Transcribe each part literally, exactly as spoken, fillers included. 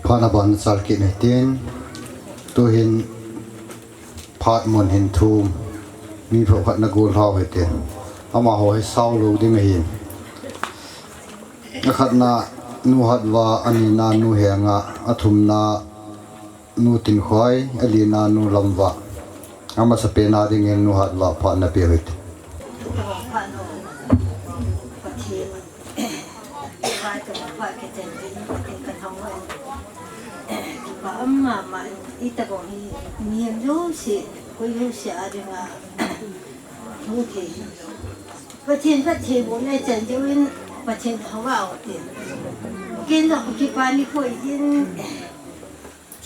Phat na ban chal kit hitin, tuhin phat mun hin thum, mi phabep khat na gol hau hitin, amaho hi sao lou ding ahin. Akhatna Nu Hatva, anina Nu Henga, athumna Nu Tinkhoi, alina Nu Lamva. Amasapen a dingin Nu Hatva phat na pe u hite. Pathen, Pathen, Pathen, Pathen, Pathen, Pathen,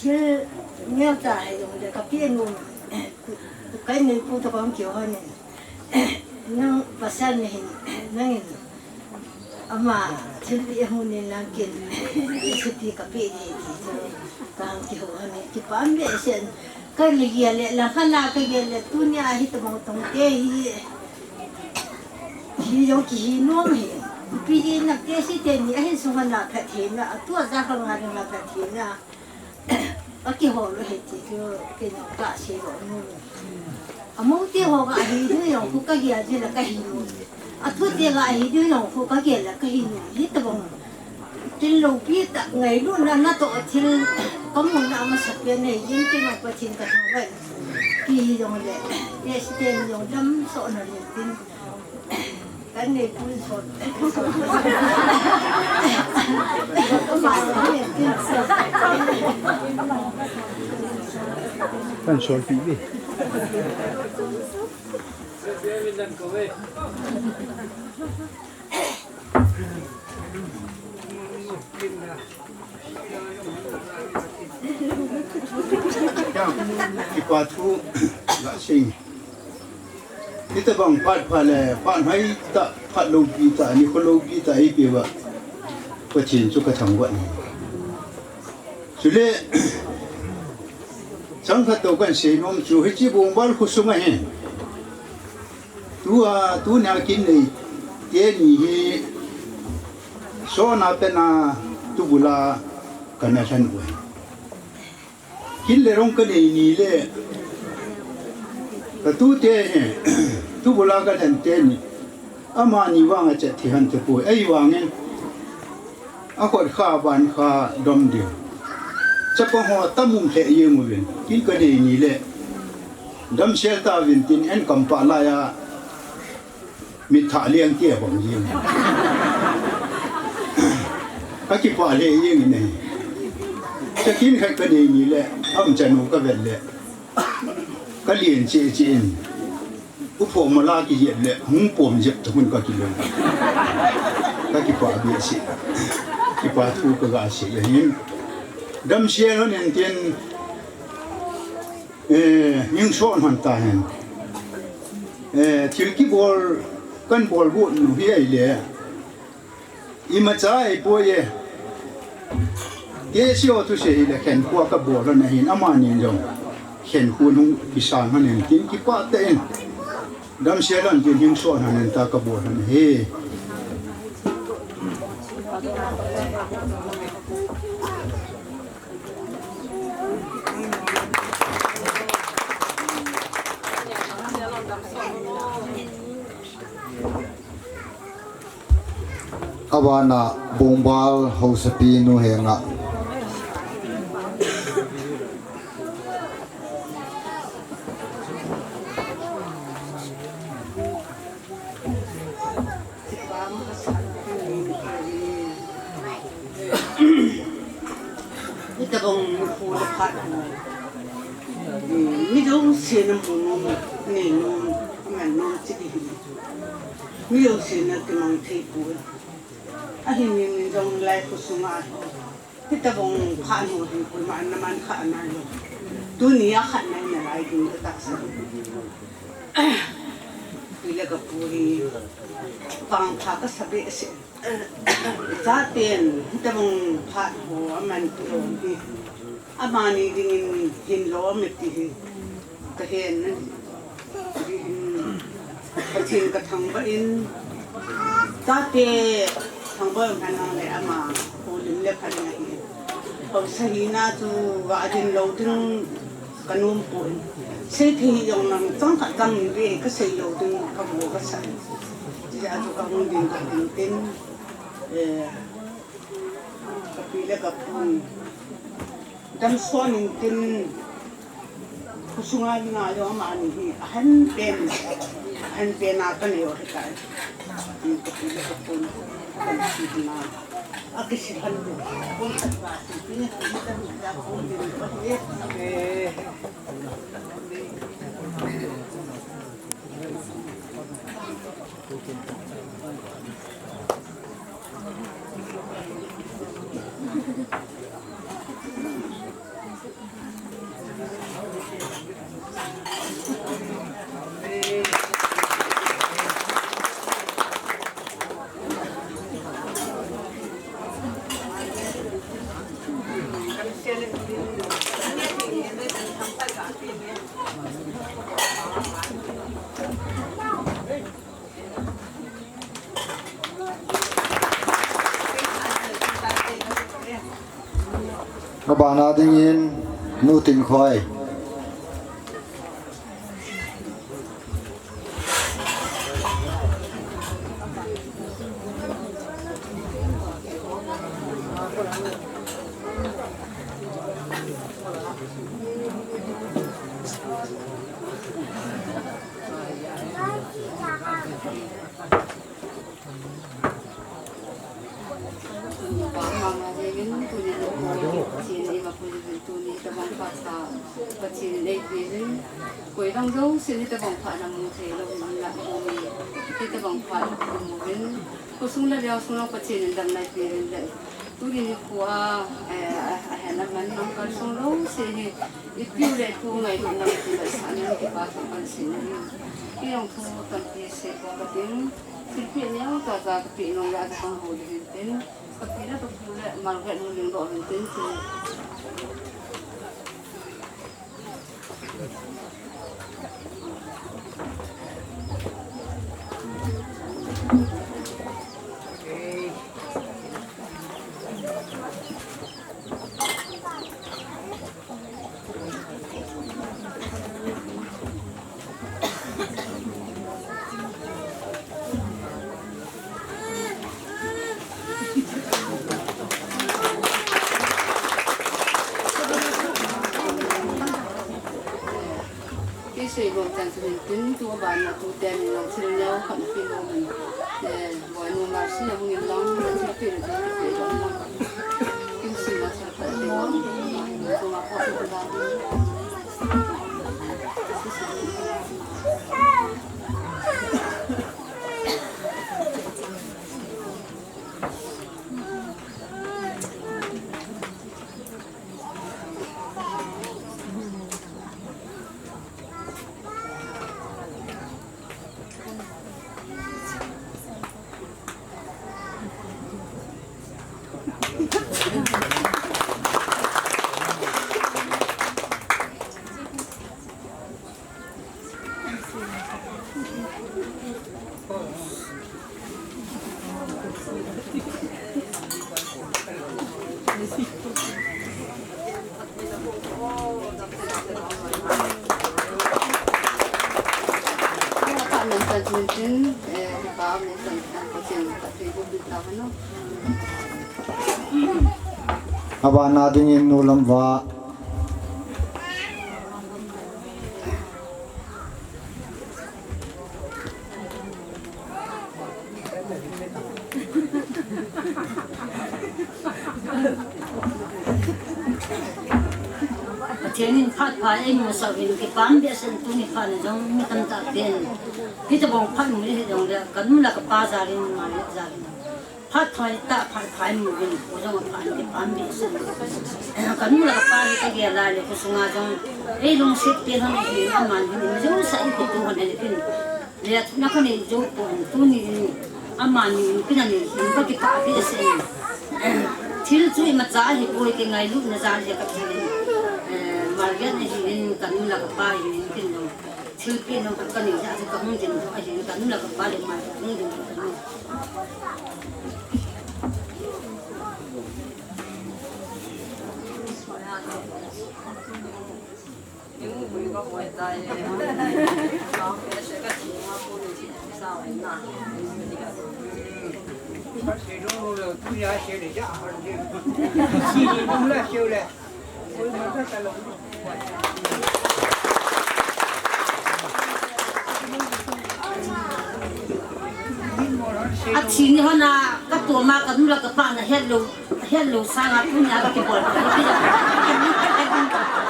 Thil neo cha hei jong le ka pi nu, ka nei pu to kong kio ho ni. Nang pasal ni hin, nang in. Ama thil pi hu ni nang kin. Isi pi ka pi ni ti to. Ka hang ki ho ni. Ki pa me sen. Ka li ya le, la ka na ka ya le, tu ni a hi to mong tong te hi. Hi jong ki hi nom hi. Pi hi na te si te ni a hi su ha na pha the na, a tu a za ka nga na pha the na. Akihol u ahi ti chu, kei jong kasei lou nu. Amou te ho ga hi nu jong khu kagel jing le kahi nu. Athu te ga hi nu jong khu kagel le kahi nu. Hitobang thil loupi tah ngailutna natoh thil kamu na amasapen nei jing, kei jong Pathen kathangvah in. Pi jong le, President jong damsot na le tin. Kan solpi ve. Kipa thu gasei. Hitobang phat pha le, phat hoitah, phat loupi tah, nikho loupi tah eipeuva Pathen chu kathangvah e. Chule, chang khat tou kahin seinom chu, hiche Bongbal khosunga hin. Tua, tunia kin nei teni hi, sona pena tubula kana lhan uve. Kin le rong kanei ni le, katute hi, tubula kalhen teni. Amani vanga chet thi hon tapoi, ahivangin, akhut kha, aban kha dom diu. Chapang ho tamum lheh jeng uvin, kin kanei ni le, damsel tauvin tin, en kampah laiya, Mitthah leng tia bang jeng. Kakipah lheh jeng in ahi. Chakin khat kanei ni le, aum chanu kavet le. Kalen cheh cheh in. Uphoh mala kijep le, hung pom jep tahun kakilou. Kakipah behseh. Kipa thu kagasei ahin. Damsel hon in tin. Eh, hing son hon tahen. Eh, thil kibol, kan bol got nu hi ahile. Imacha ahipoi e. Kei seo thusei hile khenkhoa kabol hon ahin amani jong. Khenkho hung kisang hon in tin kipah tah in. Damsel hon tin hing son hon in ta kabol hon ahi. Abana Bongbal Haosapi nu henga. Hitabang nikho le phat ho. Mi jouse na mu nom, nei nom, aman nom chi ding hi. Mi jouse na kimang thei poi. Ahin mi jong lai khosunga. Hitabang phat ho hi koima ana man kha nai lou. Tunia kha nai nalai ding katahsan. Tule kapu hi pangpha kasa behseh. Chaten hitabang phat ho aman kilom hi. Amani dingin hin lom e ti hi. Kahen na. Pathen kathangvah in, tate thangvah in hanang le ama, holim le phaling ahi. Hausa hina chu vadin lou ding kanom poi. Seithei jong lang chang khat chang ni ve kasei lou ding kamu kasa. Tia chu kahung ding kahin tin. Eh, kapi le kapun. Damsot intin. Khosunga dinga jong amani hi ahenpen, ahenpen a kanei u ahitai. Ti kapi le kapun, kapi na. Akisi lhan u. Kon khat ba ti, ti ni, ti ni, ti ni, ti ni, ti ni. Eh. Abana dingin Nu Tinkhoi. Pathen in eipeh uvin, koi lang jouse in hitabang phat namu thei lou in, tuni hitabang phat namu uvin, khosung le lhasung lang Pathen in damna eipeh uvin le, tuni nikho a, eh, ahin aman lang kalsong jouse hi, ipi u le thu ngailutna le thu ngaisahna kipa thu kahin sei nahi. Kei jong thu tampi sei bou kating, thilpeh neo tah tah kapeh nom le, achu kahung hou ding ahin tin. Kapi le kapu le Margaret nu lingdoh uvin tin, tin. Kei sei bou chan chu hin tin, tu abana tuten in lang thil neo khat napeh nom in. Eh, Boinu Mercy ahung in lang, thilpeh le thilpeh le lang. Kimsima thil khat peh nom in, chunga phoh in lang. Abana dingin Nu Lamva. Pathen in phat pha eimusah uvin, kipah behseh in tuni phat na jong mi tamtah pen hitabang phat mu le hijongle kanu le kapa jal in, Margaret jal in. Phat pha tah, phat pha imu uvin, kho jong apha in kipah behseh in. Kanu le kapa hi kagel a le, khosunga jong eilungset pen hon ahin, aman hin ima jousea eipeh tou hon ahin. Le athupna kanei jou pon, tuni in amani in pen anei hin kakipah behseh in. Thil chu imacha ahipoi, kingailutna jal jeh a kathi in. Eh, Margaret ahin, kanu le kapa ahin, ken jong. Thilpeh nom khat kanei jeh a chu kahung ding doh ahin, kanu le kapa le Margaret kahung ding doh ahin. A thi ni hon a, ka toma ka nu la ka pa na het lou, het lou sanga tuni a ka kibol.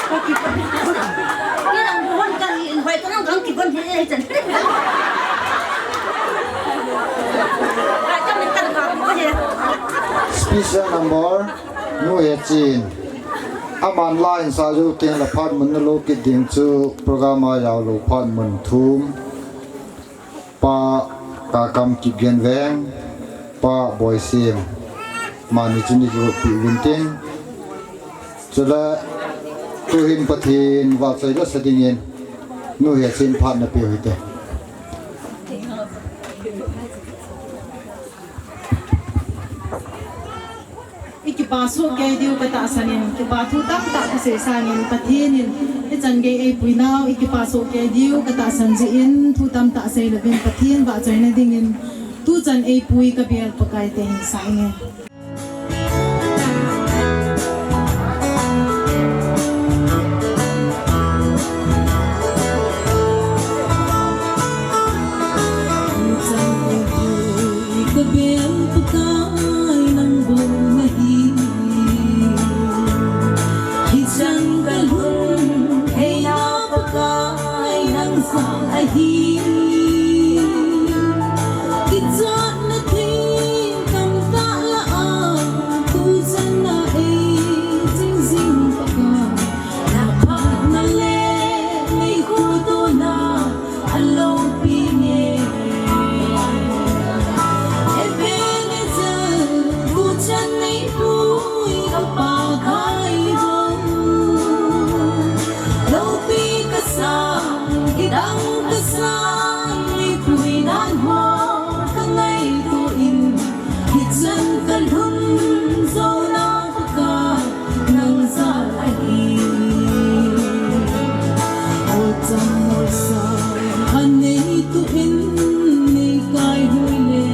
Ka kibol. Ni nang hon ka ni hoi ka nang kang kibol he he chan. Ka ka min ka ka kibol he. Special number, Nu Hechin. Aman la in sa jou teng la phat mun na lou kit ding chu program a jao lou phat mun thum. Pa Kakam Kipgen Veng, Pa Boising. Mani chun i kipi uvin tin. Chule tuhin Pathen vahchoi la sa dingin Nu Hechin phat na pe u hite. I kipa soh kei diu ka tahsan in, kipa thu tamtah ka sei sangin, Pathen in hichan gei eipui nau, i kipa soh kei diu ka tahsan jeh in, thu tamtah sei louvin Pathen vahchoina dingin, tuchan eipui ka bel Pakai te hin sa inge. Hichan ka lhun theina Pakai nang sang ahi. Kichatna thei tamtah lah a, tuchan a ei ching jing Pakai, na phatna le nei khotona a loupi nge. Ebenezer, tuchan nei pui ka Pakai o. Loupi ka sang, kidang ka sang, nei pui dan ho ka ngaito in, hichan ka lhun jouna Pakai nang jal ahi. Olcham olsa a nei tuh in nei kai hui le,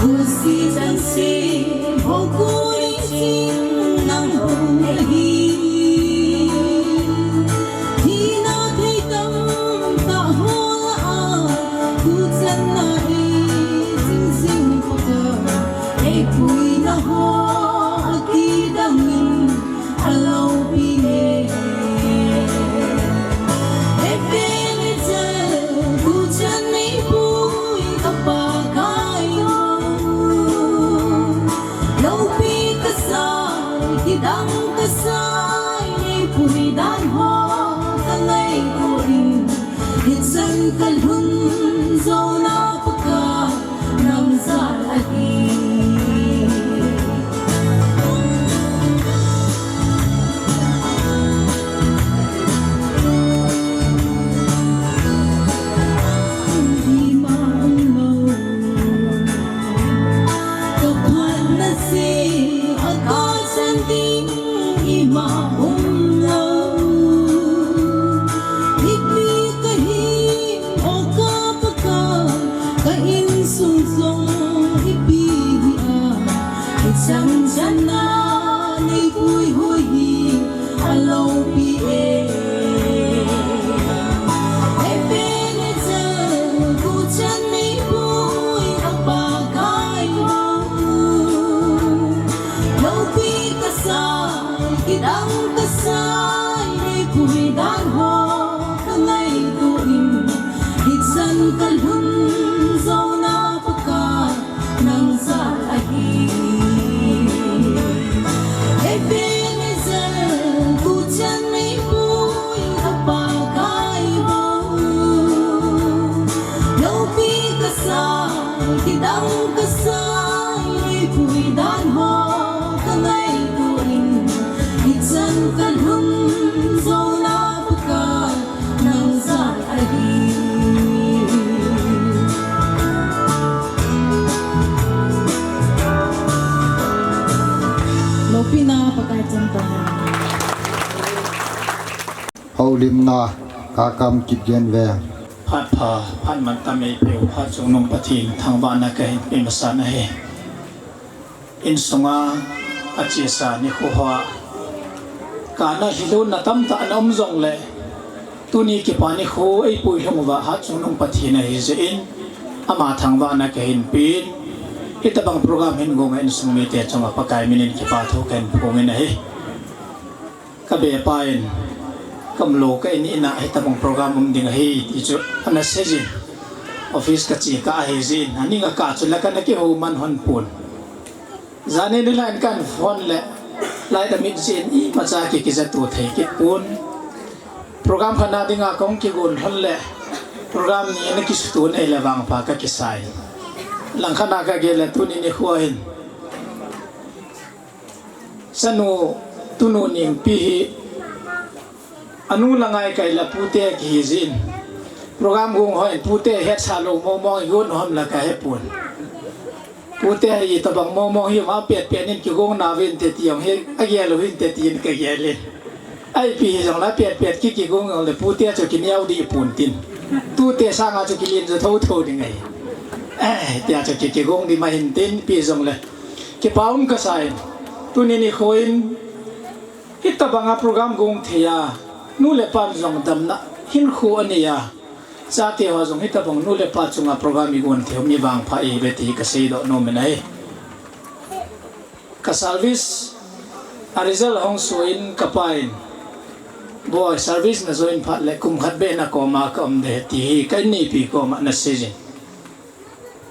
golsi chansi ho kuli ching nang hung ahi. Thina thei tamtah ho lah a, tuchan a ei ching jing Pakai, ei puina ho a kidang in a loupi nge. Ebenezer, tuchan nei pui ka Pakai o. Loupi ka sang, kidang ka sang, nei pui dan ho ka ngaito in, hichan ka lhun jouna Pakai nang jal ahi. Ima umlou, ka phatna seh a ka chan ding ima umlou. Ipi ka hi O ka Pakai, ka insung jong ipi hi a, hichan chan a nei puihui hi a loupi e. Ebenezer, tuchan nei pui ka Pakai o. Loupi ka sang, kidang ka sang, nei pui dan ho ka ngaito in, hichan ka lhun jouna Pakai nang jal ahi. Ebenezer, tuchan nei pui ka Pakai o. Loupi ka sang, kidang ka sang, nei pui dan ho ka ngaito in, hichan ka lhun jouna Pakai nang jal ahi. Loupina Pakai chan tahen. Houlimna, Kakam Kipgen Veng. Phat pha, phat Mantam eipeu Hatchungnung Pathen thangvahna kahin pe masan ahi. Insunga achesa nikho hoa kana lhilunna tamtah ana um jongle, tuni kipa nikho eipui lhung uva Hatchungnung Pathen ahi jeh in, ama thangvahna kahin pen, hitabang program hin gonga insung mite chunga Pakai minin kipa thu kahin phongin ahi. Ka bepa in, ka umlou ka in in a hitabang program um ding ahi ti chu ana seijin. Office ka che kah ahi jeh in, aning a kah chu la kana kihou man hon pon. Jan in line kan phone le, light amit jeh in imacha ki kijatu thei kit pon. Program khat na dinga kahung kigon lhon le, program ni ana kisuto nei le vangpha ka kisai. Langkhat na ka gel le tuni nikho hin Chanu, tunu Nengpi hi, anu la ngaikai la pute kihi jin. Program gong hoi, pute hetsah lou mong mong i gon hom la ka he pon. Pute hi tabang mong mong hi ma pet pet in kigong nauvin te ti jong hi, agel uvin te tin ka gel in. Ahi pi hi jong la pet pet ki kigong jong le pute chu kineo di pon tin. Tute sanga chu kilin jo tho tho ding ahi. Eh, tia chu ki kigong di ma hin tin pi jong le. Kipa um ka sa in, tuni nikho in, hitabanga program gong thei a, nu le pan jong damna hinkho anei a, chate ho jong hitabang nu le pa chunga program i gon thei u mi vangpha i ve ti ka seidoh nom in ahi. Ka service a result hung so in ka pa in, "Boi, service na join phat le kum khat beh na koma ka um de," ti hi ka inneipi koma na sei jin.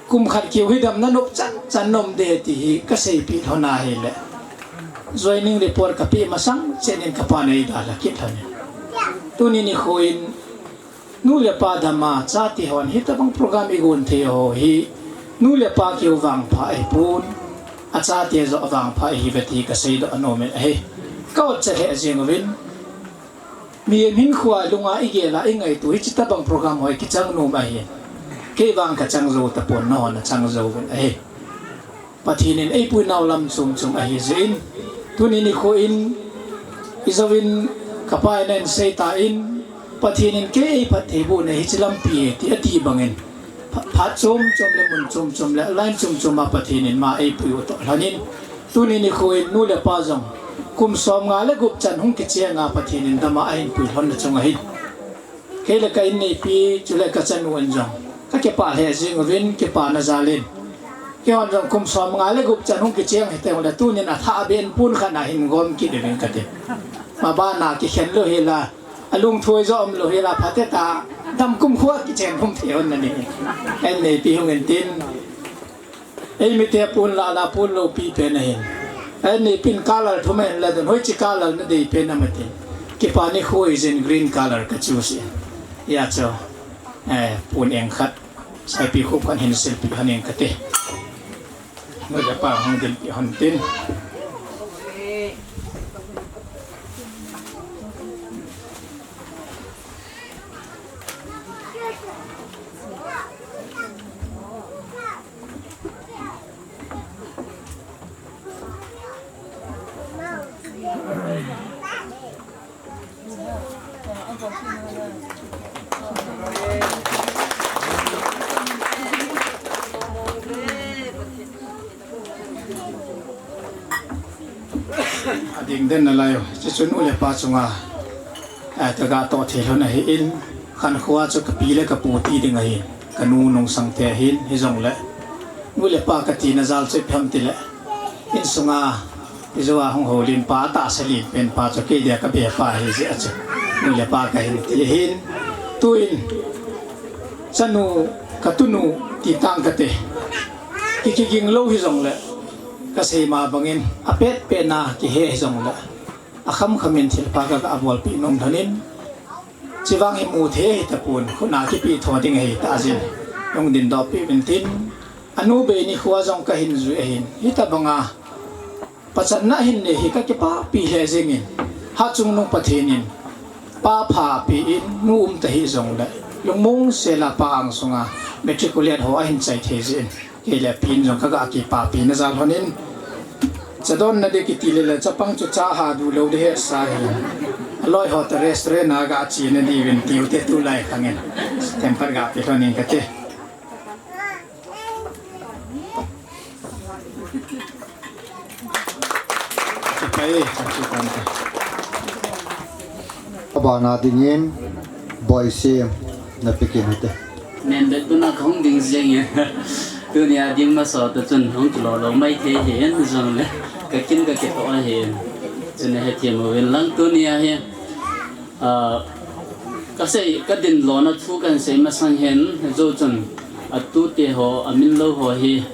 Kum khat keu hi damna nop chan chan na um de ti hi ka seipeh lhon ahile, joining report ka peh masang cheh in ka pa nei dalha kit lhon in. Tuni nikho in nu le pa dam a, chate hon hitabang program i gon thei ho hi nu le pa keu vangpha ahi pon, a chate joh vangpha ahi ve ti ka seidoh nom in ahi. Ka otcha lheh jeng uvin. Mihem hinkhoa lunga i gel a i ngaito hiche tabang program hoi kichang nom ahi. Kei vang ka chang jou tapon, nahon na chang jou uvin ahi. Pathen in eipui nau lam chom chom ahi jeh in, tuni nikho in i jouvin ka pa in ahin sei tan, Pathen in kei eiphattheiboh na hiche lampi e ti ati bangin, pha-, phat chom chom le mun chom chom le line chom chom a Pathen in ama eipui u toh lhon in, tuni nikho in nu le pa jong kum som nga le gup chan hung kicheng a Pathen in dam a ahin pui lhon na chung ahi. Kei le ka inneipi chule ka chanu in jong ka kipah lheh jeng uvin kipana jal in. Keihon jong kum som nga le gup chan hung kicheng hite ule tunin athah a ben pon khat na hin gom kit uvin kati. Maban a kikhen lou hila, alungthoi jo um lou hila, phatea dam kum khat kicheng hung thei hon na ni. Inneipi hung in tin. Eimite pon la la pon lou pi pen ahin. Eini pin color thum ahin la don, hoiche color na dei pen ham atin. Kipa nikho ijin green color ka choose in. Hia chu, eh, pon eng khat, saipi khup khat hin silpeh hon ing kati. Nu le pa hung dilpeh hon tin. Ading den nalai u, chuchu nu le pa chunga, eh, ka gatoh thei lhon ahin, khankhoa chu ka pi le ka pu ti ding ahin, ka nu Nungsangte ahin, hijongle, nu le pa ka tina jal chu ipi ham tile, insunga, ijou a hung houlim pa, atahsa lim pen pa chu kei dia ka bepa ahi jeh a chu, nu le pa ka hin ti ahin, tuin, chanu, ka tunu, ti tang kate, ki, kiging lou hijongle, ka sei ma bangin, apet pet na kihe hijongle, akham kham in thilpha ka, ka bolpeh nom lhon in, chuvang hi mu thei ahi tapon, khut na kipeh tho ding ahi tah jeh in, hung dingdoh peh uvin tin, anu bei nikhoa jong ka hin jui ahin, hitabanga, pachatna hin nei hi ka kipapi lheh jeng in, Hatchungnung Pathen in, pa pha ape in, nu um ta hijongle, lungmong sel a pa angsunga, matriculate ho ahin chai thei jeh in, kei le pi in jong ka ga kipapina jal lhon in, cha donna di kiti le le chapang chu cha ha du lou di hesa ahi. Loi ho to restaurant a ga chi na di vin tiu te tu lai khang in. Themkhat ga pi lhon in kati. Chipai, chipai. Abana dingin, Boisem, na pikin hite. Nen bet tuna kahung ding jeng e. Tunia ding masa ta chun hung kilo lo mai thei hi en jong le. Ka kin ka ke to a hi en. Chun he thiam uvin lang tunia hi. Ah, ka sei, ka din lona thu kan sei masang hen, jo chun a tute ho, a min lo ho hi,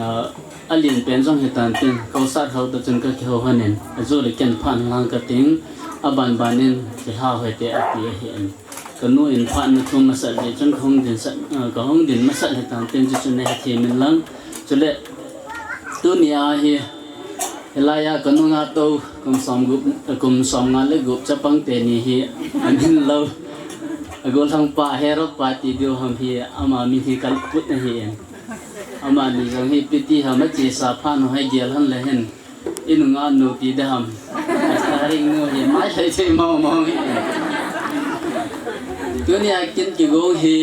ah, a lien pen jong hi tan tin, ka u sat hau ta chun ka kiho hanin, a jo le ken phan lang ka ting, a ban ban in, ki ha hoi te a ti a hi en. Ka nu in phat na thu masat le chun ka hung din sat, ah, ka hung din masat hi tan tin chu chun he thiam in lang. Chule, tunia hi, Hilaiya ka nunga to kum som gup, kum som nga le gup chapang teni hi a min lo. A gollhang pa Herod pa ti diu ham hi ama min hi ka put na hi en. Amani jong hi piti ham a chesa phan ho hai gel han le hen. I nunga nu ti de ham. A starring nu hi mai lai thei mau mau hi en. Tunia kin kigong hi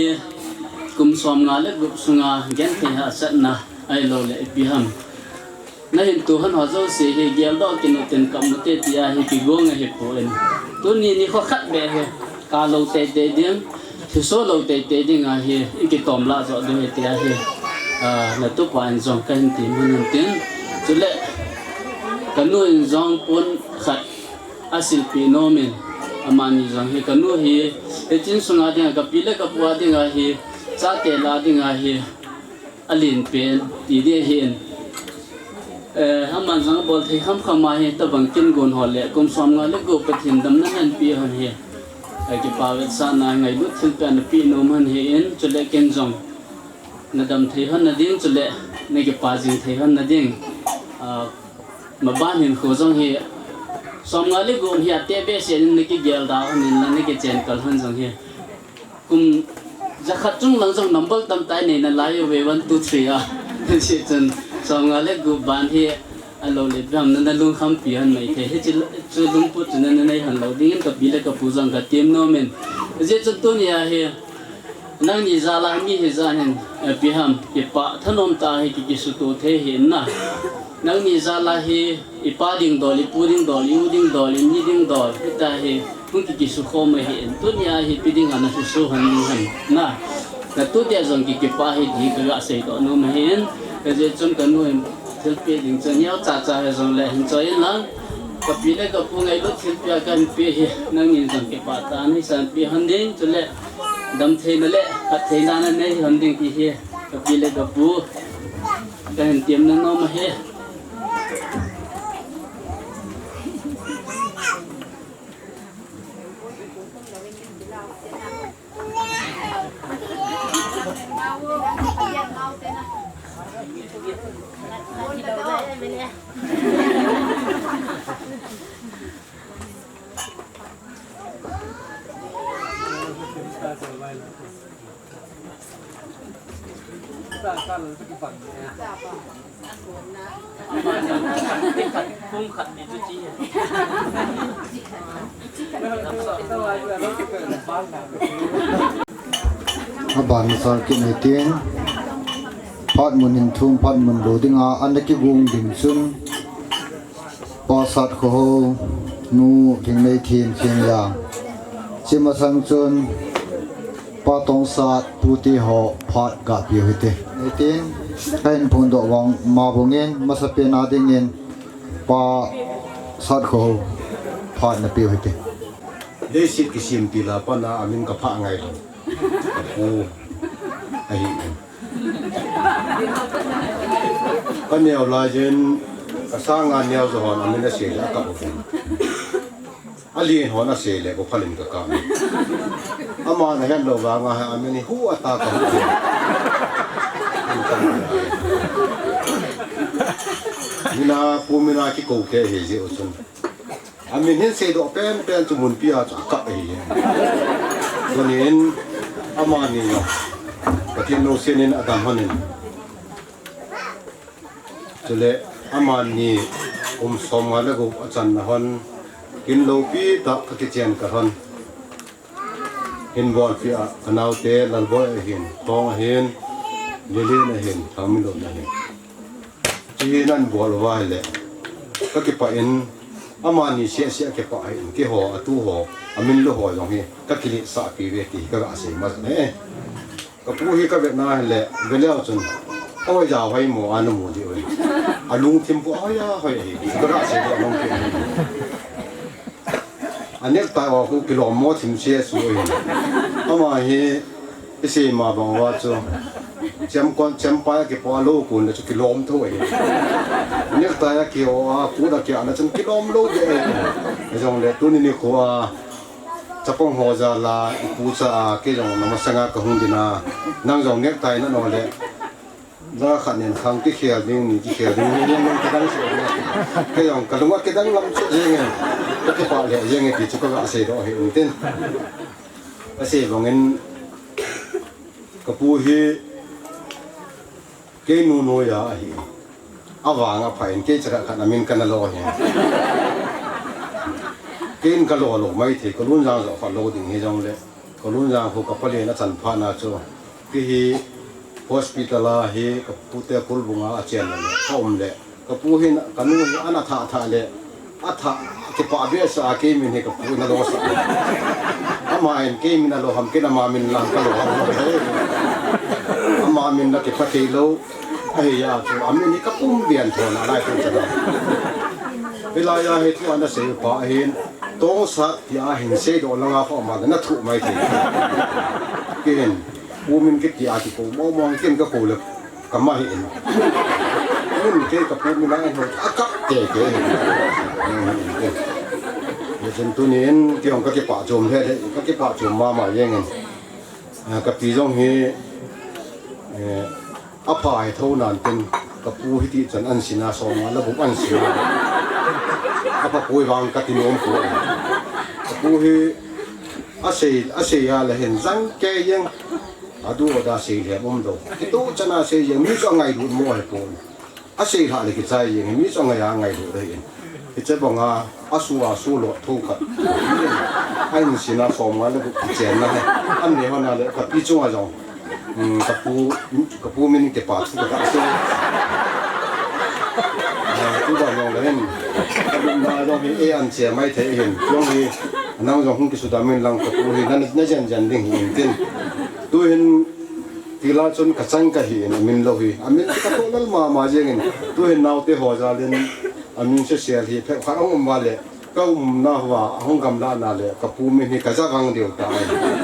kum som nga le gup sunga genthei hahsatna ahilou le ipi ham. Na hin tu hon ho jouse hi geldoh kit u tin kap u te tia hi kigong ahi poi. Tuni nikho khat beh hi ka lou teitei ding, thuso lou teitei ding ahi, i kitom lah joh diu ahi tia hi, ah, na tupa in jong ka hin ti mun in tin. Chule ka nu in jong pon khat a silpeh nom in, amani jong hi ka nu hi, hiche in sunga ding a ka pi le ka pu a ding ahi, chate lah ding ahi, a lien pen ti ding ahi in. Eh, aman jong a bol thei kham kham ahi, tabang kin gon ho le kum som nga le gup Pathen damna nahin pe hon hi. Ka kipa vetsahna ngailut thilpeh na pe nom hon hi in, chule ken jong na dam thei hon na ding, chule na kipa jing thei hon na ding. Ah, maban hin khu jong hi som nga le gup hi a te behseh in na kigel da hon in, na kichen kal hon jong hi. Kum jakhat chung lang jong number tamtah nei nalai uve, one, two, three a. Hiche chun som nga le gup ban hi a lou le bam na na lungkham pi hon mai thei. Hiche chu lungput chu na na nei hon lou ding in ka pi le ka pu jong ka tem nom in. Hiche chun tunia hi nangni jal a mi hi jan hin, eh, ipi ham, kipah thanom tah hi ki, kisutoh thei hi na. Nangni jal a hi I pa ding dol, i pu ding dol, i u ding dol, i ni ding dol, hita hi, hung ki, kisukhom ahi in. Tunia hi ipi dinga na susu hon ding ham. Na, na tute jong ki, kipah hi ti ka ga seidoh nom ahi in. Hijeh chun ka nu in thilpeh ding chu neocha cha hi jong le hin choi in lang. Ka pi le ka pu ngailut thilpeh a kahin peh hi, nangin jong kipah tah a neisanpeh hon ding, chule damtheina le phattheina nanei hon ding ti hi ka pi le ka pu kahin temna nom ahi. Aban sar kit nei tin, phat mun hin thum, phat mun lou dinga, ana kigong ding chun, Pa Satkhohou, Nu Lhingneithem Khengjang. Hiche masang chun, Pa Tongsat, Pu Tiho, phat gapeh u hite. Hitin, kahin phongdoh vang ma bangin, masapen a dingin, Pa Satkhohou, phat napeh u hite. Leiset kisem til a pat a amin kaphah ngai lou. Kapu ahi in. Ka neo lai jin, ka sanga neo jo hon amin asei le akap uvin. Alen hon asei le, ko phalin ka kap. Aman ahet lou vanga hi amin hi hu ata ka hu. Mina, pu mina kikou kei ahi jeh u chun. Amin hin seidoh penpen chu munpi a chu akap ahi. Tunin amani jong Pathen lungset in adam hon in. Chule amani kum som nga le gup achanna hon Kin loupi tah ka kichen ka lhon. Hin bolpi a, ka naute Lalboi ahin, Thong ahin, Lilin ahin, Thangminlun ahin. Chi hi nan bol uva ahile, ka kipah in, amani seh seh a kipah ahin, keiho, atu ho, a min lou ho jong hi, ka kiletsahpi uve ti hi ka ga sei ma e. Ka pu hi ka vet na ahile, ve leu chun, ahoi ja hoi mo, ana mu diu ahi. A lungthim khu ahoi a hoi ahi, ka ga sei doh nom kit. A necktie ho khu kilom mo thim se su ahi. Ama hi, i sei ma bang uva chu, chempon, chempai a kipoh a lou kun le chu kilom tho ahi. Necktie a kiho a, kut a kia na chun kilom lou ding ahi. Hijongle tuni nikho a, chapang ho jal a, i pu cha a, kei jong na masang a ka hung din a, nang jong necktie na no le, ja khat nen khang kikhel ding, ni kikhel ding, ni ding, ni kidang se ding. Kei jong ka lung a kidang lam chu jeng e, ka kipah le jeng e ti chu ka ga sei doh ahi in tin. Ka sei bang in, ka pu hi, kei nu noiya ahi. Avang apha in, kei cha khat khat a min ka na lo ahi. Kei in ka lo lou maithei, ka Lunjang joh kha lou ding hijongle, ka Lunjang khu ka palen a chan phat na chu, kei hi hospital a hi ka pute kulbung a a chen le, ka um le, ka pu hin, ka nu hi ana thah thah le, a thah, kipah behseh a kei min hi ka pu in a lo sah. Ama in kei min a lo ham, kei in ama min lang ka lo ham. Ama min la kipah thei lou. Ahi a chu, a min hi ka pum bian thon a lai thon chana. Hilai a hi thu ana sei pa ahin, Tongsat tia hin sei doh langa kho ma na thu maithei. Kei hin, pu min kiti a kikou mo mo, kei in ka kou le, ka ma hi in. Min kei ka pu min a hin, a kap te ke. Hichun tunin, kei jong ka kipah chom le, ka kipah chom mama jeng in. Ah, ka pi jong hi, eh, apha hi tho nan tin, ka pu hi ti chan an sin a, som nga le gup an sin a. Apha poi vang ka ti nom poi. Ka pu hi, a sei, a sei a le hin jang kei jeng, a du a da sei le um do. Kei tu chan a sei jeng, mi chu a ngailut mo hi poi. A sei lhah le kichai jeng, mi chu a ngai a ngailut ahi in. Hiche banga, a su a su lo tho khat. A in sin a som nga le gup kichen na he. An ne hon a le, ka pi chunga jong. Hmm, ka pu, ka pu min kipa thu ka sei. Ah, tu ba jong le hin. Ka lupna jong hi e an che maithei hin. Jong hi, nang jong hung kisudam in lang ka pu hi, na, na jen jen ding hi in tin. Tu hin, Tila chun ka chang ka hi in, a min lou hi. A min ka toh lal mama jeng in. Tu hin naote ho jal in, a min sesel hi, phet khat a um va le, ka umna hoa, a hung gamla na le, ka pu min hi ka ja vang deu ta.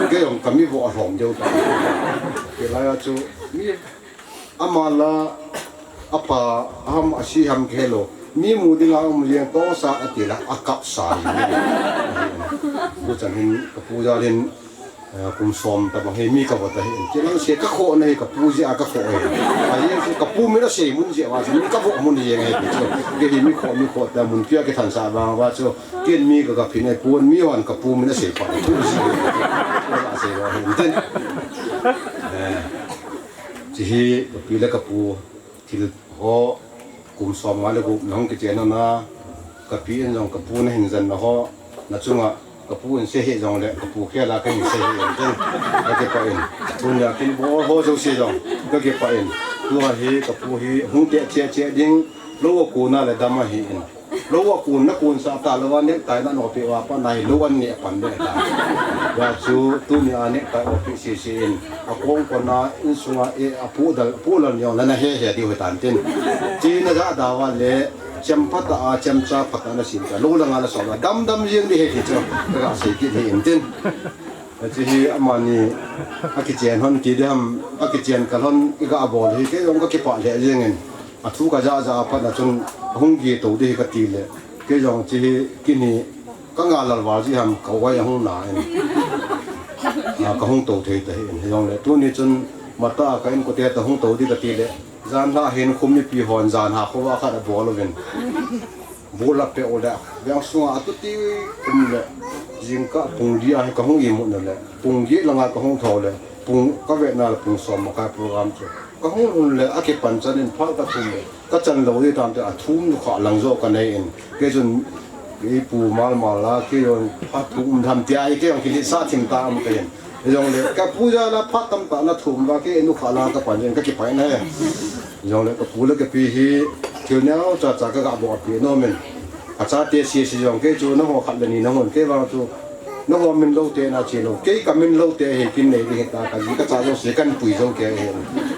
Kei jong ka mi vo a lhom deu ta. Tila a chu, mi, ama la, a pa, a ham, a si ham kei lou. Mi mu ding a um jeng Tongsat a ti la, a kap sa. Bu chan hin, ka pu jal in, Eh, kum som tabang hi mi ka vo ta hi. Kei lang se ka kho na hi ka pu jeh a ka kho hi. A jeh chu ka pu min a sei mun jeh a chu mi ka vo mun jeh a hi chu. Kei hi mi kho, mi kho ta mun pia kei than sa vang va chu. Kei mi ka ka phin a pu mi hon ka pu min a sei pa. Pu jeh a sei va hin tin. Eh, chi hi ka pi le ka pu thil ho, kum som nga le gup na hung kichen na, ka pi in jong ka pu na hin jen na ho, na chunga ka pu in sei hi jong le, ka pu khel a ka hin sei hi in jen, ka kipah in. Tunia kin bol ho jouse jong, ka kipah in. Tua hi, ka pu hi, hung te che che ding, lou a kon a le dam ahi in. Lou a kon na kon sa ta lou a necktie na nopi uva pat na hi lou an neh pan le ta. Hijeh chun tunia necktie nopi sese in a kong kon a insunga e a pu dal, pu lal ni jong na na he he diu hi tan tin. Chi na ja da uva le chem phat a, chem cha phat a na sin ta. Lou langa na so la dam dam jeng di he ti chu. Ka ga sei kit hi in tin. Hiche hi amani a kichen hon ti diham, a kichen ka lhon i ga bol hi kei jong ka kipah lheh jeng in. A thu ka ja ja a pat na chun a hung ge to di hi ka ti le. Kei jong chi hi kini ka nga lal val ji ham ka vai a hung na in. A ka hung to thei ta hi in. Hijong le tuni chun mata ka in ko te ta hung to di ka ti le. Jan la hin khum mipi hon jan ha kho va khat a bol uvin. Bula pe o le, veng sunga a tu ti um le, jingkah pung li a hi ka hung imut na le, pung li langa ka hung tho le, pung ka ve na le pung som makai program chu. Ka hung hun le, a kipan chan in phal ka thum le, ka chan lou di tam te a thum nu kha lang jo ka nei in, kei chun Ipu Malmal la kei jong phat thum um tham tia, kei jong kilhitsa thim ta um kahin. Hijongle kapu jal a phat tamtah na thum uva kei nu kha la kapan jeng kakipah in ahi. Hijongle kapu le kapi hi thil neocha cha kaga bolpeh nom in. Achate sese jong kei chu nangho khat le ni nahung, kei vang chu nangho min loute na chelou, kei kamin loute hi kin nei ding hita, kaji kacha jouse kahin pui jou kei ahi.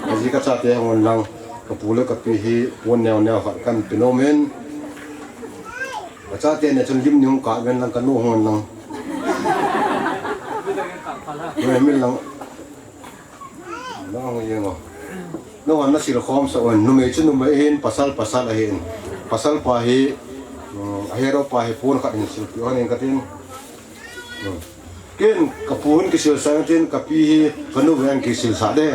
Kaji kachate hung un lang, kapu le kapi hi pon neo neo khat kahin pe nom in. Achate ne chun lim ni hung kah ven lang, kanu hung un lang. Min lang. Nang hung jeng o. Nangho nasil khomsah un, numei chu numei ahin, pasal pasal ahin. Pasal pa hi, um, ahero pa hi pon khat hin silpeh hon in katin. Um. Ken kapu hin kisilsah in tin, kapi hi kanu ven kisilsah de.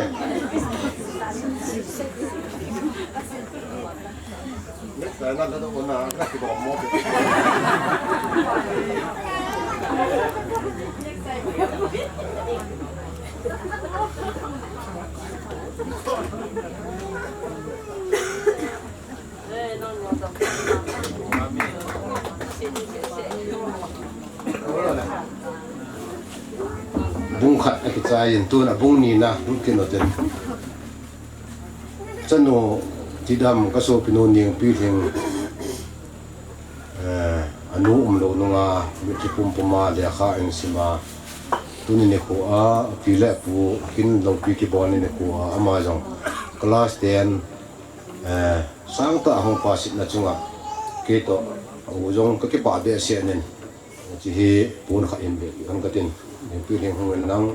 Bung khat akichai in, tun a bung nina lut kit u tin. Chanu tidam kasopinu Nengpilhing, eh, anu umlou nunga mitlhi pumpum a lekha ahin sim a, tuni nikho a api le apu kin loupi kibol ni nikho a ama jong class ten, eh, sangtah a hung pass na chunga kei toh a u jong kakipah behseh in. Hiche hi pon khat hin beh hon katin. Nengpilhing hung in lang.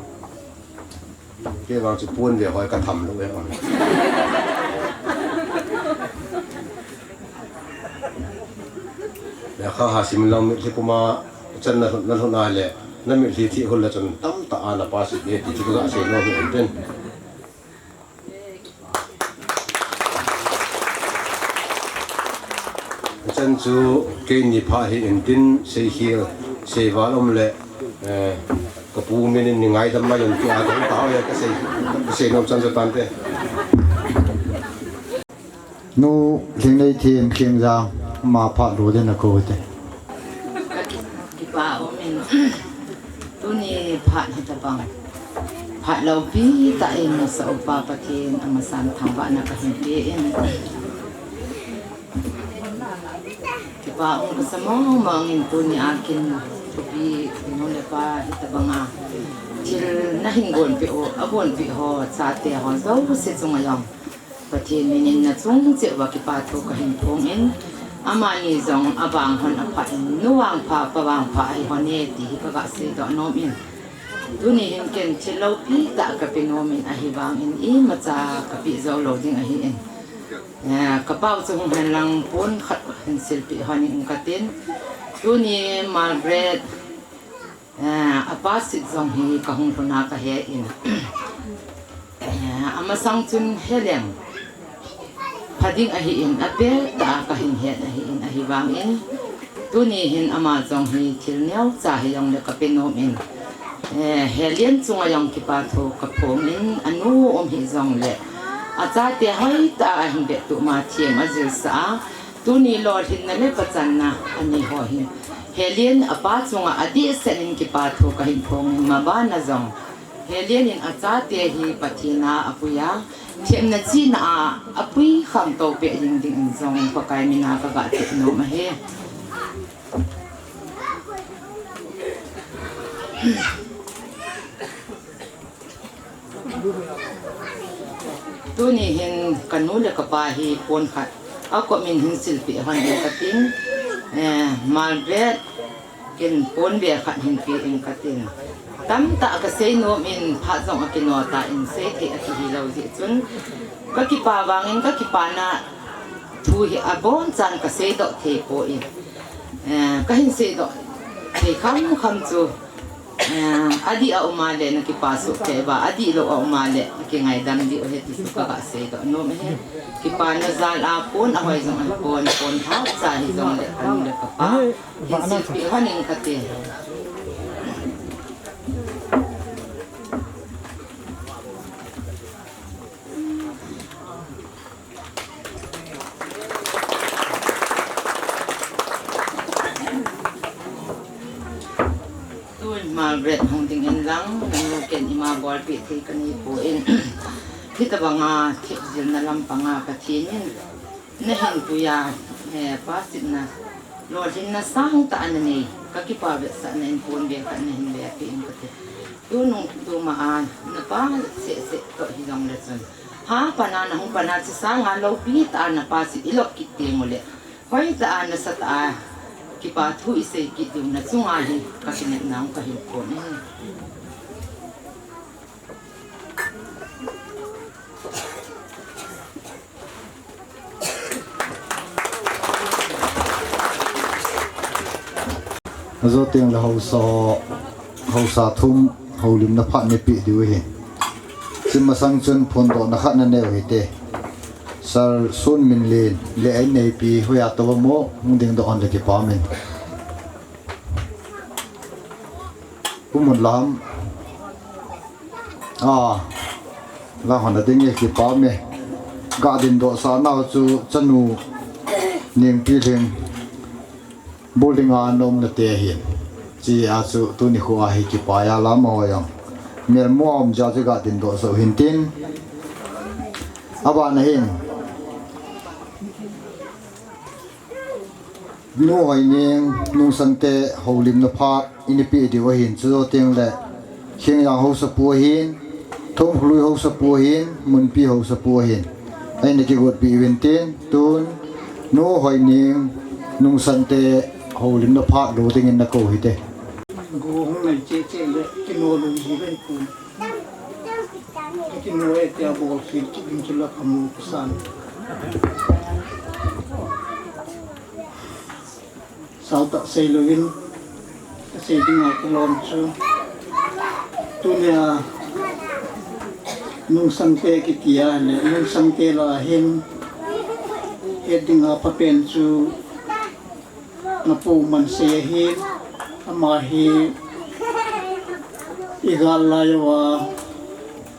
Kei vang chu pon ve hoi katham lou e. Lekha ha sim lang, mitlhi puma chan na lhun, na lhun a le, na mitlhi thih hul le chun tamtah a na pass e ti chu kaga sei nom ahi in tin. Chan chu keini phat hi in tin, seikhel seival um le, eh, kapu min in nei ngaidam mai un tia dong tao e, kasei, kasei nom chan chu tante. Nu Lhingneithem Khengjang, ama phat lo ding nakou hite. Kipa um in, tuni phat hitabang phat loupi tah in nasa upa Pathen amasan thangvahna kahin pe in. Kipa um kasa mong mong in tuni a kin thupi nu le pa hitabang a thil nahin gonpeh u, agonpeh ho, chate ho jouse chunga jong Pathen min in nachung cheh uva kipa thu kahin phong in, amani jong avang hon aphat in, nu vangpha, pa vangpha ahi hon e ti hi kaga seidoh nom in. Tuni hin ken thil loupi tah kape nom in, ahivang in imacha kapeh jou lou ding ahi in. Eh, kapau chu hung hen lang pon khat hin silpeh hon in katin. Tuni Margaret, eh, a pass sheet jong hi kahung lhun a kahe in. Eh, amasang chun heleng pha ding ahi in, apeh tah a kahin het ahi in, ahivang in tuni hin ama jong hi thil neocha hijongle kape nom in, eh, Helen chunga jong kipa thu kaphong in, anu um hijongle achate hoitah a ahin vettup ma thiem ajilsah a, tuni lolhinna le pachanna anei ho hi Helen apa chunga adehset in kipa thu kahin phong in, mabana jong Helen in achate hi Pathen a apui a, themna chihna a apui khangtou peh ding ding in jong Pakai min a kaga tep nom ahi. Tuni hin kanu le kapa hi pon khat akop in hin silpeh hon in katin, eh, Margaret, ken pon ve khat hin pe in katin. Tamtah kasei nom in, phat jong akino tan, seithei akihi lou jeh chun, kakipa vang in kakipana thu hi abonchan kaseidoh thei poi. Eh, kahin seidoh thei khamkham chu, eh, adih a um a le nakipa soh kei uva, adihlou a um a le nakingaidam diu ahi ti chu kaga seidoh nom ahi. Kipana jal a pon ahoi jong ahipon, pon phatcha hijongle kanu le kapa hin silpeh hon in kati. Margaret hung ding in lang, nanu ken ima bolpeh thei kanei poi. Hitabanga thipjilna lampanga Pathen in nahin puiya, eh, pasitna, lolhinna sangtah a nanei, kakipah vetsahna in pon ve khat nahin ve peh in kati. Tunung tuma a napa seh seh toh hijongle chun, ha pana nahung pana chu sanga loupi tah a napa chu ilop kit teng uleh, hoitah a nasatah a kipa thu isei kit diu nachunga hi kakinepna hung kahin pon e. Ajo tengle haosa, haosa thum houlimna phat neipeh diu ahi. Chumasang chun phondohna khat nanei u hite. Sir Sunminlen le a inneipi hoiya tou mo hung dingdoh hon le kipa umin. Umun lam. A, la hon a ding e kipa ume. Ga dingdohsah nau chu chanu Nengpilhing. Building a nomna te ahin. Chia chu tuni khoa hi kipah a lam a hoi ang. Melmu a um jeh chu ga dingdohsah u hintin. Abana hin. Nu Hoineng, Nungsangte, houlimna phat, inipeh diu ahin, chujo tengle, Khengjang haosapu ahin, Thumkholui haosapu ahin, Munpi haosapu ahin. Aina kigotpeh uvin tin, tun, Nu Hoineng, Nungsangte, houlimna phat lo dingin nakou hite. Go hung nai cheh cheh le, kino lung ji ven pun. Kino e tia bol khel kit ding chu la kamu kasan. Sautah sei louvin, kasei dinga kalom chu. Tunia Nungsangte kitia le, Nungsangte lah a hin, het dinga phapen chu, napu Mansei ahin, ama hi, igal lai uva,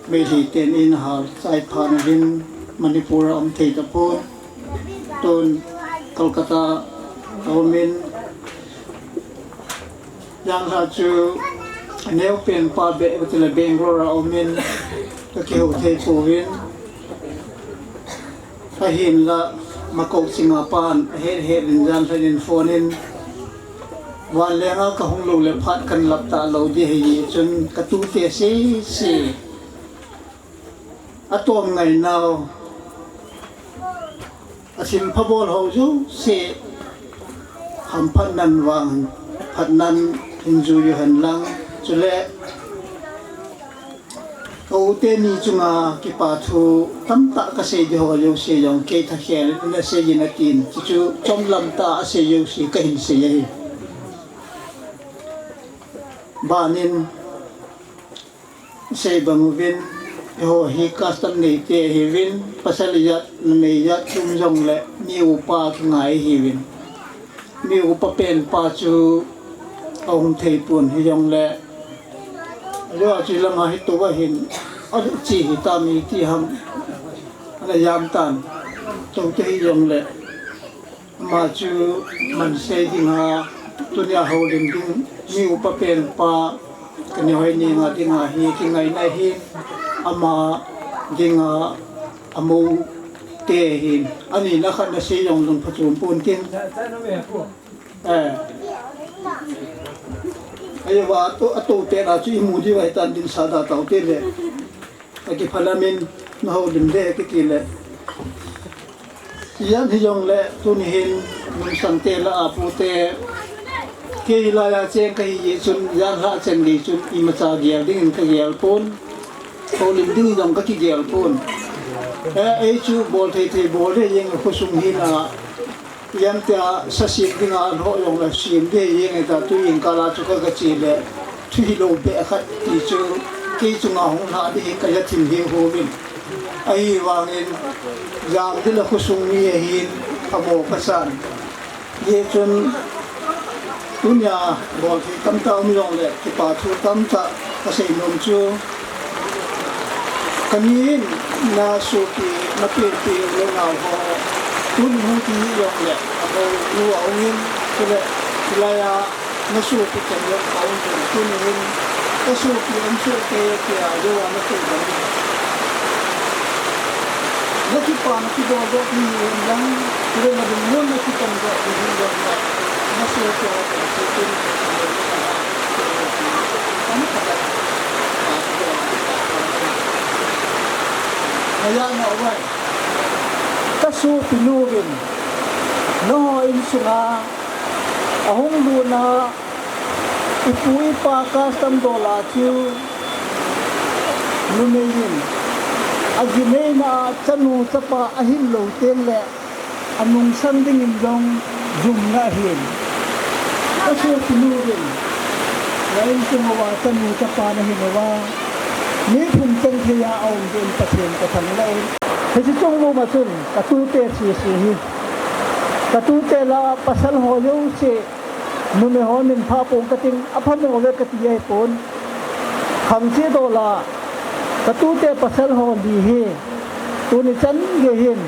Meitei ten eina hal chai phat uvin, Manipur a um thei tapon. Tun Kolkata a umin, janhi chu aneopen pa beh, kati le Bangalore a umin, kakihou thei pouvin. Ahinla, Makou Chinga pan, ahet het in janhi in phone in, Vanlenga kahung lou le phat kan lap talou ding ahi chun katute sese. Atom ngainau, asim phabol ho jouse, hamphatnan vang, phatnan hin jui uhen lang, chule, ka u teni chunga kipa thu tamtah kasei ding ho jouse jong kei thakhel in asei in atin, chuchu chomlam tah a asei jouse kahin sei ahi. Banin, sei bang uvin, eiho hi custom neite ahiuvin, pasal ijat, numei ijat um jongle, mi upa kingai ahiuvin. Mi upa pen pa chu ahung thei pon hijongle, ajou chu langa hitou ahin, ache hitam iti ham, ana jam tan, tou te hijongle. Ama chu Mansei dinga, tunia houlim ding, mi upa pen pa, kani Hoineng a dinga hi, kingaina hi, ama dinga, amou te hin, ani na khat na sei jong jong phachom pon tin. Eh. Ahi va, atou, atou te na chu imu diu ahitan din sa da tau te le. Akiphalam in, na houlim le, kiti le. Ijat hijongle, tuni hin, Nungsangte lah a pute. Kei hilai a cheng kahi jeh chun, janhi a cheng ding chun, imacha gel dingin kagel pon. Houlim ding jong kakigel pon. Eh, ei chu bol thei thei bol le jeng khosung hina. Ijemtia sa sem dinga alhoh jongle sem ding jeng e ta, tu jingkah a chu ka, kache le, thu hilou beh khat ti chu, kei chunga hung lha ding hi kaja thim hi uvin. Ahivangin, jam ding le khosung mi ahin, phamo kasan. Hijeh chun, tunia, bol thei tamtah um jongle, kipa thu tamtah, kasei nom chu, kani in na sopi, na penpi u le nao ho, tun hung ti jongle, amou nu ahung in, chule, hilai a, Na sopi chan jong ka um pen tunin, ka sopi um soh te tia jo ana thei bang. Na kipana kidol doh hi hin jong, kile na lungmon na kitam doh hi hin jong, na sopi a pen tunin, ana kata. Aya na wai. Ka sopi nu vin, nangho insunga ahung lutna, ipu ipa custom dol a chu numei in agineina a chanu chapa ahil lou teng le anungsang dingin jong jumna ahin. Ka sopi nu vin, na insung uva chanu chapa nahin uva, mi phung chang thei a aum din Pathen ka thangvah in. Hiche chungnung a chun ka tute sese hi, ka tute la pasal ho jouse, numei ho min pha pong kating, aphamo ve kati ahipon. Khang che dol a, ka tute pasal ho li hi, tuni chan gei hin,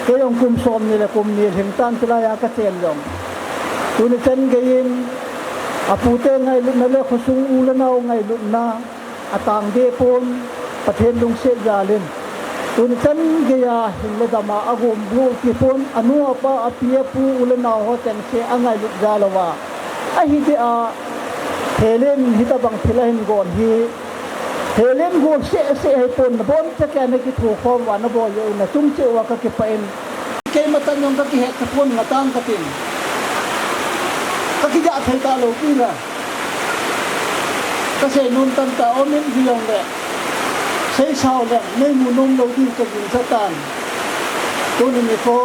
kei jong kum somni le kum ni lhing tan chulai a ka chen jong. Tuni chan gei in, apute ngailutna le khosung u le nao ngailutna, atang deh pon, Pathen lungset jal in. Tuni chan gei a hin le dam a agom bu ti pon, anu apa, api apu, u le nao ho chengse angailut jal uva. Ahi deh a, Helen hitabang thil ahin gon hi, Helen gol sese ahipon, nabonchauva na kithokhom uva, nabol jeh uva, nachung cheh uva ka kipah in. Keima chan jong ka kihet tapon, ngatang katin. Ka kigah thei talou pi la. Ka seinom tamtah um in hijongle, seisao le, neimu nom lou diu ka ginchat tan. Tuni nikho,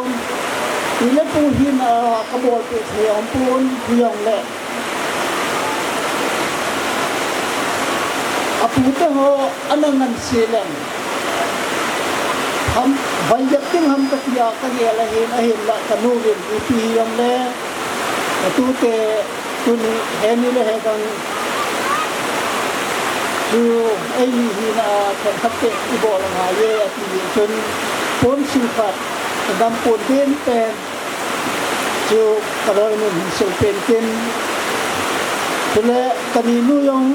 i le pu hina a ka bolpeh thei aumpon hijongle, apute ho ana nganse leng, ham, vai jep ding ham kati a ka gel ahin, ahinla ka nu vin ipi hijongle, atute tuni heni le hegang chu eini hina a themkhat teh ibol angai e ati jeh chun, pon sil khat, ka dam pon den pen chu ka loinu hin sil pen tin, chule ka ninu jong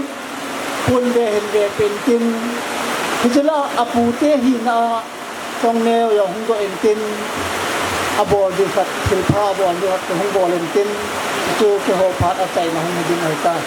pon ve hin ve pen tin, hiche la apute hina a tongneo jong hung doh in tin, abol diu khat, thilpha abol diu khat hung bol in tin, chu keiho phat achaina hung ding ahitai.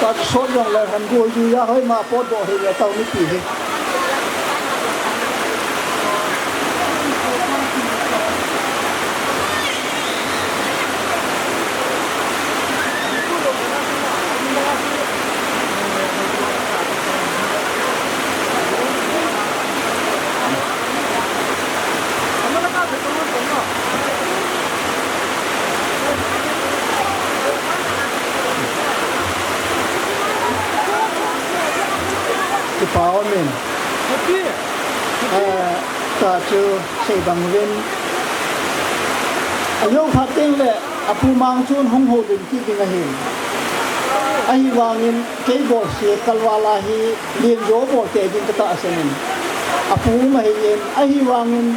Ka sot jong le han gol ju ya hoi ma pot doh hi le tau mipi hi. Kipa umin. Eh, ta chu sei bang uvin. Ajou phat teng le apu mang chun hung houlim kit ding ahi. Ahivangin kei bolse kalval a hi lenjo bolte ding katahsan in. Apu um ahin, ahivangin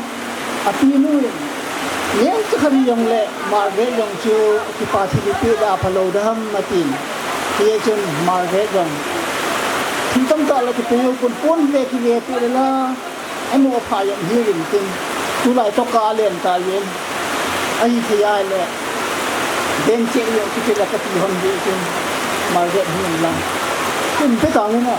apinu in, neocha khat hijongle Margaret jong chu kipa thil ipeh le aphalou ding ham atin. Hijeh chun Margaret jong thil tamtah la kipeh jou pon, pon ve kive peh le la. Amo apha jong hiuvin tin, tulai toh ka alen ta jeng. Ahithei ahile, den cheh jong kiti la kati hon ding tin, Margaret hin lang. Tin pe tang in a.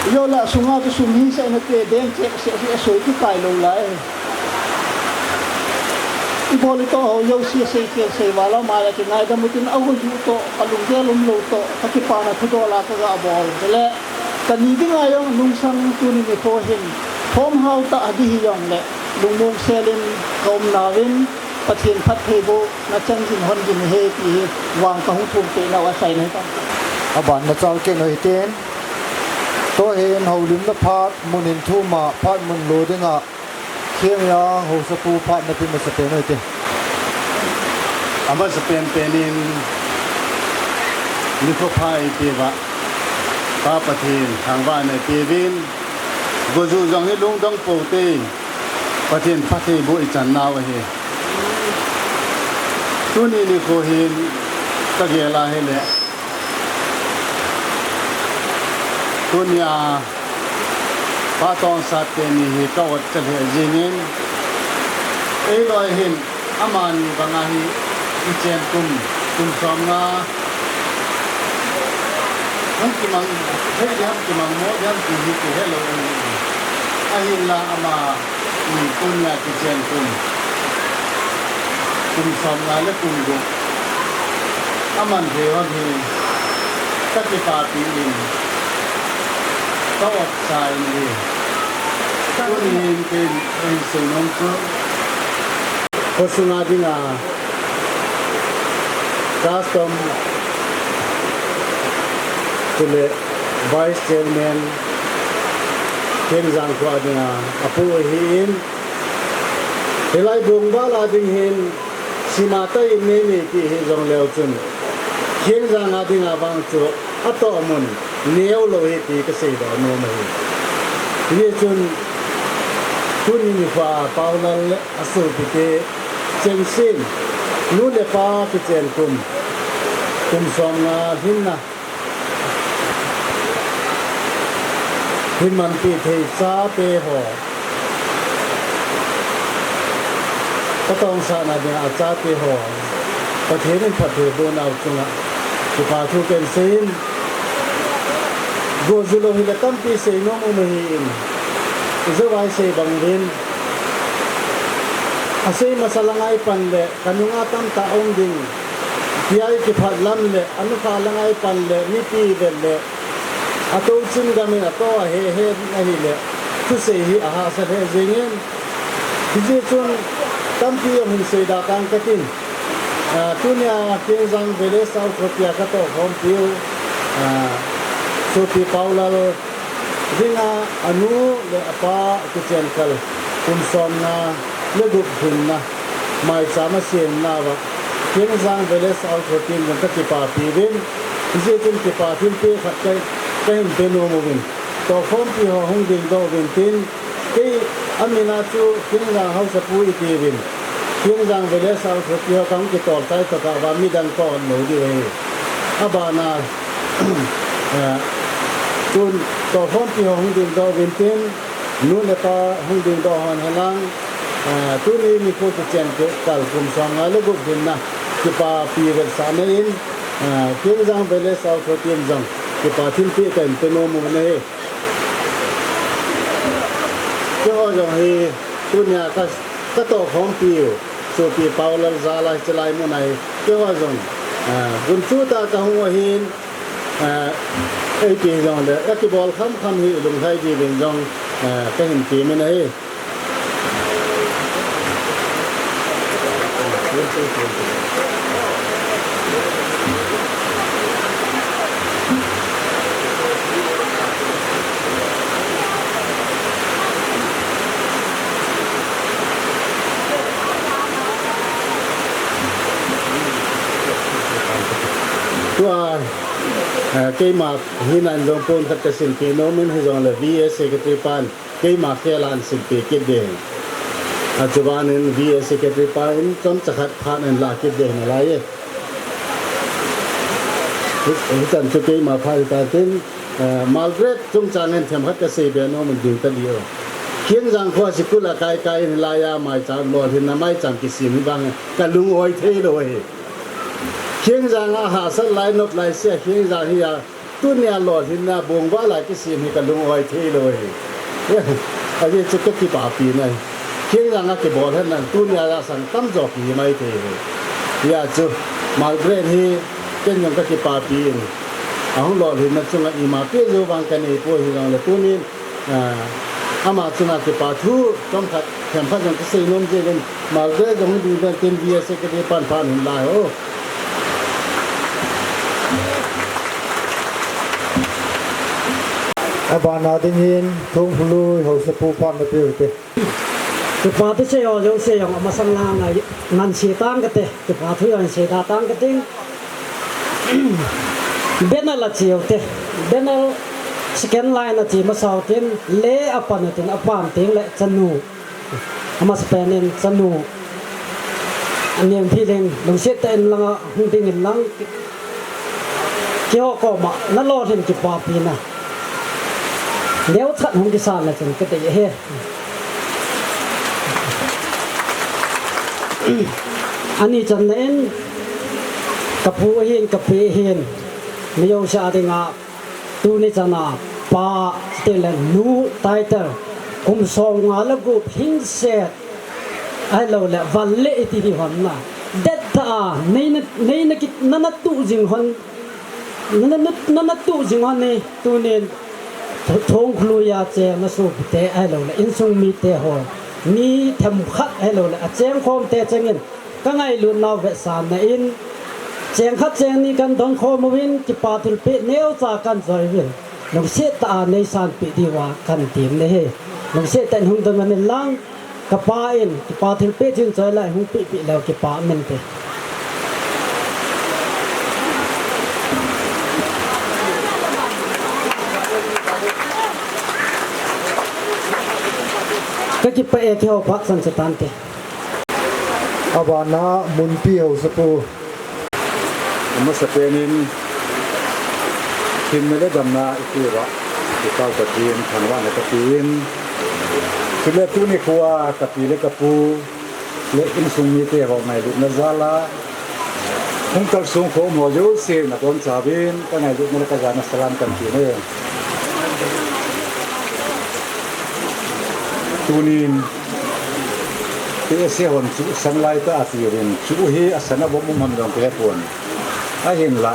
Ijo la sunga chu sum hisah in ate, den cheh seh seh soi kikai lou lai. Ibol itoh ho jouse seikhel sei val a, mai a kingaidam utin, ahuju toh, kalunggel umlou toh, kakipana thudol a kaga bol. Chule, Kani dinga jong nungsang tuni nikho hin, thom hao tah a ding hijongle, lungmong selin ka um nauvin, Pathen phattheiboh na chang jing hon jing ahi ti hi vang ka hung thum peh nau asei nahi ta. Aban na chal kei nahi tin, tuhin houlimna phat mun in thum a, phat mun lo dinga, Khengjang haosapu phat na pe masa pen u hite. Amasa penpen in nikho pha eipeuva Pa Pathen thangvahna eipeuvin, gojuh jong hi lungdong pou hite, Pathen phattheiboh ichan nau ahi. Tuni nikho hin kagel a hile, tunia Pa Tongsat teni hi ka ot chalheh jengin, eiloi hin amani banga hi kichen kum, kum somnga, hung kimang, thei diham kimang mo diham ti hi kihelou in, ahinla ama ni tunia kichen kum, kum somnga le kum gup aman thei hon hi kakipapi in ka otsa in ahi. Tuni hin ken eisenom chu khosunga dinga custom chule Vice Chairman Khengjang kho a dinga apu ahin, hilai Bungwal a ding hin sima tah in nei nei ti hijongleu chun, Khengjang a dinga vang chu atohmun neolou ahi ti kaseidoh nom ahi. Hijeh chun tuni nikho a Paulal le asopite chengsen, nu le pa kichen kum, kum somnga lhinna hin manpi thei chate ho, Pa Tongsat a dinga achate ho, Pathen in phattheiboh nau chunga kipa thu kaseiyin, gojuh lou hile tampi seinom um ahin, ijou a isei bang uvin, asei masa langa ipan le kanunga tamtah um ding, tia ikiphat lam le anukha langa ipan le mipi vet le atouchim gam in atou ahe he ding ahile, thusei hi ahahsa lheh jengin, hijeh chun tampi jong hin seidah tang katin, ah, tunia Khengjang Village South Khoti a katohkhompiu, ah, Sopi Paulal dinga anu le apa kichen kal kum somnga le gup lhinna maicham asemnauva Khengjang Village South Khoti in jong kakipapi uvin, hijeh chun kipa thilpeh khat ka, kahin pe nom uvin, tohkhompi ho hung dingdoh uvin tin, kei amin a chu Khengjang haosapu itiuvin, Khengjang Village South Khoti ho kahung kitol chai tokah vang midang ka ot lou diu ahi. Abana, eh, tun tohkhompi ho hung dingdoh uvin tin, nu le pa hung dingdoh hon henlang, eh, tuni nikho kichen kal kum somnga le gup lhinna kipapi vetsahna in, eh, Khengjang Village South Khoti in jong kipa thilpeh kahin pe nom u ahi. Keiho jong hi tunia ka, katohkhompiu Sopi Paulal jal a hichelai muna hi keiho jong, ah, gunchu tah kahung u ahin, ah, ipi hijongle akibol khamkham hi lunglhai diuvin jong, ah, kahin temin ahi. Tua, eh, keima hina in jong pon khat kasilpeh nomin hijongle V A Secretary pan keima khel a ahin silpeh kit ding. Achubanin V A Secretary pan chomcha khat phat ahin lah kit ding nalai e. Hi, hichan chu keima phat hitatin, eh, Margaret chungchang in themkhat kaseibe nomin ding tadi o. Khengjang kho a sikul a kaikai in hilaiya maicham lolhinna maicham kisem hi vang kalung oi theilou ahi. Khengjang a hahsat lai nop lai sea Khengjang hi a tunia lolhinna bungval a kisem hi kalung oi theilou ahi. Ajeh chu kakipapina ahi. Khengjang a kibol henlang tunia a sang tamjo kihi maithei ahi. Hijeh chun Margaret hi ken jong kakipapi in, Ahung lolhinna chunga ima peh jou vang kanei poi, hijongle tunin, ah, ama chunga kipa thu chomkhat themkhat jong kasei nom jengin, Malde jong hung ding dan tin V S A kati pan pan hin lai ho. Abana dingin Thongkhullui Haosapu pan na peh ute. Kipa thu sei ho jouse jong amasang langa ngan sei tang kate, kipa thu jong sei da tang kating. Banner la cheu te. Banner second line a che masa u tin, le apan u tin, apan teng le chanu. Amasapen in chanu. Anem phi leng, lungset tah in langa hung ding in lang. Keiho koma, na lolhin kipapina. Neocha hung kisan le chun kati e. Ani channa in, kapu ahin, kapi ahin, mi jouse a dinga, tuni chana, pa, chuteng le nu, title, kum som nga le gup, hingset, ahilou le, val le iti hi hon na. Det tah a, nei na, nei na kit, na na tu jing hon, na, na, na, na tu jing hon ni, tunin, Thongkhullui a cheng na sopite, ahilou le, insung mite ho, mi themkhat, ahilou le, acheng khom te chengin, ka ngailut nau vetsahna in, cheng khat cheng ni kan dong khom uvin, kipa thilpeh neocha kan joi uvin, lungset tah a nei sanpeh diuva kan tem nahi, lungset tah in hung dong uvin lang, Kapa in, kipa thilpeh chun choi lai hung pehpeh leu kipa min te. Ka kipah e, keiho phat san se tante. Abana Munpi Haosapu. Amasapen in, hinna le damna i Pu uva, i Pau Pathen thangvahna ka pe in, chule tuni khoa ka pi le ka pu le insung mite ho ngailutna jal a, hung kalsong khom ho jouse na bonchauvin, ka ngailutna le ka jana salam kan pe e. Tunin, P S A hon chu san lai tah a ati uvin, chu hi a san a bom um ham jong ka he pon. Ahinla,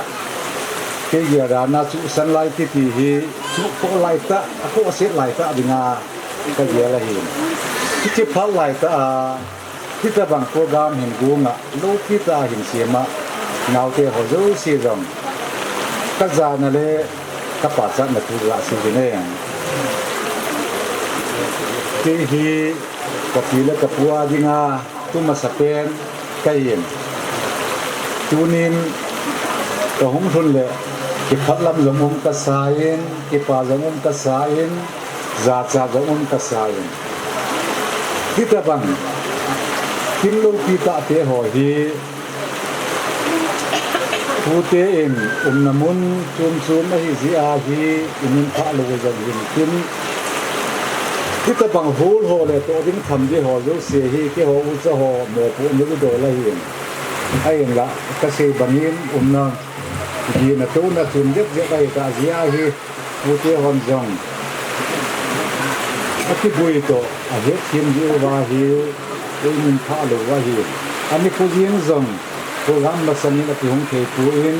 kei gel dan a chu san lai kiti hi, chu khoh lai tah, a khohset lai tah dinga ka gel ahin. Hiche phat lai tah a, hitabang program hin gonga, loupi tah a hin sema, naote ho jouse jong, ka jana le ka pachatna thu la sei ding e. Kei hi ka pi le ka pu a dinga tu masapen ka hin. Tunin ka hung lhun le kiphatlam jong um ka sa in, kipa jong um ka sa in, jacha jong um ka sa in. Hitabang kin loupi tah te ho hi Pute in umna mun chom chom ahi jeh a hi, i min phah lou jong hin tin. Hitabang hol ho le toh ding tham ding ho jouse hi, keiho ucha ho mopohna dol ahin. Ahinla, ka sei bangin umna, gihna tohna chom jep jep ahi tah jeh a hi. Pute hon jong akiboi toh, ahetthem diu va hi, ei min phah lou va hi. Ani pu jing jong, program masang in akihung thei pon,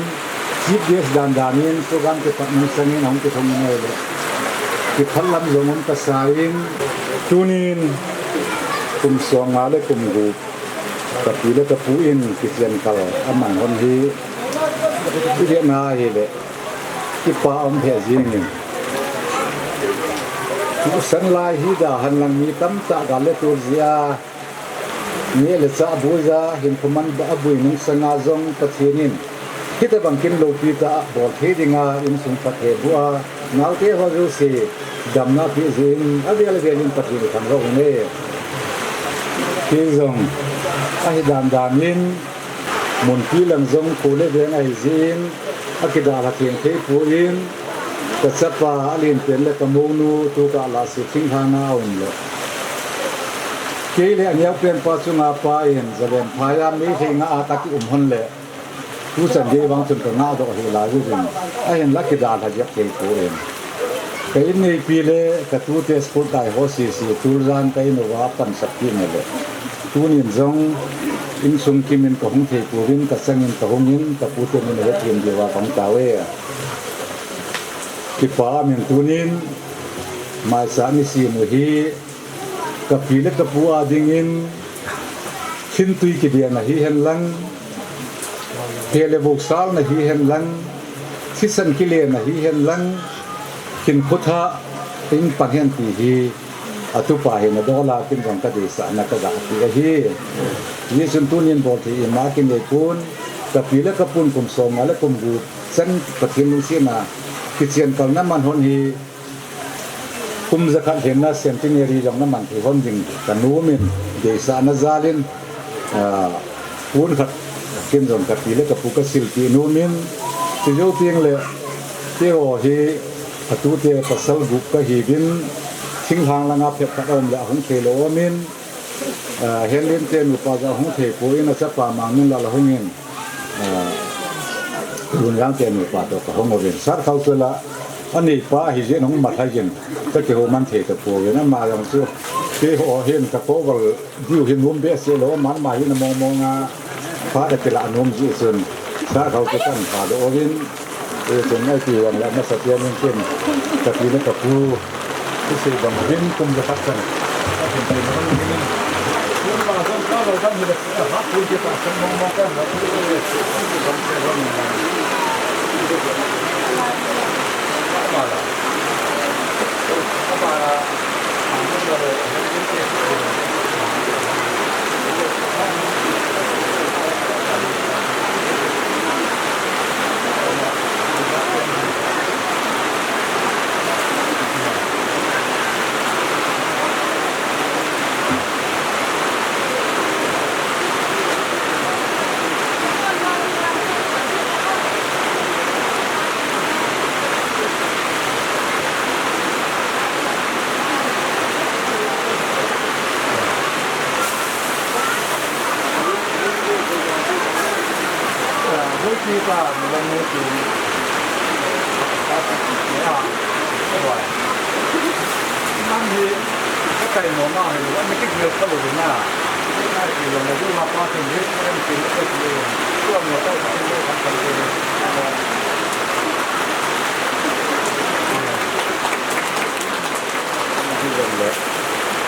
chief guest dan dan in, program kipat masang in ahung kithong in ahile. Kiphatlam jong um ka sa in, tunin, kum som nga le kum gup, ka pi le ka pu in kichen kal aman hon hi, i vet na ahile. Kipa um lheh jeng in. Tusan lai hi dahan lang mi tamtah gal le tol jeh a, neh le chah boi a, hinkho manbah a boi nungsang a jong Pathen in hitabang kin loupi tah a bol thei dinga insung phatthei boh a, naote ho jouse damna peh jeh in avel vel in Pathen i thangvah u hite. Kei jong ahi dan dan in, Munpi lang jong kho le veng ahi jeh in, akidalha theng thei pon, ka chapa alen pen le ka mounu tukah Lahse thinglhang a aum le. Kei le aneopen pa chunga pa in, Zalen phai a Meitei nga a ka kium hon le, tuchan gei vang chun ka ngah doh hih lai uvin, ahinla kidalha jep thei pon. Ka inneipi le ka tute school kai ho sese, tuljan ka in uva pansap kit na le. Tunin jong insung kimin ka hung thei pouvin, ka changin ka hungin, ka pute min ahetthem diuva ka hung tao e. Kipa min tunin maicha ni simu hi kapi le kapu a dingin khintui kidian ahi henlang, pele buksal na hi henlang, thisan kilen ahi henlang, khin khutha in pang hen ti hi atupa hin adola kin jong kadeisahna kaga ti ahi. Hichun tunin bol thei ima kinei pon, kapi le kapun kum som nga le kum gup chan Pathen lungsetna kichen kalna man hon hi kum jakhat lhenna centenary jong na man thei hon ding kanom in, deisahna jalin, ah, pon khat kin jong kapi le kapu kasilpi nom in, ti jou teng le, keiho hi atute pasal gup kahiuvin, thinglhang langa phabep khat aum le ahung thei lou um in, ah, Henlim te nupa jong ahung thei pon, achapa Mangminlal ahung in, ah, Lunjang te nupa toh kahung uvin. Sir Khaochol a, aneipa ahi jeh in hung mat lhai jin, kakihou man thei tapouvin, ama jong chu keiho hin kakou val diu hin nom behseh lou, aman ama hin among mong a, phat akilah nom jeh chun, Sir Khaochol chu kan pha doh uvin, hichun ipi vang le amasa pen in kin, kapi le kapu, kisei bang hin kum jakhat chan, ahin kin, kum la jong ka val kan hi le, ha, kum ki ta chan mong mong kan, ha, kum ki ta chan mong mong kan.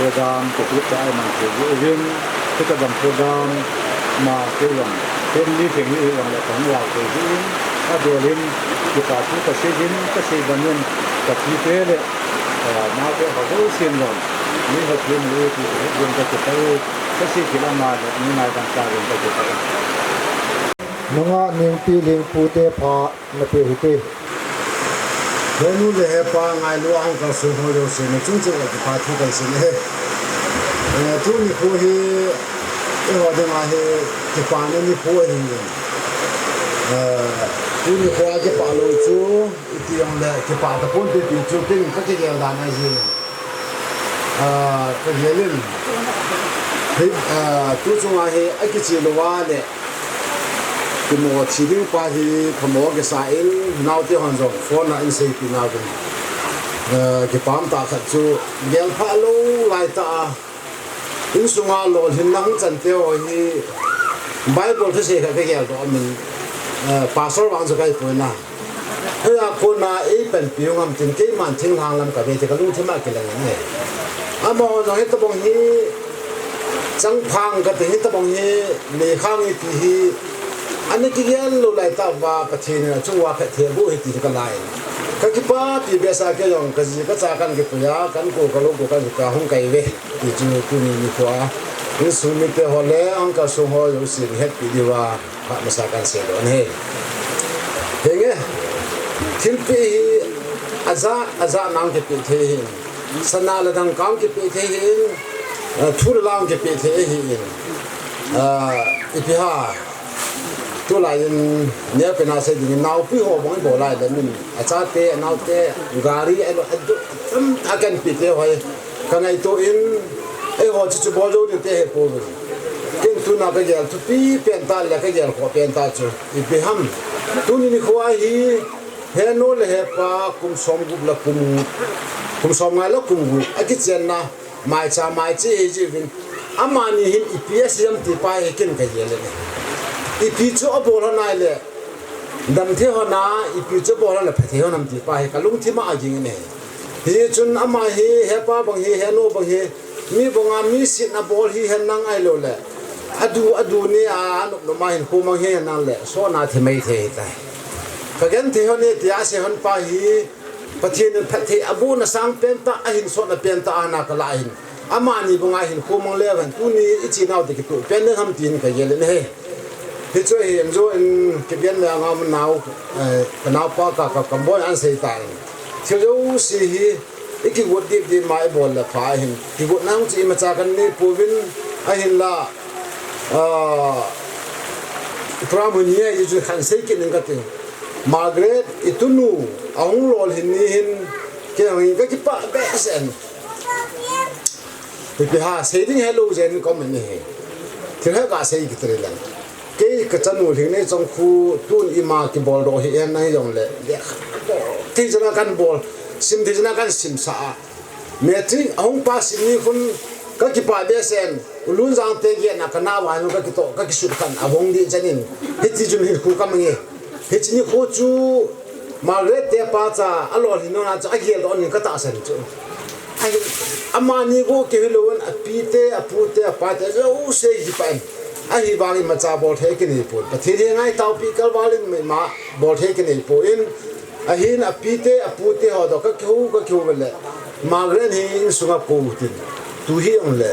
Program, program, program, ma, program, family thing hi, program le, program, program, adolin, kipa thu kasei jin, kasei bangin, kapi te le, eh, ma te ho jouse in jong, mi ho thim le, ti, ti, jong kakipah e, kasei thei lama le, mi ngai dang ta jong kakipah e. Nungah Nengpi Lengpu te pha, na pe hite. He nu le he pa ngailu a hung kalsong ho jouse, na chung cheh a kipa thu kasei e. Eh, tuni nikho hi, eiho dinga hi, kipana nikho ahi. Eh, tuni nikho a kipah lou chu, iti jong le, kipah taponte ti chu, ken kakigel dan ahi. Ah, kagel in. Hei, ah, tu chunga hi, akiche lou a le, Kimo thi ding pa hi phamo kisa in, naote hon jong phone a eiseipeh nau vin. Eh, kipah tah khat chu gel pha lou lai tah a. Insunga lolhinna hung chan te ho hi Bible thusei khat kageldoh amin, eh, pastor vang chu kahi poi na. Hia kona eipanpi u ngam tin keiman thinglhang lam kave ti kalungthim a kilang in e. Amaho jong hitabang hi changphang kati, hitabang hi meikhang hi ti hi ana kigel lou lai tah uva Pathen in achung uva phatthei aboh hi ti hi kalai. Kakipapi behseh a, kei jong kaji kacha kan kipui a, kan ko kalou ko kan kipui a hung kai ve. Ti chu tuni nikho a insung mite ho le, hung kalsong ho jouse hetpi diuva. Phat masa kan seidoh ahi. Henge, thilpeh hi ajat, ajat na hung kipeh thei ahin. Sana le dangka hung kipeh thei ahin. Ah, thu le la hung kipeh thei ahin. Ah, ipi ham. Tulai in neopen a sei ding in naopi ho bang ibol lai le min. Achate, anaote, gari, alo, adu, um, akan pe te ho hi. Kangaito in, eiho chu chu bol jou ding te hepouvin. Ken tuna kagel thupi pen tah le kagel khoh pen tah chu ipi ham. Tuni nikho a hi, he nu le he pa kum som gup le kum, kum som nga le kum gup akichenna maicha maiche hi jiuvin. Amani hin ipi asei ham ti pa hi ken kagel e. Ipi chu abol ham nai le. Damthei hon a, ipi chu bol le phatthei hon ham ti pa hi kalungthim a aging in ahi. Hichun ama hi, hepa bang hi, henu bang hi, mi banga mi sitna bol hihen lang ahilou le, adu, adu ni a, anop nop a hinkho mang hihen lang le, sona themei thei tai. Kagenthei hon e tia asei hon pa hi, Pathen in phatthei abohna sangpen tah, ahinsona pen tah a ana kalah ahin. Amani banga hinkho mang leu hen, tuni ichenau te kitoh pen ding ham tin kagel in ahi. Hichu ahi, anjo in kiben le anga mun nau, eh, kanaopa ka, ka, kaboi an sei tan. Thil jouse hi, ikigot dip dip ma ibol le pha ahin. Kigotna chu imacha kanei pouvin ahinla, ah, program hi ahi chu kahin sei kit ning kati. Margaret, itunu, ahung lolhin ni hin, kei hung kakipah behseh in. Ipi ham, sei ding helou jeng in comment ni hi. Thil hi kasei kit ri lang. Kei kachanu Lhingneichong khu tun ima kibol doh hihen lang jongle. Thei jana kahin bol, sim thei jana kahin simsah a. Matric ahung pass sim ni khun kakipah behseh in. U Lunjang te gena kanao a hin kakitoh, kakisut khan abong dih chan in. Hiti chun hinkho kamang e. Hiche nikho chu Margaret te pa cha alolhin nona chu agel doh ning katahsan chu. Ahi, amani bou keu hilou in, apite, apute, apate, jouse hi pan. Ahivangin imacha bol thei kinei pon. Pathen henga taopi kalval in ima bol thei kinei pon. Ahin apite, apute ho toh kakihou, kakihou le. Margaret hi insunga pou tin. Tu hi ong le.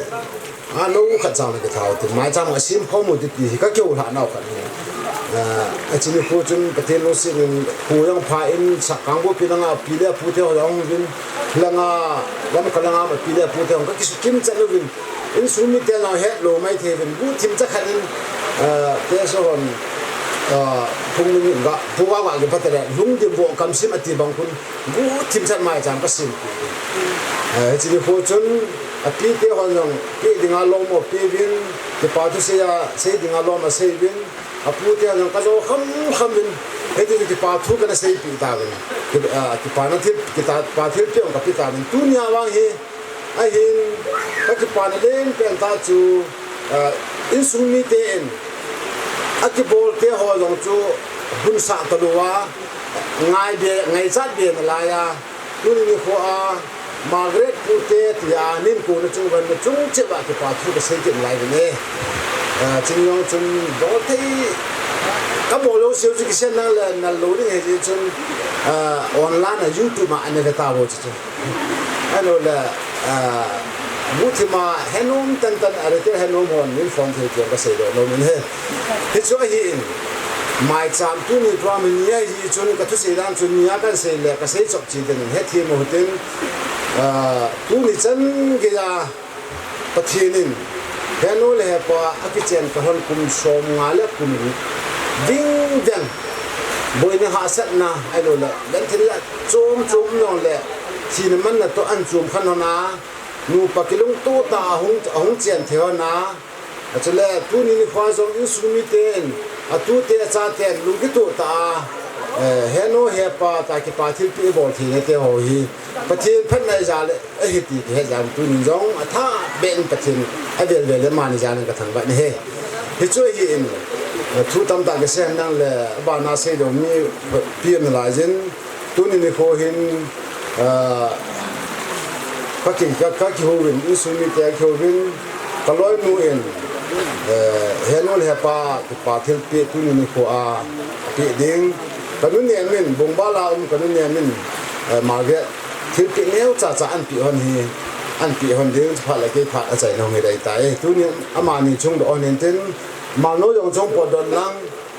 Anou khat chang le kithao tin. Maicham asim khom u ti ti hi kakihou lhah nau khat hi. Ah, ache nikho chun Pathen lungset in kho jong pha in Sakangbopi langa api le apute ho jong hung uvin, langa, Lamka langa api le apute ho kakisukim chan uvin, insung mite jong hetlou maithei uvin, guhthim cha khat in, ah, te so hon, ah, phung min ga, pu ga ga ge pate le, lungdim bo kamsim ati bang khun, guhthim chan maicham kasim. Ah, hiche nikho chun, apite hon jong, pe dinga lom ape uvin, kipa thu sei a, sei dinga lom asei uvin, apute hon jong kajo kham kham uvin, hiti chun kipa thu kana seipeh tauvin. Ki, ah, kipana thil, kipa thilpeh jong kapeh tauvin. Tunia vang hi, ahin, kakipana lenpen tah chu, ah, insung mite in, akibol te ho jong chu, hunsah talou a, ngaibe, ngaichat be nalai a, tuni nikho a, Margaret pute tia nin kona chung uva nachung cheh uva kipa thu kasei kit lai uvin e. Ah, chun jong chun bol thei kabol lou seh u chu kisei nang le nal lou ding ahi chun, ah, online a YouTube a ana ve tau chu chu. Ahilou le, ah, guhthim a henom tantan a retail henom hon min phone thei ti kasei lou lou min he. Hichu ahin, maicham tuni program hi ni ahi chun kathusei dan chu nia kahin sei le kasei chop chi den in hethem u hitin, ah, tuni chan geiya Pathen in, henu le hepa akichen kahon kum somnga le kum gup ding ding, boina hahsatna ahilou le, genthei la chom chom jong le, thina manna toh ahin chom khen hon a, nupa kilungto tah a ahung, ahung chen thei hon a, achule tuni nikho jong insung miten, atute achaten lungkito tah a, eh, henu hepa tah kipa thilpeh bol theina te ho hi Pathen phatna ijat le ahi ti kihet jeh in tunin jong athah beh in Pathen avel vel le amani jal in kathangvah in ahi. Hichu ahin, thu tamtah kasei henlang le abana seiding mi pi um nalai jin, tuni nikho hin, ah, kaki, ka, kakihouvin, insung mite akihouvin, kaloinu in, eh, henu le hepa kipa thilpeh tuni nikho a peh ding, kanu nem in, Bongbal a um kanu nem in, eh, Margaret thilpeh neocha cha ahin peh hon hi, ahin peh hon ding, phat le kei phat achaina hung hi ding ahitai. Tuni amani chung doh hon intin, Malnou jong chung potdoh inlang,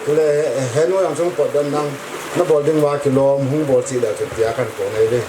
le henu jong chung potdoh inlang, nabol ding uva kilom, hung bol cheh leu chun tia kakou nai ve.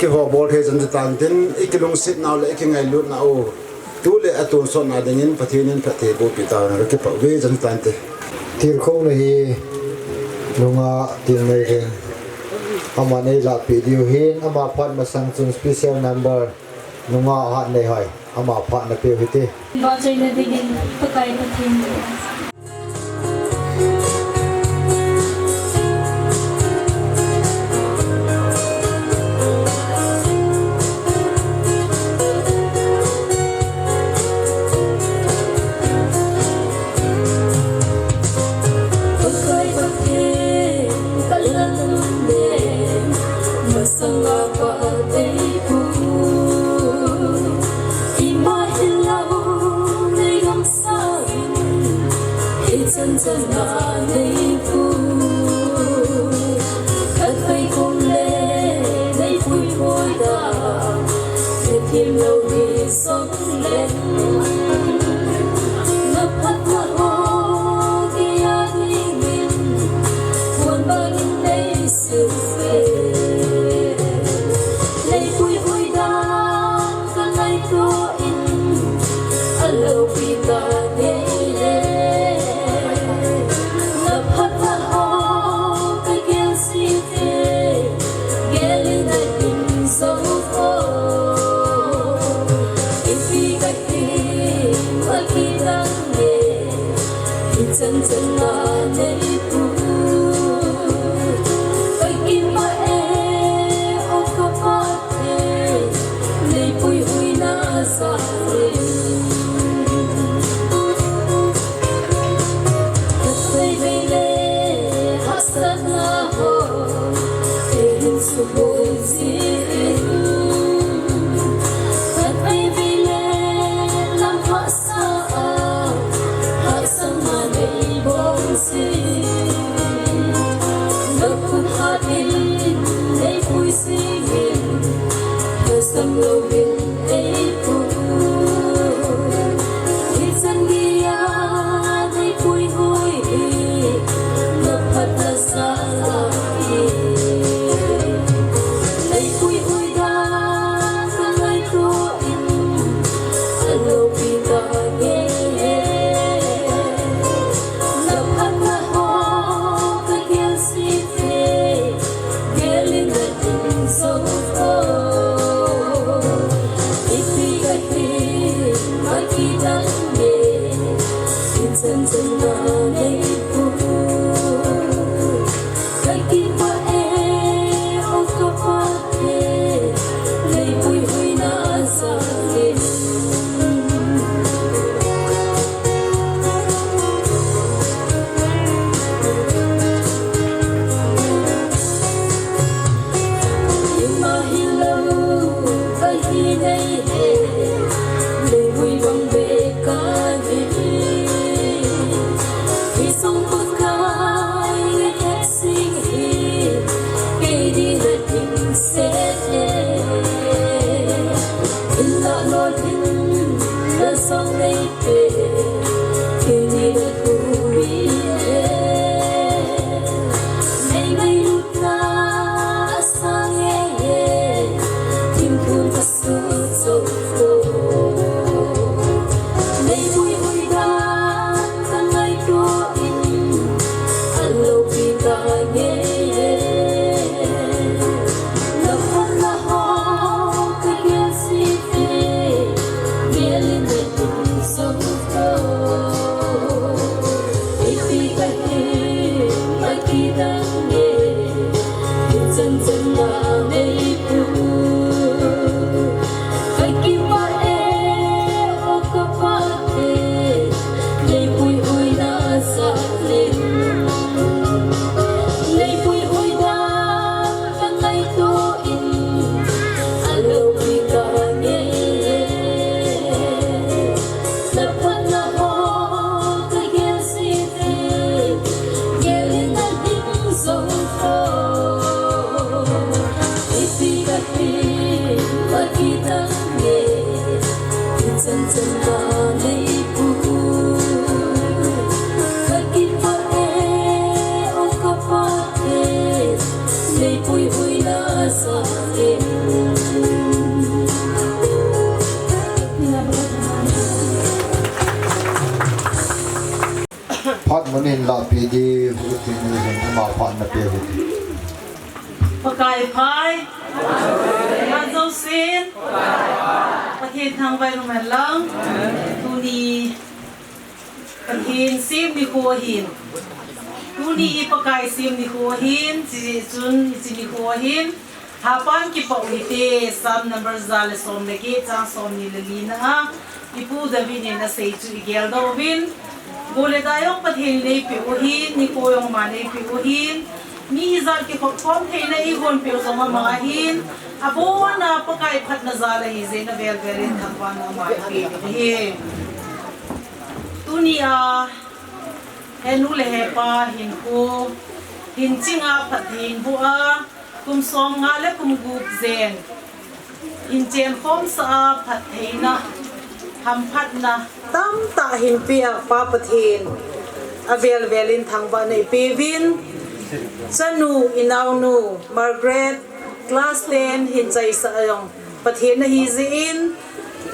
Keiho bol thei chan chu tan tin, ikilungset nau le ikingailutnau Tu le a tonsot na dingin Pathen in phattheiboh pi tahen, kakipah uve, chan tante. Tilkhouna hi nungah ding nei hin. Aman eilahpeh diu hin, ama phat masang chun special number nungah hat nei hoi, ama phat napeh u hite. Vahchoina dingin Pakai Pathen. Masanga pa dei pu, ima hilou nei gam sa in, hichan chan a nei pu. Khatvei kum le nei puipui ta, nei thim lou hi song le. Na phatna ho kei a dingin, huan bangin nei silve. Nei puihui dan ka ngaito in, a loupi ta ngei le. Na phatna ho ka gel si te, gel in na in zo ko. Ipi ka hi, ka hi dan le. Hichan chan a nei pu, ka kipah e, o ka Pathen, nei puihuina jal in. Khatvei vei le hahsatna ho, ei hin suboi jin. Khatvei vei le lam hahsa a, hahsatna nei bol jin. Na khut hat in nei pui jingin, na sam louvin ei pui. Hichan geiya nei puihui hi, na phatna jal a hi. Nei puihui dan ka ngaito in, a loupi ta ngei e. Na phatna ho ka gel si te, gel in na in zo ko. Ipi ka hi, ka hi dan le, hichan chan a nei pu. Ka kipah e, o ka Pathen, nei puihuina jal in. Ima hilou ka hi nei e, leivui bang beh ka hi. Hi song Phat mun in lahpi di, huti ni hin ama phat na pe huti. Pakai phai. Nga zo sin. Pathen thangvah in um hen lang. Tuni Pathen sem nikho ahin. Tuni hi Pakai sem nikho ahin. Chi chun chi nikho ahin. Hapan kipah u hite, Psalm number ja le som le get, chang som ni le li na a, i pu David in a sei chu i geldoh uvin. Go le dai jong Pathen in eipeh u ahin, nikho jong aman eipeh u ahin. Mi hijat kikhop khom theina eigon peh u jong ama ahin. Abon a Pakai phatna jal ahi jeh in avel vel in thangvahna ama eipeh u ahi. Tuni a, he nu le he pa hinkho, hin ching a phatthei in boh a, kum som nga le kum gup jen, hin chen khom sah a phattheina, hamphatna tamtah hin pe a Pa Pathen avel vel in thangvahna i pe uvin. Chanu, i naonu Margaret, class ten hin chaisah a jong Pathen ahi jeh in,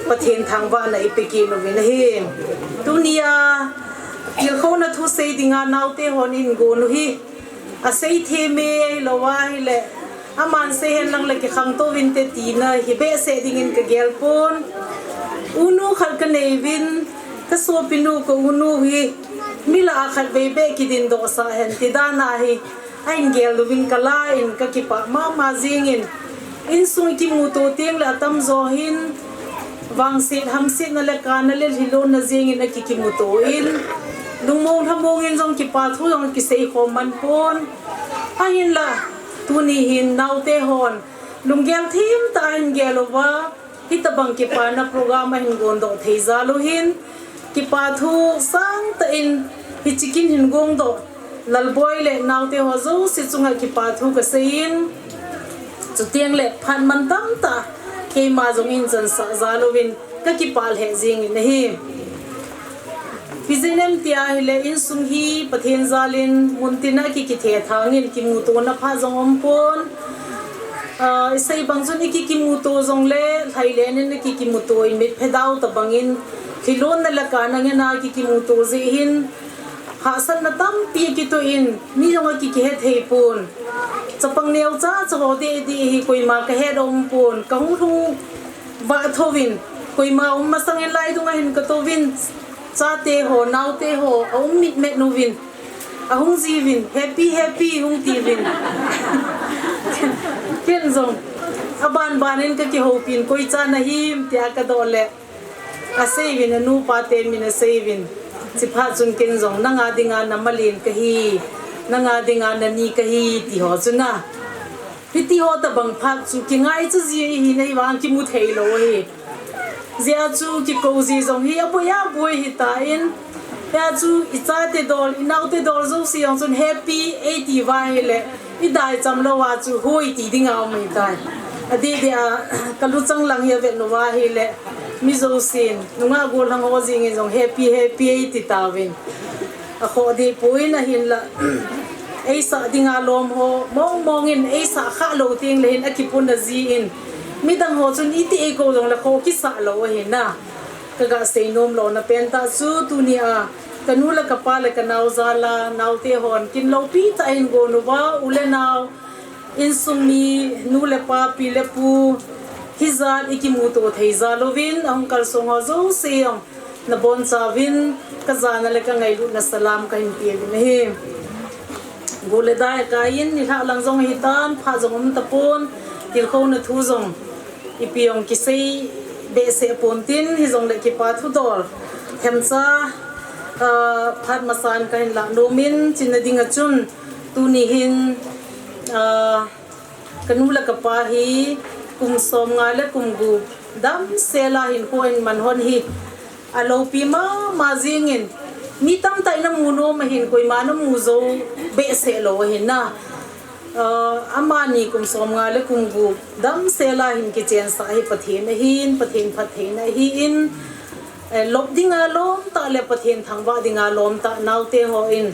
Pathen thangvahna i pe kit uvin ahi. Tuni a, tilkhouna thu sei dinga naote hon in gon u hi, asei them e, ahilou ahile, aman sei hen lang le kikhangtou vin te tina hi behseh dingin ka gel pon. U nu khat ka nei uvin, ka sopinu ka u nu hi, mi lah a khatvei beh kidin doh sah hen ti dan ahi. Ahin gel uvin ka la in ka kipah mama jing in, insung i kimuto teng le atamjo hin vangset hamsetna le kana le lhilonna jeng in aki kimuto in, lungmong lhamong in jong kipa thu jong kisei khom man pon. Ahinla, tuni hin naote hon lunggel them tah a ahin gel uva, hitabang kipana program ahin gon doh thei jal u hin, kipa thu sangtah in hiche kin hin gong doh Lalboi le naote ho jouse chunga kipa thu ka sei in, chuteng le phat man tamtah keima jong in chansah jal uvin ka kipah lheh jing in ahi. Pi Jenem tia ahile insung hi Pathen jal in muntin a ki, kithe thang in kimutona phat jong um pon. Ah, i sei bang chun i ki, kimuto jong le, lhailen in i ki, kimuto in mitphe dau tabang in, lhilonna le kana ngen a ki, kimuto jeh hin, hahsatna tampi kitoh in, mi jong a ki, kihe thei pon. Chapang neocha cha ho deh deh hi koima ka het um pon, ka hung lhung vah tho vin, koima um masang in lai dunga hin ka tou vin, chate ho, naote ho, a um mit met nu vin. Ahung ji uvin, "Happy, happy," hung ti uvin. Ken jong, aban ban in ka kihoupi in, "Koi cha nahim?" tia ka doh le, asei uvin, anupa te min asei uvin. Chuphat chun ken jong, "Nanga dinga na malen kahi, nanga dinga na ni kahi," ti ho chu na. Hiti ho tabang phat chu kingaicha ji ahi, ahivang kimu thei lou ahi. Jia chu kikou ji jong hi aboi aboi hita in. Hia chu i chate dol, i naote dol jouse jong chun happy eiti uva ahile, i daicham lou a chu hoi ti dinga um ahitai. Adeh deh a, ka luchang lang hi avet uva ahile, mi jousen, nungah gollhang ho jeng in jong happy, happy eiti tauvin. Akhoh deh poi in ahinla, eisah dinga lom ho mong mong in eisah kha lou teng le hin akipuna ji in, midang ho chun iti eikou jong le khoh kisah lou ahi na. Ka ga sei nom lona pen tah chu tuni a, ka nu le ka pa le ka nao jal a, naote hon kin loupi tah in gon uva, u le nao, insung mi, nu le pa, pi le pu, hijat i kimuto thei jal uvin, ahung kalsong ho jouse jong, na boncha uvin, ka jana le ka ngailutna salam ka hin pe uvin ahi. Go le dai a kai in, nilhah lang jong ahitan, phat jong um tapon, tilkhouna thu jong, ipi jong kisei behseh pon tin, hijongle kipa thu dol. Themcha, ah, phat masan ka hin lah nom in, china ding a chun, tuni hin, ah, ka nu le ka pa hi kum som nga le kum gup damsel a hinkho in man hon hi aloupi mama jing in, mi tamtah in amu nom ahin, koiman amu jou behseh lou ahin na. Ah, amani kum som nga le kum gup damsel a hin kichensah hi Pathen ahin, Pathen phattheina ahin, eh, lop dinga lom tah le Pathen thangvah dinga lom tah naote hon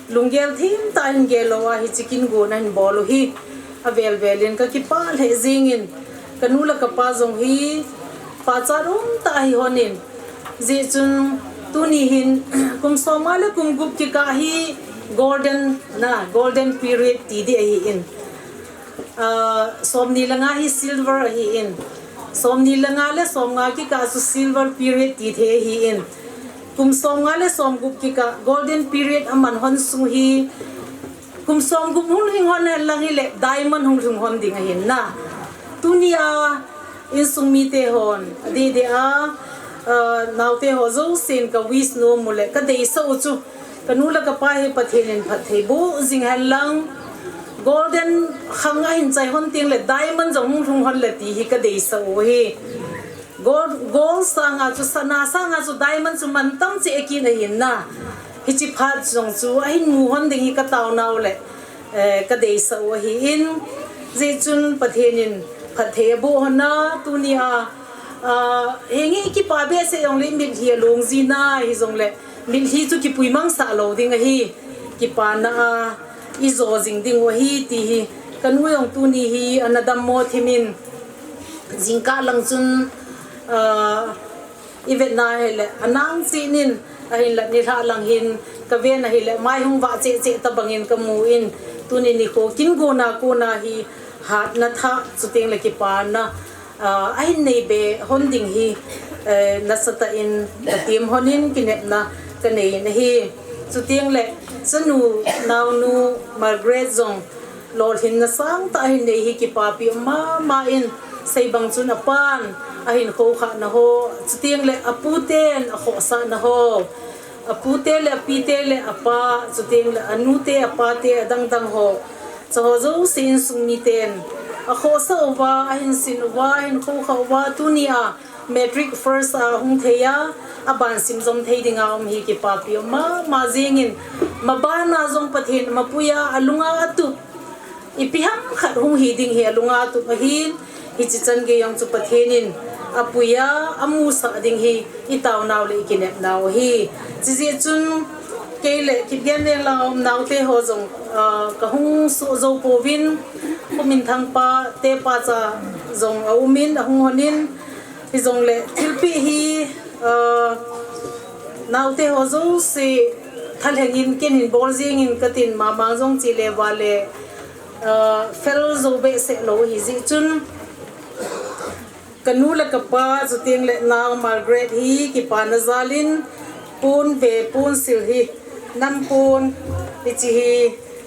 lunggel them tah in gel lou a hiche kin gon ahin bol u hi avel vel in ka kipah lheh jing in, ka nu le ka pa jong hi pachat um tah ahi hon in, jeh chun Tuni hin kum somnga le kum gup kikah hi golden na, golden period ti ding ahin. Ah, somni le nga hi silver ahin. Somni le nga le somnga kikah chu silver period ti thei ahin. Kum somnga le somgup kikah golden period aman hon sung hi kum somgup hung lhing hon hen lang hile diamond hung lhung hon ding ahin na. Tunia insung mite hon, adeh deh a, ah, naote ho jousen ka wish nom u le ka deisah u chu, kanu le kapa hi Pathen in phatthei boh jing hen lang, golden khang ahin chai hon teng le diamond jong hung lhung hon le ti hi ka deisah u ahi. Gold, gold sanga chu, sana sanga chu diamond chu mantam cheh kit ahin na. Hiche phat jong chu ahin mu hon ding hi ka taona u le, eh, ka deisah u ahin. Hijeh chun Pathen in phatthei aboh hon a, tunia, ah, henge kipah behseh jongle mitlhi along ji na, hijongle mitlhi chu kipui mangsah lou ding ahi. Kipana a ijo jing ding u ahi ti hi kanu jong tuni hi ana dammo thim in. Jingkah lang chun, ah, ivet na hile anang cheh in, ahinla nilhah lang hin ka ven ahile mai hung vah cheh cheh tabang in ka mu in, tuni nikho kin gona kona hi hatna thah chuteng le kipana, ah, ahin nei be hon ding hi, eh, nasatah in ka tem hon in kinepna ka nei in ahi. Chuteng le chanu naonu Margaret jong lolhinna sangtah ahin nei hi kipapi um mama in, sei bang chun apan ahin khoukhah na ho, chuteng le apu ten akhohsah na ho, apu te le api te le apa, chuteng le anu te apa te adang dang ho, chuho jouse insung miten akhohsah uva, ahin sin uva, ahin khoukhah uva, tunia matric first a hung thei a, aban sim jom thei dinga um hi kipapi um mama jing in, mabana jong Pathen mapui a, alunga atup, ipi ham khat hung hi ding hi alunga atup ahin, hiche chan gei jong chu Pathen in apui a, amusah ding hi itaonau le ikinepnau ahi. Chijeh chun kei le Kipgenveng lang a um naote ho jong, ah, ka hung soh jou pouvin, Pu Minthang pa te pa cha jong aum in, ahung hon in, hijongle thilpeh hi, ah, naote ho jouse thalheng in ken hin bol jing in katin, mama jong chele vale, ah, fel jou behseh lou hijeh chun, kanu le kapa chuteng le nao Margaret hi kipana jal in pon ve pon sil hi, nam pon hiche hi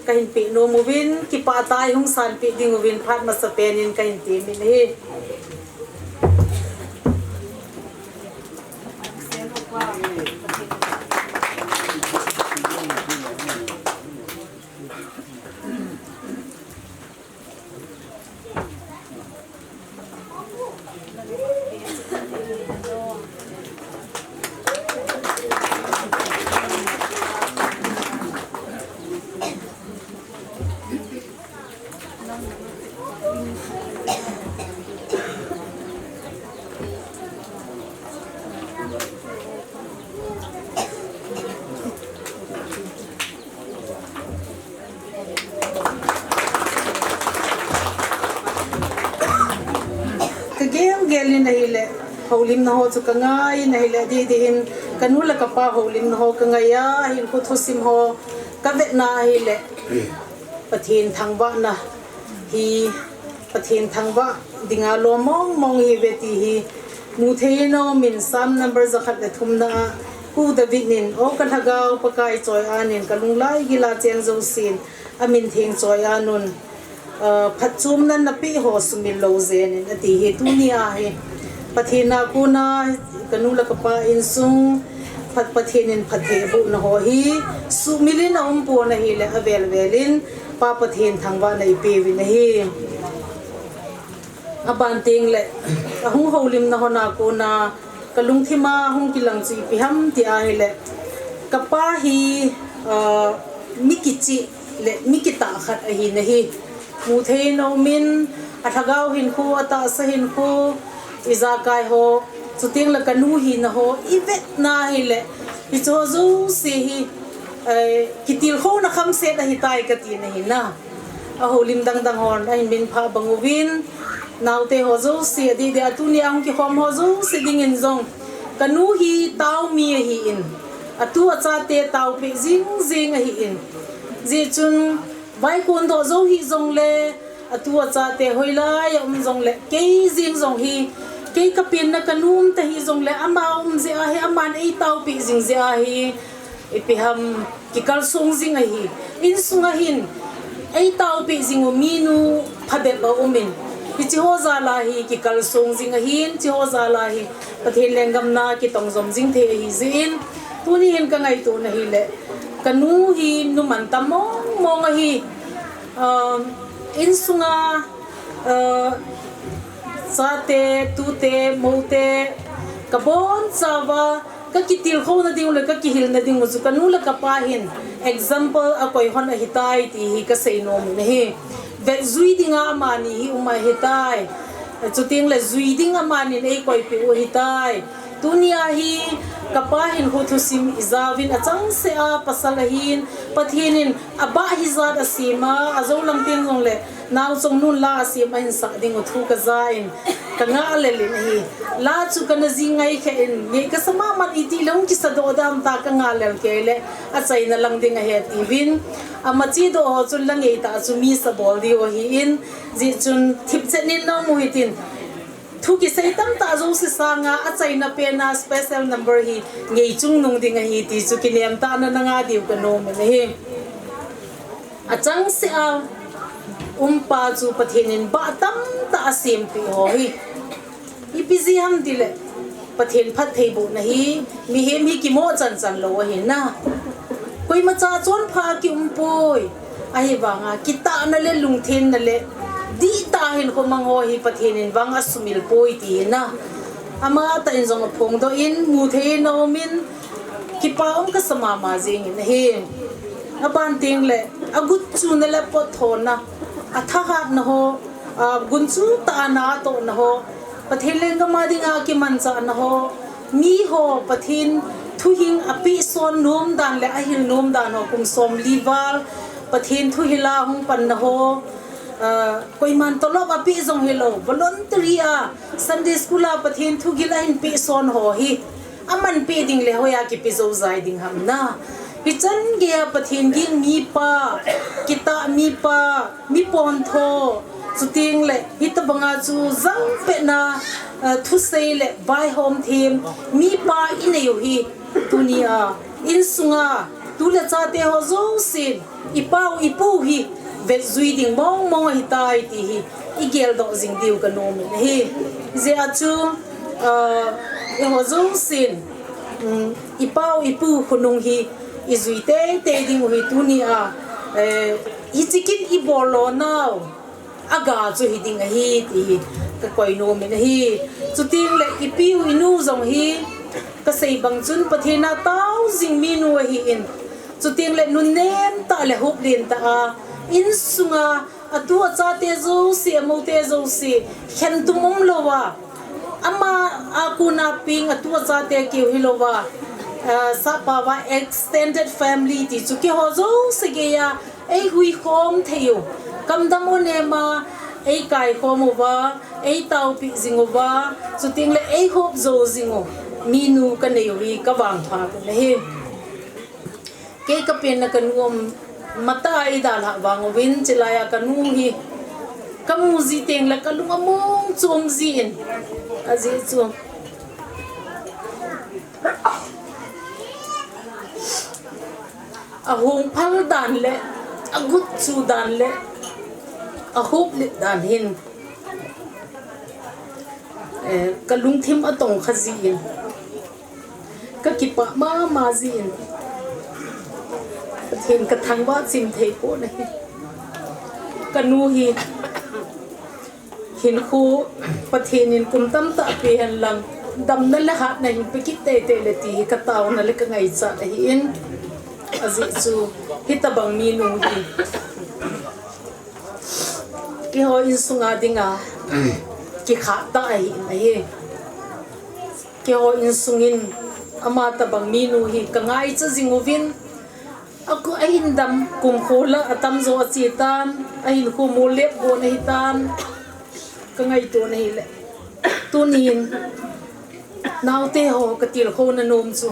kahin peh nom uvin, kipah tah a hung sanpeh ding uvin phat masapen in kahin temin ahi. Kagel gel in ahile, houlimna ho chu kangai in ahile, adeh deh in kanu le kapa houlimna ho kangai a, ahinkho thusim ho kavetna ahile, Pathen thangvahna hi, Pathen thangvah dinga lom mong mong ihiuve ti hi muthei in aumin, Psalm number jakhat le thumna a, Pu David in, O kalhagao Pakai choi-an in, kalunglai gila cheng jousen amin theng choi-an un, ah, phatchomna napeh ho sumil lou jen in, ati hi. Tunia hi Pathen a kona kanu le kapa insung, Pat-, Pathen in phatthei abohna ho hi sumil in aumpon ahile, avel vel in Pa Pathen thangvahna ipeuvin ahi. Aban teng le, ahung houlimna ho a kona kalungthim a hung kilang chu ipi ham ti ahile, kapa hi, ah, mi kicheh le mi kitah khat ahi nahi. Muthei in aumin, alhagao hinkho, atahsa hinkho, ijakai ho, chuteng le kanu hina ho ivetna ahile, hicheho jouse hi, eh, kitilkhouna khamset ahitai kati nahi na. Ahoulim dang dang hon ahin minphah bang uvin, naote ho jouse, adeh deh a tunia hung kikhom ho jouse dingin jong Kanu hi taomi ahin, atu achate taopeh jing jing ahin. Hijeh chun vaikon doh jou hih jongle, atu achate hoilai a um jongle, kei jeng jong hi, kei kapenna kanu um tahih jongle, ama um jeh a hi, aman eitaopeh jing jeh a hi, ipi ham, kikalsong jing ahi. Insunga hin eitaopeh jing u minu phabep aumin, hiche ho jal a hi kikalsong jing ahin, hiche ho jal a hi Pathen lenggam na kitong jom jing thei ahi jeh in, tuni hin kangaito na hile, kanu hi numan tam mong mong ahi. Insunga chate, tute, moute, kabonchauva kakitilkhouna ding u le kakihilna ding u chu kanu le kapa hin example akoi hon ahitai ti hi kasei nom in ahi. Vetjui dinga amani hi um ahitai. Chutengle jui ding amanin eikoipeh u ahitai. Tunia hi kapa hinkho thusim ijauvin, achangseh a pasal ahin, Pathen in abah hijat asem a, ajou lang teng jongle naochongnun la asem ahinsah ding u thu kaja in, kangah lel in ahi. La chu kana jing ngai khe in, ngei kasa mama in, itile hung kisadoh dam ta, kangah lel kei le achaina lang ding ahi tiuvin, ama chedoh ho chun la ngeitah chu mi sabol diu ahin, hijeh chun thipchet in namu hitin, thu kisei tamtah jouse sanga achaina pena special number hi ngei chungnung ding ahi ti chu kinemtahna nanga diu kanom in ahi. Achangseh a umpa chu Pathen in bah tamtah asempeh ho hi, ipi jeh ham tile, Pathen phattheibohna hi mihem hi kimo chanchan lou ahi na. Koimacha chonpha akiumpoi. Ahivanga kitahna le lungthenna le dihtah hinkho mang ho hi Pathen in vang asumil poi ti hi na. Amatah in jong aphongdoh in, muthei in aumin, kipa um kasa mama jeng in ahi. Aban tengle agut chuna le potthona, athahatna ho, gunchu tah a na atohna ho, Pathen lenggam a dinga kimanchahna ho, miho Pathen thuhing apehson nom dan le ahil nom dan ho, kum somli val Pathen thuhil a hung panna ho, koiman tolop apeh jong hilou, voluntary a Sunday school a Pathen thugil ahin pehson ho hi amanpeh ding le hoiya kipe joujai ding ham na. Hichan geiya Pathen ging mipa, kitah mipa, mipontho, chutengle hitobanga chu jangpetna thusei le vaihom them mipa inei u hi, tunia insunga tu le chate ho jousen ipau ipu hi vetjui ding mong mong ahitai ti hi igeldoh jing diu kanom in ahi. Hijeh a chu eiho jousen ipau ipu khonung hi ijui teitei ding u hi, tunia hiche kin ibol lonau aga chu hiding ahi ti hi kakoi nom in ahi. Chutengle ipiu inu jong hi kasei bang chun Pathen a tao jing minu ahin, chutengle nunnem tah le hoplen tah a insunga atu achate jouse, amoute jouse khentum umlouva, ama a kona peng atu achate keu hilouva, sahpauva extended family ti chu keiho jouse geiya eihuikhom thei u, kamdam u nema eikaikhom uva, eitaopeh jing uva, chutengle eihop jou jing u minu kanei u hi kavangphat in ahi. Kei kapenna kanu um matah a eidalhah vang uvin, chulaiya kanu hi kamu ji tengle kalung among chom jin, ajeh chu ahung phal dan le agut chu dan le ahoplet dan hin kalungthim atongkha jin, kakipah mama jin, Pathen kathangvah chim thei pon ahi. Kanu hi hinkho Pathen in kum tamtah peh henlang, damna le hatna hin pe kit teitei le ti hi kataona le kangaichat ahin, ajeh chu hitobang minu hi keiho insunga dinga kikhah tah ahin ahi. Keiho insungin ama tobang minu hi kangaicha jing uvin, ahin dam kumkho lah atamjo ache tan, ahinkho molep gon ahitan, kangaito na hile, tunin Naote ho, ka tilkhouna nom chu,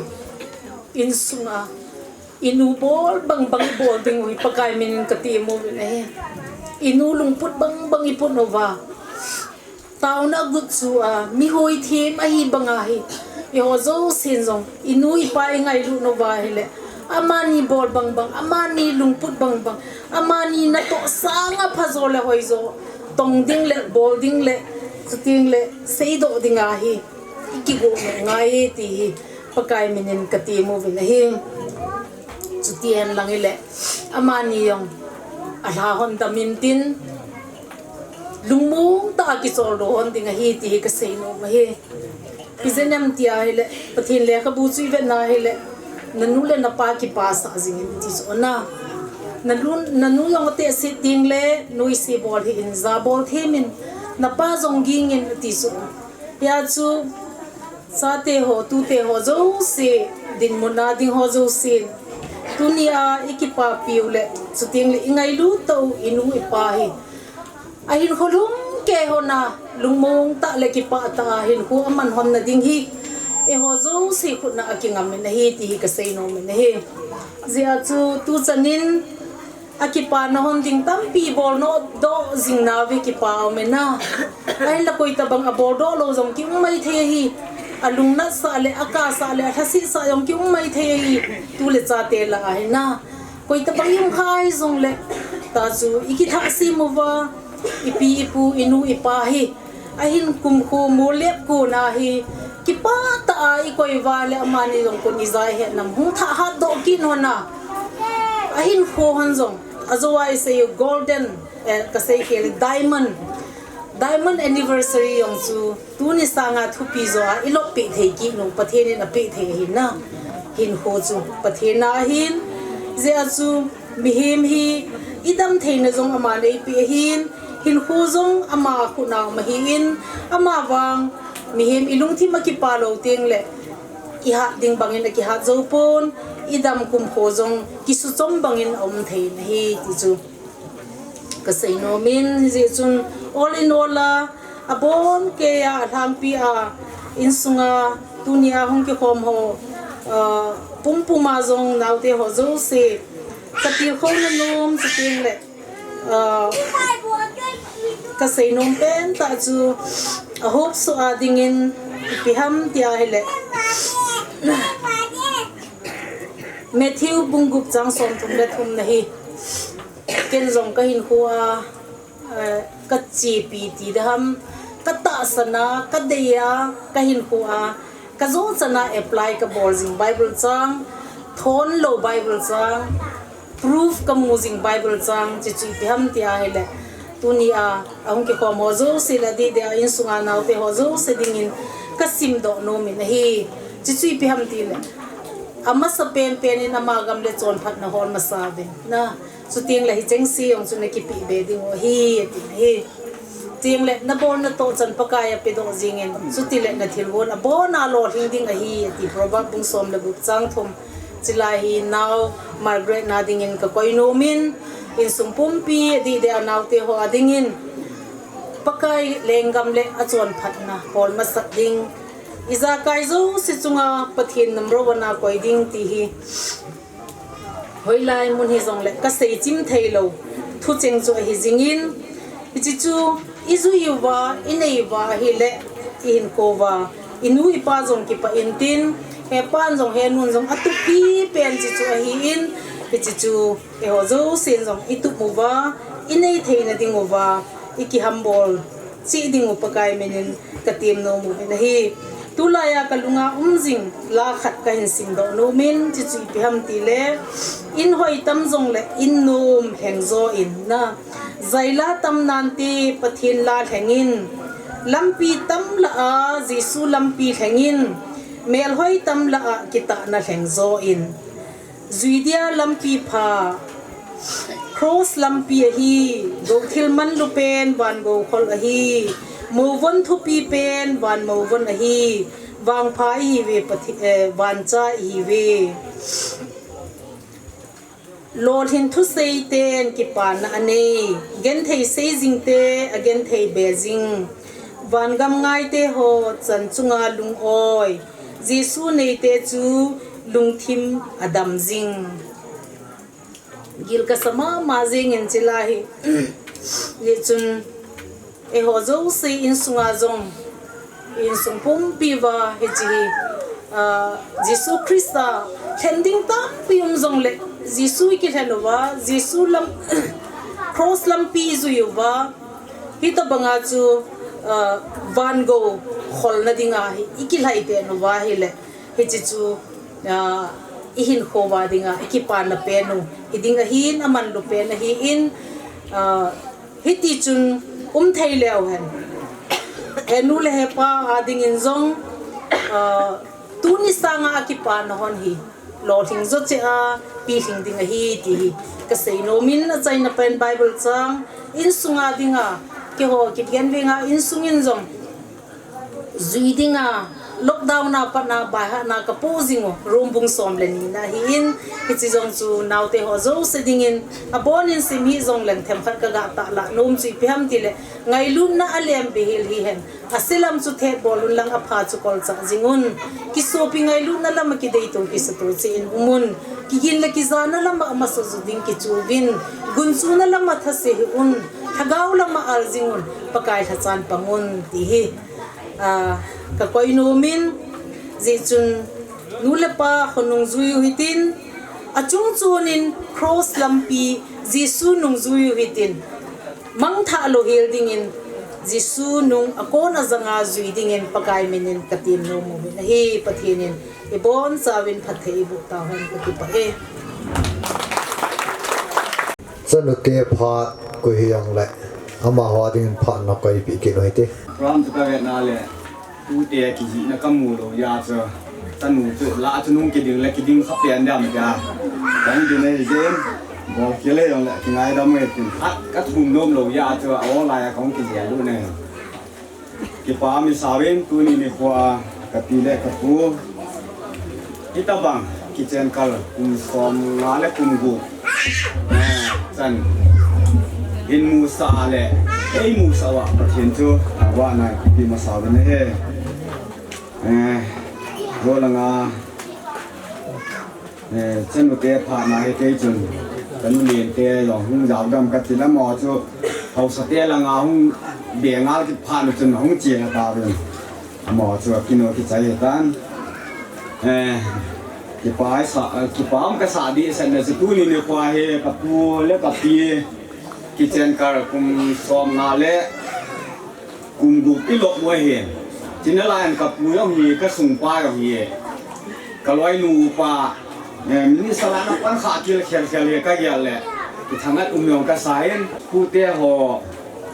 insunga inu bol bang bang i bol ding u hi Pakai min in ka tem uvin ahi. Inu lungput bang bang i put uva, taona gut chu a, mi hoithem ahi banga hi, eiho jousen jong inu ipa i ngailut uva ahile, amani bol bang bang, amani lungput bang bang, amani natoh sanga phajo le hoijo tong ding le, bol ding le, chuteng le seidoh dinga hi i kigo ngai e ti hi Pakai min in ka tem uvin ahi. Chuti hen lang hile, amani jong alha hon dam intin, lungmong tah a kicholdo hon ding ahi ti hi ka seinom ahi. Ipi jeh inem tia ahile, Pathen lekhabu chu i vetna ahile, nanu le napa kipasah jing in ti chu ana. Nanu, nanu jong atehse ding le, noise bol hih in, ja bol them in, napa jong ging in ti chu. Hia chu, chate ho, tute ho jouse, dinmun a ding ho jousen, tunia i kipapiu le, chuteng le i ngailut tah u inu ipa hi, ahinkho lhumkei hon a, lungmong tah le kipah tah a hinkho aman hon na ding hi, eiho jouse khut na a kingam in ahi ti hi ka seinom in ahi. Hijeh a chu tuchan in, akipana hon ding tampi bol nodoh jing nauve, kipa um e na. Ahinla koi tabang abol doh lou jong ki um mai thei ahi. Alungnatsah le, akasah le, alhasetsah jong ki um mai thei ahi. Tu le chate lah a hi na. Koi tabang i um kha hijong le, ta chu i kithah sem uva, i pi, i pu, i nu, i pa hi ahin kumkho molep kona hi, kipah tah a i koi uva le amani jong kon i ja i het nam hung thah hatdoh kit hon a. Ahinkho hon jong, ajou a i sei u golden, eh, ka sei khel diamond, diamond anniversary jong chu tuni sanga thupi jo a i lop peh thei kit nung Pathen in apeh thei ahi na. Hinkho chu Pathen a ahin, hijeh a chu mihem hi i dam theina jong aman eipeh ahin, hinkho jong ama khut na um ahin, ama vang mihem i lungthim akipa lou teng le, i hat ding bangin akihat jou pon, i dam kumkho jong kisuchom bangin aum thei in ahi ti chu ka seinom in, hijeh chun all in all a, abonkei a, alhangpi a, insunga tunia hung kikhom ho, ah, pumpum a jong naote ho jouse, ka tilkhouna nom chuteng le, ah, ka seinom pen tah chu, ahopsoh a dingin ipi ham tia ahile, Matthew bung gup chang somthum le thum na hi, ken jong ka hinkho a, eh, ka chepi ti ding ham, ka tahsan a, ka dei a, ka hinkho a, ka jochan a apply ka bol jing Bible chang, thon lou Bible chang, proof ka mu jing Bible chang, chuchu ipi ham tia ahile, tunia ahung kikhom ho jouse le adeh deh a insunga naote ho jouse dingin ka simdoh nom in ahi. Chuchu ipi ham tile, amasa penpen in ama gam le chonphatna hol masa uvin na, chuteng le hicheng se jong chu na kipeh be ding u ahi, ati ahi. Chuteng le nabol natoh chan Pakai a pedoh jingin, chutile na thilgon abon a lolhing ding ahi, ati Proverb bung som le gup chang thum. Chulai hi nao Margaret na dingin ka koi nom in, insung pumpi adeh deh a naote ho a dingin Pakai lenggam le achonphatna hol masat ding, ijakai jouse chunga Pathen number one a koi ding ti hi hoilai mun hijongle ka seichim theilou thucheng chu ahi jingin, hiche chu i jui uva, i nei uva ahile, i hinkho uva, i nu i pa jong kipah intin, hepan jong henun jong atup pipen chu chu ahin, hiche chu eiho jousen jong i tup uva, i nei theina ding uva, i kihambol cheh ding u Pakai minin ka tem nom uvin ahi. Tulai a ka lunga um jing la khat ka hin simdoh nom in, chuchu ipi ham tile, in hoi tam jongle in nom lheng jo in na, jaila tam nante Pathen la lheng in, lampi tam lah a Jesu lampi lheng in, melhoi tam lah a kitahna lheng jo in. Jui dia lampi pha, cross lampi ahi, gou thil manlu pen van gou khol ahi, mouvon thupi pen van mouvon ahi, vangpha ihiuve, Pathe-, eh, vancha ihiuve. Lolhin thusei ten kipana anei, genthei seijing te agenthei be jing. Vangam ngaite ho chan chunga lung-oi, Jesu neite chu lungthim adam jing. Gil kasa mama jingin chila hi. Hichun eiho jouse insunga jong, insung pumpi uva hiche hi, ah, Jesu Christa lhen ding tampi um jongle, Jesu ikilhen uva, Jesu lam, cross lampi ijui uva, hitobanga chu, ah, van gou kholna dinga hi ikilhai pen uva ahile, hiche chu, ah, ihinkho uva dinga ikipana pen u hiding ahin, amanlu pen ahin, ah, hiti chun um thei leu hen. He nu le he pa adingin jong, ah, tuni sanga akipana hon hi lolhing jo cheh a pilhing ding ahi ti hi kasei nomin, achaina pen Bible chang, insunga dinga, keiho Kipgen venga insungin jong jui dinga, lockdown a patna baihatna kapoh jing u, Rome bung som le nina ahin, hiche jong chu naote ho jouse dingin, abonin sim hih jongleng themkhat kaga tahlah nom chu ipi ham tile, ngailutna alem behel hihen, ase lam chu thet bol unlang apha chu kolchah jing un, kisopi ngailutna lama kideito kisato cheh in um un, kigin le kijana lama amasa ju ding kichu uvin, gunchuna lama thase hih un, lhagao lama al jing un, Pakai lhachan pang un ti hi, ah, kakoi nomin, jeh chun nu le pa khonung jui u hitin, achungchonin cross lampi Jesu nung jui u hitin, mangthah louhel dingin Jesu nung akon ajanga jui dingin Pakai minin katem nom uvin ahi. Pathen in ibonchauvin phatthei eiboh tauhen, kakipah e. Chanute phat koi hijongle, amaho dingin phat nakoipeh kit u hite. Program chu kavetna le, tute kijihna kamu lou jeh a chu, chanu chu lah a chu nung kiding le kiding kha pen dam tia, kahung ding ahi jeh in, bolkhel hijongle kingaidam u hitin, khat kathum nom lou jeh a chu, a-ol lai a kahung kijel u ahi. Kipa um isauvin, tuni nikhoa kapi le kapu hitobang kichen kal kum somnga le kum gup, eh, chan hin musah le eimusah uva Pathen chu thangvahna kape masa uvin ahi. Eh, golanga, eh, chanute phatna hi kei chun, kanu lente jong hung jaodam kati le, amaho chu haosate langa hung be ngal kit phat u chun hung che tauvin, amaho chu akinu kichai hitan. Eh, kipa sa, kipa um kasah dehset na chu tuni nikhoa hi kapu le kapi kichen kal kum somnga le kum gup ilop u ahi. Chuna laiyin kapu jong hi, kasungpa jong hi, kaloinu upa, eh, minister a ana pan kha kel khel khel hi kagel le, kithangat um jong kasan, pute ho,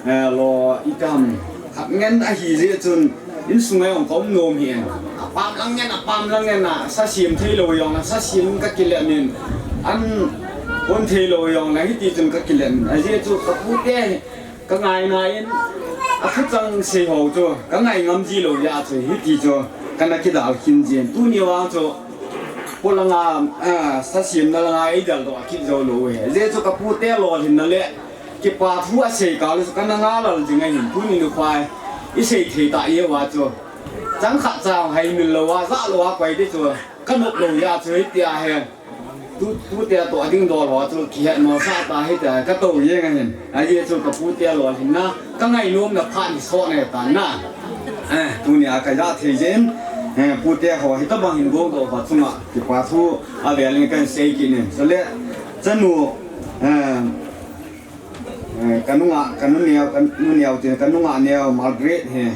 eh, lo itam khat ngen ahi jeh chun, insunga jong kaum nom ahin. Apam lang ngen, apam lang ngen a, sa sem thei lou jongle, sa sem kakilem in, an kon thei lou jongle, hiti chun kakilem in. Ajeh chu kapute kangaina in, athuchang sei ho chu kangai ngam ji lou jeh a chu hiti chu kana kidal khin jin. Tuni vang chu polanga, ah, sa semna langa eidaldoh kit jou lou ahi. Ajeh chu kapute lolhinna le kipa thu asei kah le chu kana ngalal jing ahin, tuni nikhoa isei thei tah jeh uva chu, chang khat cha haimil louva, jah louva koi ding chu kanop lou jeh a chu hitia hi. Tu, tute toh ding dol ho chu kihet mosah ta hitia katou jeng ahin. Ajeh chu kapute lolhinna, kangainomna phat hi soh ahitan na. Eh, tunia kajah thei jeh in, eh, pute ho hitobang hin gongdoh ho chunga kipa thu avelin kahin sei kit in. Chule, chanu, eh, Eh, kanunga, kanu neo, kanu neo tin, kanunga neo, Margaret hi.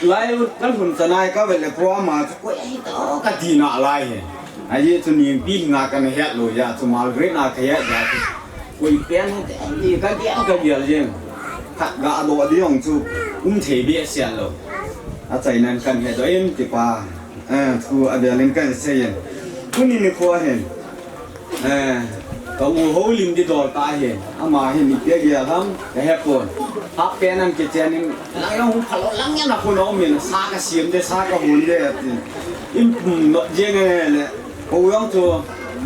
Lai, kalhun chanai kavet le program a chu koi ahi to kati nalai hi. Ajeh chu Nengpi hinga kana het lou jeh a chu Margaret na kahet jeh a chu. Koi pen hite ti kagel kagel jeng. Khat gadoh ding jong chu um thei behseh lou. Achainan kahin hedoh in kipa. Eh, thu avelin kahin sei in. Tuni nikhoa hin. Eh, ka u Houlim ding dol tah ahi. Ama hi ipi agel ham kahepon. Half pant in kichen in, lang jong hung phalou lang jeng a khun a um in, sa kasem ding, sa kahon ding atin. Eipum not jeng e le. Kou jong chu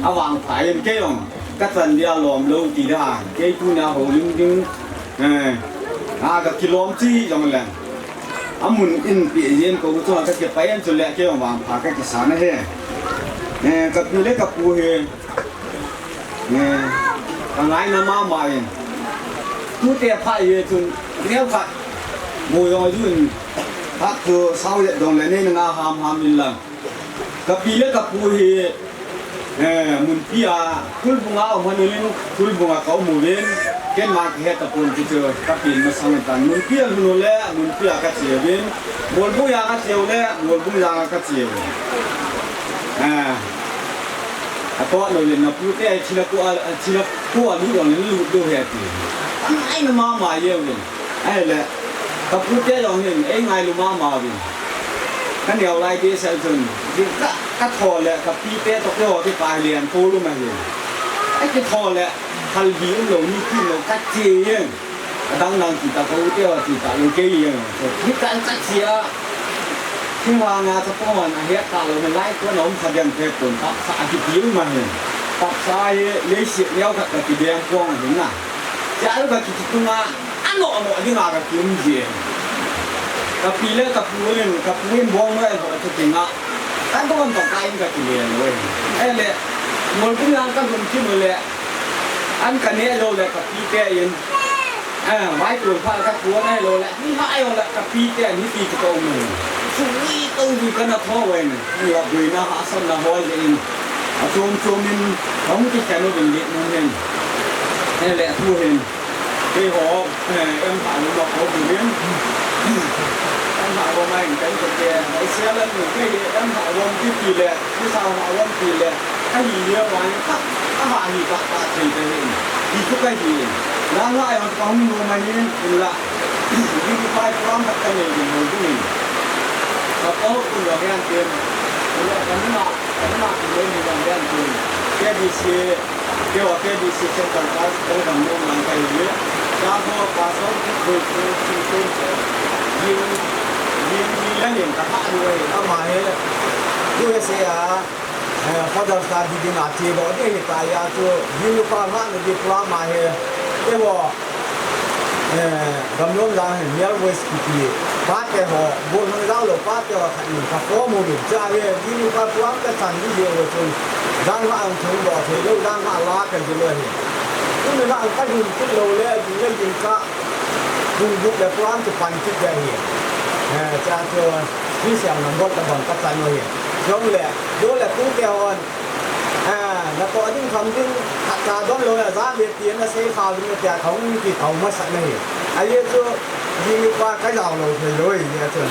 avangphat in, kei jong kachan dia lom lou ti da. Kei tunia Houlim ding, eh, a kakilom chi jong le. Amun in pi yen ko chu ka ke pa yen chu le ke vangpha ka kisa na he. Eh, ka pi le ka pu he. Eh, ka ngaina mama in. Tute pha ye chun, neo khat. Mo yo jun. Khat chu sao le dong le ne na ham ham in lang. Ka pi le ka pu hi, eh, Munpi a, Khulbung a um hanu in, Khulbung a ka um uvin, ken ma ka he tapon ti chu, ka pi masang tan. Munpi a lhun u le, Munpi a ka che uvin, Molbung a ka che u le, Molbung a ka che uvin. Eh, a to lo le na pu te, a chila ku a, a chila ku a lu lo le lu do he ti. Ai na mama ye uvin. Ahile, ka pu te jong hin, ei ngailu mama uvin. Ka neo lai ti sel chun, di ka, ka tho le, ka pi te to ko ti pa lian ko lu ma hin. Ai ki tho le, kal bi um lo ni ki lo ka ti yen. Ka dang dang ti ta ko u te wa ti ta lo ke yen. So, ni ka ka ti a. Ki wa nga ta ko man a he ka lo me lai ko na um kha diam te ko ta sa a ki ti um ma hin. Ta sa ye, le si neo ka ka ti diam ko ma hin na. Ti a lo ka ki ti tu ma. Ano, ano, ding a ka kium ji. Ka pi le ka pu le, ka pu in bong le, ka ti ting a. Ka bong ka ka in ka ti le lo. Eh le, Molbung a ka lum ti mo le. An ka ne lo le ka pi te in. Ah, vai tu pha ka pu ne lo le. Ni ha ai lo le ka pi te ni ti ko mo. Su ni to ni ka na tho wen. Ni la bui na ha san na hoi le in. A chom chom in, hong ti ka no bin le no nen. Eh le tu hen. Keiho, eh, em ha lo ma ko bu nin. Em ha lo ma in kan ko ke, ai sia lan ni kei em ha lo ti ti le, ti sa ha lo ti le. Ka hi le wa ni ka, ka ha ni ka ka thei te ni. Ni chu ka hi. La la ai hon ka hung lo ma ni in la. Ni ki pai program ka ka ni ni mo bu ni. Ka ko ku lo yan te. Ku lo ka ni ma, ka ni ma ku lo ni lo yan te. Ke di si. Keiho K B C Central Class, Kangam Nong Nang ka hi. Keiho Pastor Kipkui Kipkui Kipkui. Yin, yin, yin, yin, ka ha ni wei, ama hi. U S A a, eh, Father's Day dinga che lo ding hi ta ya chu. Yin pa ma ni di pla ma hi. Keiho Eh, gamlom lang hin, Male Voice kiti, pate ho, bol hang jao lo, pate ho khat in ka form uvin, cha hi, Gini pa tuam ka chan di je lo chun, jang ma ang thung do thei lo, jang ma la ka ji lo hi. Tuni na ang ka hin kit lo le, di le yin ka, bung buk le tuam chu pan kit le hi. Eh, cha chu, hi siam na bol ka bang ka chan lo hi. Jong le, do le tu te hon, Ah, na to ding kham ding, khat cha don lo na, ja ve ti na sei kha ding tia kham ki kham masa na hi. Ahi chu, ding pa ka jao lo thei lo hi, ahi chu.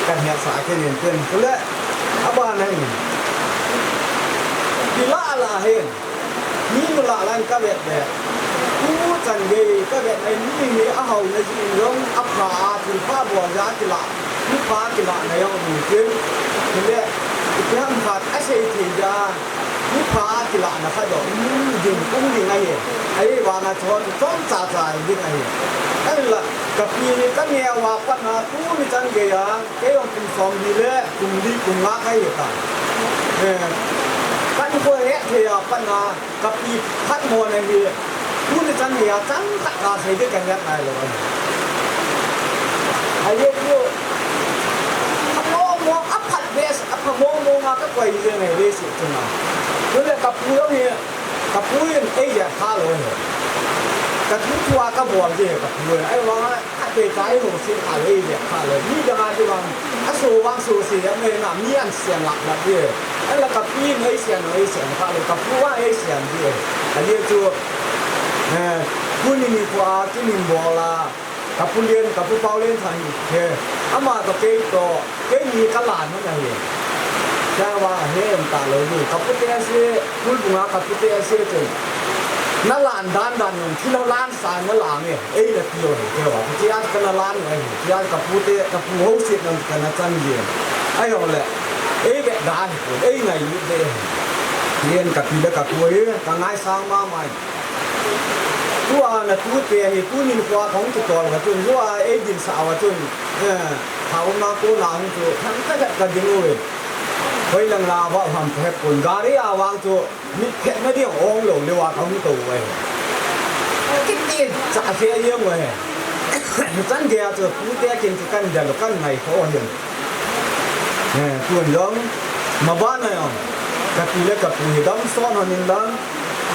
Ka hia sa ke nin ten, tu le, a ba na hi. Di la la hi. Ni nu la lan ka vet le. Tu chan ge ka vet ai ni ni a hau na ji long a pha a tu pha bo ja ti la. Ni pa ti la na yong ni tin. Ti le, ti ham khat a sei thei ja. Ni pha a kilahna kha dong, um, ding, um ding ahi. Ahivanga chon, chomcha cha ding ahi. Ahinla, ka pi ni ka neo a pat na, tuni chan geiya, kei jong kum som li le, kum li, kum nga kahi ta. Eh, kan ko he thei a pat na, ka pi phatmo na hi, tuni chan geiya, chang khat ka sei ding ka ngai nai lou. Ahi chu, a mo mo, a phat be, a pha mo mo nga ka koi le ngai le si. Chunga. Chule ka pu jong hi, ka pu in ei jep kha lou hi. Ka tu thua ka bol ji ka pu in. Ahivanga, a te tai ho si kha lou ei jep kha lou. Mi dang a ti vang, a so vang so si, a mei na, mi an sian lak lak ji. Ahinla ka pu in ei sian, ei sian kha lou. Ka pu a ei sian ji. Ahi chu, eh, tuni nikho a, tuni bol a. Ka pu Lian, ka pu Pau Lian Thang hi. Ama toh kei toh, keini ka lan hon ahi. Chava he em ta lou ni. Ka pu te ase, Khulbung a ka pu te ase chun. Na lan dan dan jong, thil ho lan sa na lan e. Ei na ti lou hi, kei va. Tia ka na lan e. Tia ka pu te, ka pu ho sit na ka na chan ye. Ahi jong le. Ei ve da hi, ei ngai lu de. Lian ka pi le ka pu hi, ka ngai sang ma mai. Tua na tute hi, tunin kua kahung kitol uva chun, tua ei dinsah uva chun, eh, thauna kona hung chu, thangkhat ka ding uve. Hoilang la va ham phe pon, gari a vang chu, mit phetna ding ong lou le uva kahung tou uve. Kiti cha se yeng uve. Chan gei a chu pute kin chu kan del u kan ngai kho u ahin. Eh, tun jong, maban a jong, ka pi le ka pu hi damsot hon in lang,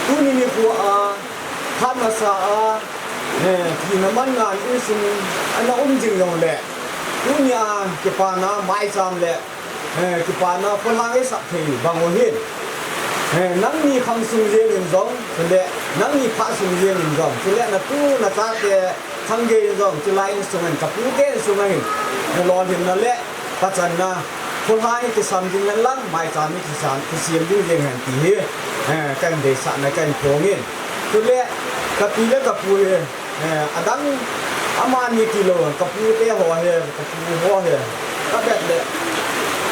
tuni nikho a, phat masa a, eh, tina man ngan insung ana um jing jong le, tuni a kipana maicham le, eh, kipana kholhang i sap thei bang u hin. Eh, nangni khang sung jeng in jong, chule nangni phat sung jeng in jong, chule na tu na chate khang gei in jong, chulai insung in ka pute insung a hin, na lolhinna le ka channa, kholhang i kisam ding hen lang, maicham i kisam, kisem ding jeng hen ti hi, eh, kan deisahna kan phong in. Chule, ka pi le ka pu hi, eh, adang amani tilou, ka pute ho hi, ka pu ho hi, ka bet le.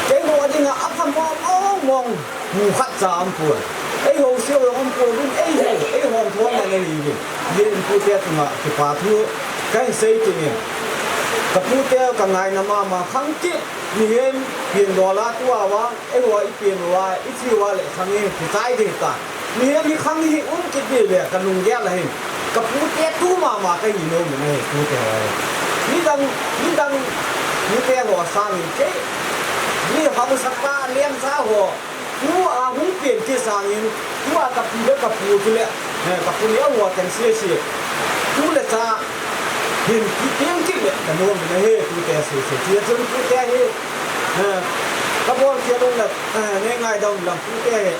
Keiho dinga apha mong mong mong, mu khat cha umpon. Eiho seo umpon, eiho, eiho thon na nei hi. Yen pute chunga kipa thu kan sei kit in. Ka pute ka ngaina mama khang kit, mihem pian dola tua vang, eiho i pian uva, i chi uva le khang i kichai ding ta. Mihem hi khang hi um kit ding le ka lunggel ahin. Ka pute tu mama ka hi nom in ahi, pute ho. Midang, midang, pute ho sangin kei, mi hausapa, lemsa ho, tu a hung pen kit sangin, tu a ka pi le ka pu tu le, eh, ka pu le a ho teng sese. Tu le cha hin kipeng kit le ka nom in ahi, pute sese. Tia chun pute hi, eh, ka bol khel un le, eh, nei ngaidam un lang pute hi.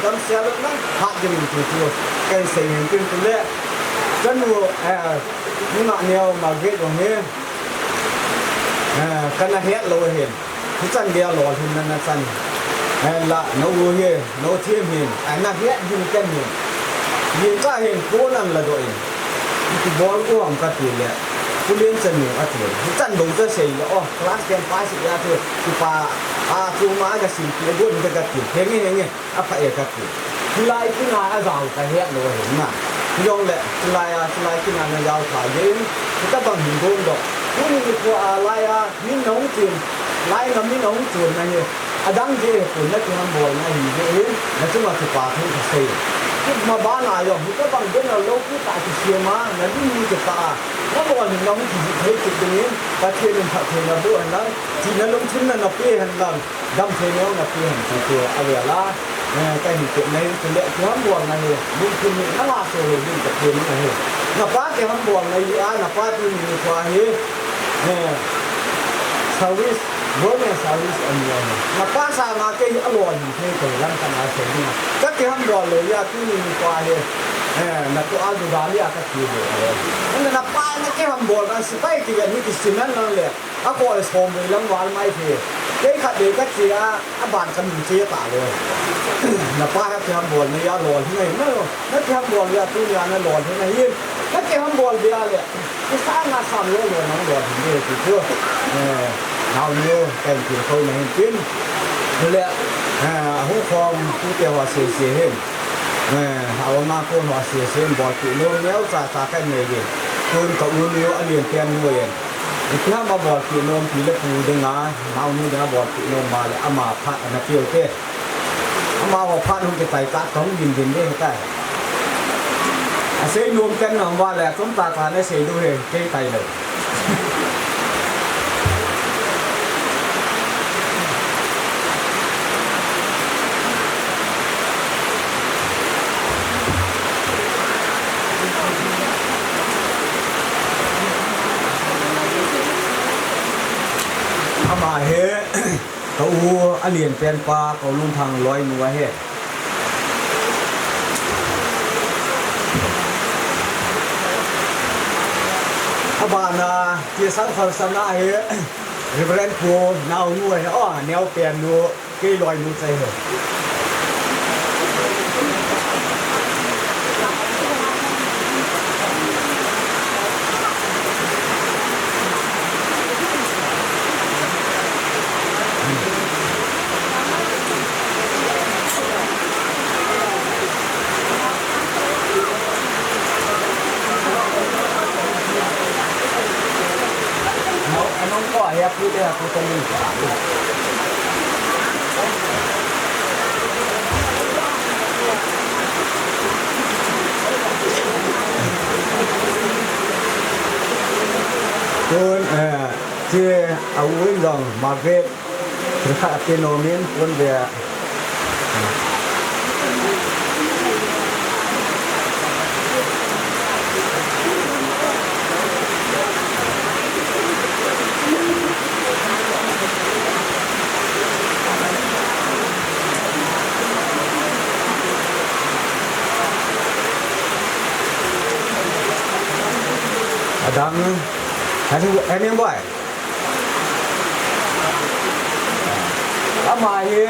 Damsel un lang phat ding in ti chu kan sei in tin tu le. Ka nu, eh, nungah neo Margaret jong hi, eh, kana het lou ahin. Hichan gei a lolhinna na chan. Eh, la, na u hi, na u thiem hin, eh, na het hin ken hin. Yin ka hin ko nan la doh in. Iti bol ko ham ka ti le. Kulen chan ni a ti. Hichan dong cha sei le, oh, class ten pass ya tu, tu pa, a, tu ma ka sim ti, gon ka ka ti. Henge, henge. Apha e ka ti. Hilai kin a ajao ka het lou ahi na. Hijongle, hilai a, hilai kin a najao kha jeng. Hitabang hin don doh. Tuni nikho a lai a, min nahung tin. Lai ngam min nahung chun na hi. Adang je he pun na kihambol na hi je hin. Na chunga kipa thu ka sei. Kit ma ban a jong. Hitabang den a lou pu ta kisem a. Na ding ni kita a. Na bol hin nahung kijih thei kit ding in. Pathen in phattheina boh hen lang. Chihna lungthimna na pe hen lang. Damtheina na pe hen ti chu avel a, eh, ka hin tepna hi chule, kihambol na hi, lungthim hi na ngaito lou ding ka pe na hi. Na pa kihambol na hi a, na pa tuni nikho hi, eh, service, government service ani ahi. Na pa sanga kei hi alolhin thei kei lang kana sei ding a. Ka kihambol lou a, tuni nikho hi, eh, na tu a du dali a ka ti lou. Na, na pa na kihambol na sipai ti ga ni kisinan lang le. A koi som vei lang val mai the. Kei khat vei ka che a, a ban ka min che ta lou. Na pa ha kihambol na a lolhin na, na kihambol a tuni a na lolhin na hi. Na kihambol a le. Kisa na sam lou lou na lolhin de ti chu. Eh, naonu, kan ti ko na hin tin. Le, eh, a hung khom pute ho sese hin. Eh, a ona ko ho sese hin bolpi nom neocha cha kan nei de. Tun ka u nu a lien pian nu yen. Ipi ham a bolpi nom pi le pu dinga, naonu dinga bolpi nom ma le ama phat ana peu te. Amaho phat hung kitai ta tong din din de tai. Asei nom pen nom va le, chom tata na sei diu hi, kei tai lou. Ama hi, ka u a lien pen pa, ka u Lunthang loinu ahi. Abana, T S R Kholsana hi, Reverend Pu, naonu ahi, oh, neo pen nu. Kei loinu chai ho. Anong ko, aya pute, aya pute ni. Tun, eh, che a u in jong Margaret, thil khat a pe nom in, tun ve. Adang, ani, ani boy. Ama hi,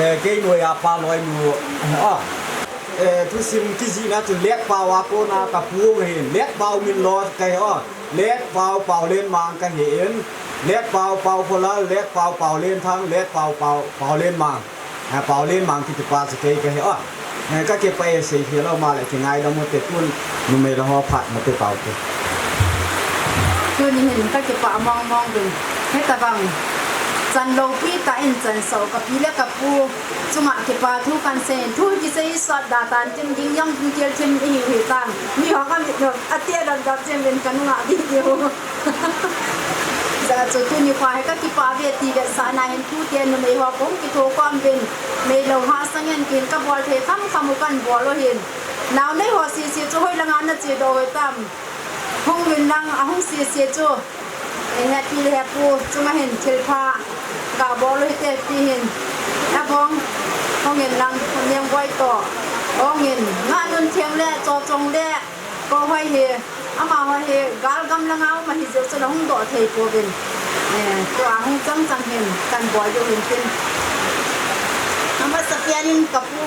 eh, kei noiya pa loinu. Ah. Eh, thusim kijihna chu Letpao a kona kapu ahin. Letpao min lo kahi o. Letpao Paolenmang kahin. Letpao Paokholal, Letpao Paolenthang, Letpao Pao, Paolenmang. Eh, Paolenmang kiti pa chu kei kahi o. Eh, kakipah e, seikhel lou male kingaidam ute, tun numei le ho phat mate pau te. Tuni hin kakipah mong mong uvin. Hitabang chan loupi tah in chansah u kapi le kapu chunga kipa thu kahin sei in, thu kisei sot da tan tin, ging jong ging kel thim ihiu hitan. Miho kamit jong ate dam dam jeng uvin kanunga video. Hijeh chun tuni kho hi kakipah uve ti vetsahna hin, tute numei ho kahung kithokhom uvin, meilou hahsa ngen kin kabol thei kham kham u kahin bol u ahin. Naonei ho sese chu hoilanga nache doh u hitam? Hung uvin lang, ahung sese chu, eh, hepi le hepu chunga hin thilpha gabol u hite ti hin. Abong, hung in lang, Neng Boi toh hung in, Ngahnuntheng le Chochong le Kohoi hi, amaho hi gal gam langa um ahi jeh chun ahung doh thei pouvin. Eh, tua hung chang chang hin kahin bol diu hin tin. Amasapen in kapu.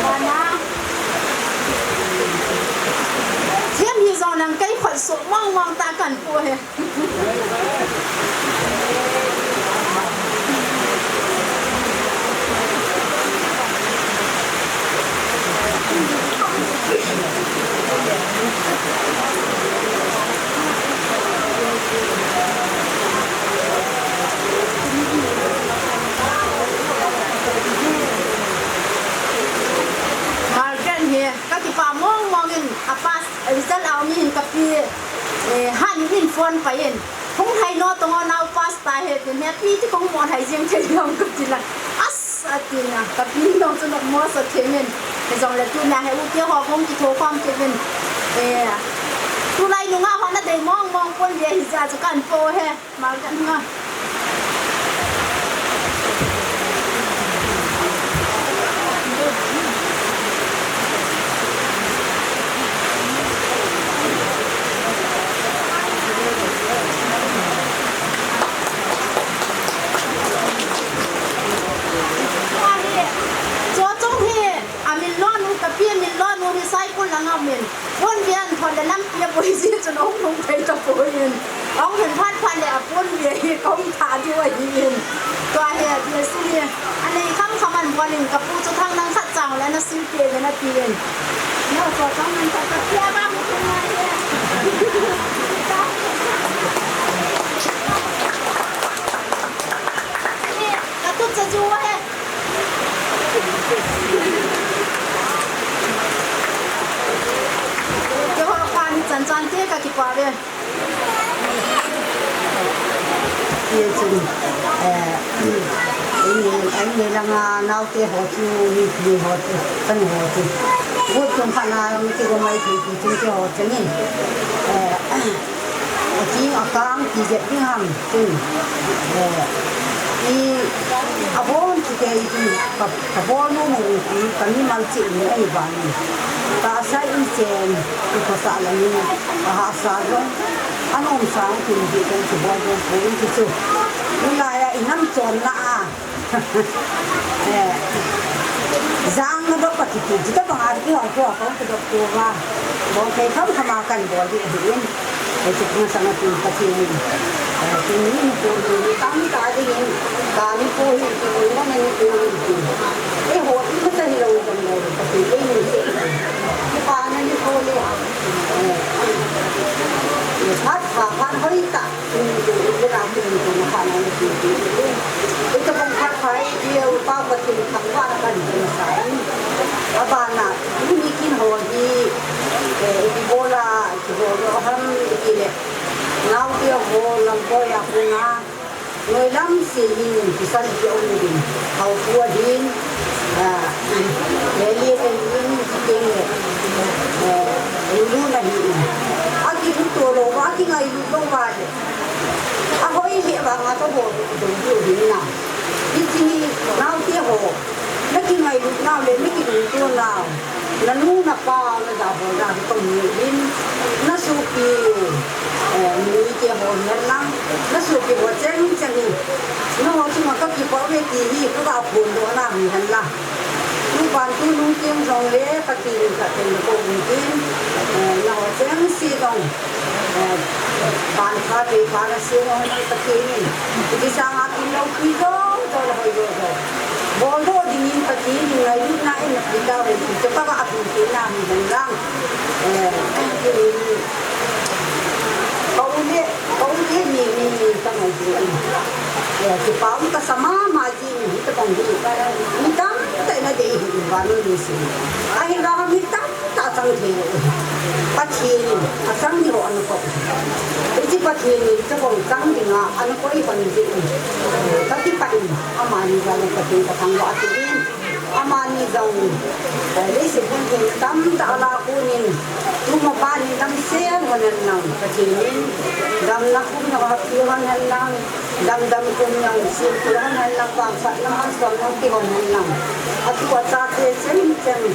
Bana. Them hi jong nang kei khut soh mong mong ta kahin pu hi. Margaret hi kakipah mong mong in, a pass, result a um in kapi, eh, han in phone pai in. Hung hai no tong o, nao pass ta he tin, hepi ti kong mo hai jing thei lom kati la. As, ati na, kapi no chu nokmo sa thei min. Hijongle tuna hi u te ho kong kithokhom kit uvin. Eh, tulai nunga ho nadei mong mong pon ve hijeh chun kahin pu he. Mal kan nga. Chochong hi, amin lonu, kapi amin lonu hi Saikul langa um in. Ponve ahin thot le nampi aboi jeh chun ahung lhung thei tapoi in. Ahung lhun phat phat le aponve hi kahung thah diu ahi in. Tua hi, bil sin hi anei kham kham ahin bol in, kapu chu thang dang khat chang le ana sil peh in ati in. Neo chu thang dang khat ka pia ba mu thung nai hi. Ka tu cha ju he. Keiho pan chan chan te kakipah ve. Hichun, eh, in, in langa naote ho chu, mipi ho chu, kanu ho chu. Vote tum phat na, mi ti ko mai ti, ti chun keiho chun in. Eh, Aking akang ti jep ding ham tin. Eh, i abon kiti tin ka, kabol nom u ti kamimal cheh in ahi vangin. Tahsa in chen, i khosah lamin, ahahsa jong, anom sang tin ti kan kibol jong poi ti chu. Tulai a inam chonna a. Eh, jang nadop akiti, chuti banga kihong kihong kong kidop tou va. Bol thei kham kham a kan bol ding ahi in. Eh, chuti masang a tin Pathen in. Eh, tuni nikho hi tam ta ding in, tuni nikho hi, tuni nikho hi, tuni nikho hi. Eiho, imacha hilou jong le, Pathen in eilungset. Kipana nikho le. Eh, eh, phat pha, phat hoi ta. Tuni nikho hi, tuni nikho hi, tuni nikho hi. Ham itile, naote ho lamkoi a kona, noilam seh hin kisan kium ding. Haopu ahin, ah, lele ahin, kiteng le, eh, lulu na hin. Akilut to lou va, akingailut lou va le. Ahoi le vanga kabol ding ding na. Hiche hi naote ho, nakingailutnau le, nakilungtonnau. Nanu napa, nadabol dan kamu in, nasopi, eh, mite ho hihen lang, nasopi ho cheng cheng in, nangho chunga kakipah uve ti hi, kaga phongdoh na hihen lang. Tuban tunung teng jongle, Pathen in phatthei naboh uvin tin, eh, nangho chengse jong, eh, ban pha, thei pha nasem u hen lang Pathen in. Hiti sanga kin loupi jou, jou le hoi jou jou. Boldoh dingin Pathen in ngailutna in napeh tauve ti chu kaga phongdoh na hihen lang. Eh, ka u le, ka u le ni, ni, ni, ka ngaito in. Eh, kipa um kasa mama jing, hitobang hi. Mi tamtah in adei hi, vannoi leiset. Ahivanga mi tamtah achang thei lou. Pathen in, achang ding ho ana kou. Hiche Pathen in, hitabang chang dinga, ana koi pan jeh in. Kakipah in, amani jal in Pathen kathangvah in. Amani jong, eh, leiset hung theng tamtah ala konin, tuma bana damsel hon hen lang, Pathen in, damna kum jong happi hon hen lang, damdam kum jong silpi hon hen lang, vangphatna malsom jong pe hon hen lang. Atu achate cheng cheng,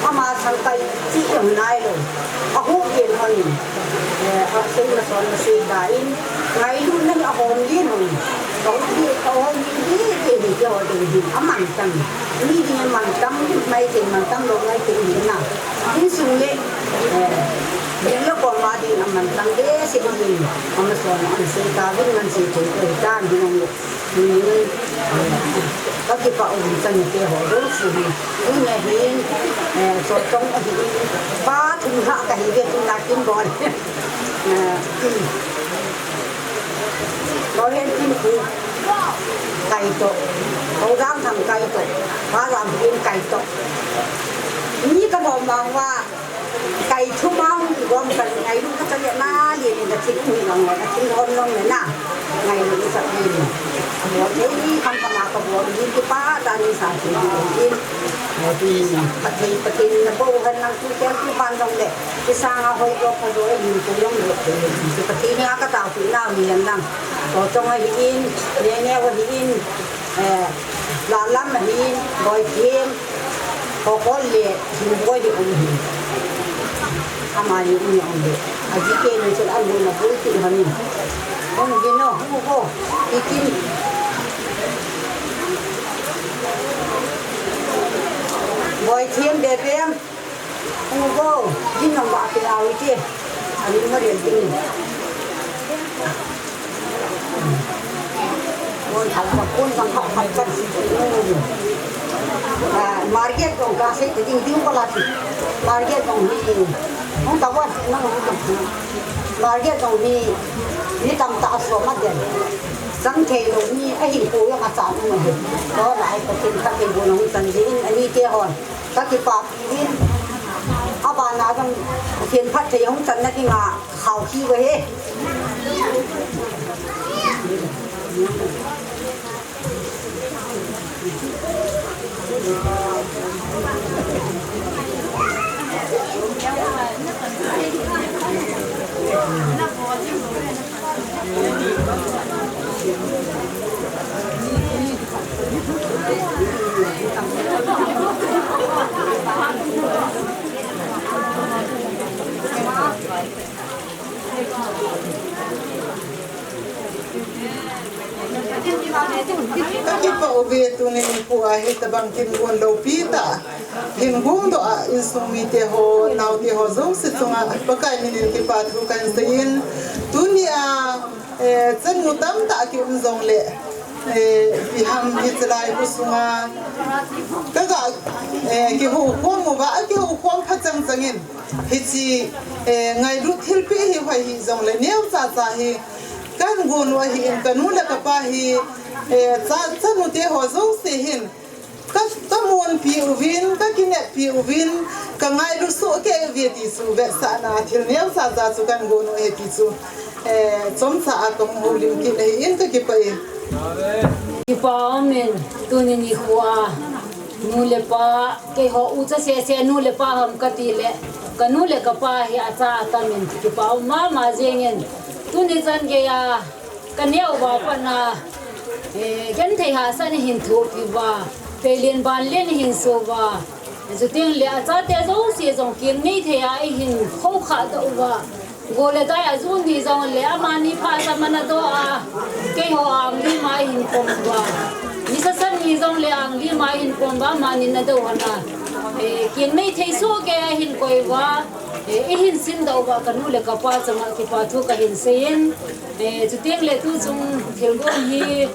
ama sang kai chi jong nailou. Ahung pen hon, eh, asei mason masei tan, ngailutna hi ahom len hon. Ahom len, ahom len, len, len, len, len, amantam. Mi ding mantam, mai ding mantam, lou mai ding na. Insung le, eh, ding le kom a ding amantam, behseh ding. Amason, amasei tauvin, amasei thei tauvin, ding le. Hmm. Kakipah uvin chate ho jouse hi. Tunia hin, eh, Chotchong ahin. Pa thum lhah kahiuve tuna kin bol. Eh, hmm. Kohen kin khu. Kaito. Kogang thang kaito. Pa lam kin kaito. Ni kabol mang uva. Kaithu mang, igom kangailut kachate na, lele kathil um hi lang, kathil hon long le na. Ngailut kachate. Abol thei kham kham a kabol, ni kipah tah in sa thei in. Lou tin, Pathen, Pathen in naboh u hen lang tu kel tu ban long le. Hiti sanga hoi jo pha jo, ni tu long le. Pathen in a kataopeh nau hihen lang. Chotchong ahin, Nene ahin, eh, Lalam ahin, Boithem. Kokol le, Hingboi hi um hi. Amani um hi um le. Ajite ni chun amun abul ti hon. Hung gin o, hung go. Ikin. Boithem, Bebem. Hung go. Gin nong ba pe au ite. Ani ma rian ting. Kon thal pa, kon sang ha, ha, ha. Ah, market jong kasei te ding ding pala ti. Market jong hi. Hung ta wan, nang hung ta. Market jong hi. Mi tamtah asom aden. Chang thei lou mi ahin ko jong achan um ahi. Tua lai Pathen phattheibohna hung chan ding in anite hon. Kakipah in. Abana jong Pathen phatthei hung channa dinga. Khao kiu ahi. Kakipah uve, tuni nikho a hitabang kin gon loupi tah hin hung doh a insung mite ho, naote ho jouse chunga Pakai min in kipa thu kahin seiyin, tunia, eh, chanu tamtah kium jongle, eh, ipi ham hiche lai khosunga kaga, eh, kihoukhom uva, akihoukhom pha chang changin. Hiche, eh, ngailut thilpeh hi hoi hijongle neocha cha hi kahin gon u ahin, kanu le kapa hi, eh, cha, chanute ho jouse hin ka, ka Kamunpi uvin, kakineppi uvin, kangailu soh kei uve ti chu vetsahna thil neocha cha chu kahin gon u ahi ti chu, eh, chomcha a kahung houlim kit ahin kakipah e. Kipa umin, tuni nikho a nu le pa, keiho ucha sese nu le pa ham kati le, kanu le kapa hi acha atamin kipa um mama jengin, tuni chan geiya kaneo uva pat na, eh, genthei hahsatna hin thopi uva, peilen banlen hin so uva, chuteng le achate jouse jong kingnei thei a eihin khoukhah doh uva, go le dai a jun ni jongle amani phat a mana doh a, keiho anglim a eihin pom uva, nisa san ni jongle anglim a eihin pom uva, amani na doh hon a, eh, kingnei thei soh kei a eihin koi uva, eh, eihin sin doh uva, kanu le kapa chunga kipa thu kahin seiyin, eh, chuteng le tuchung thilgon hi, eh,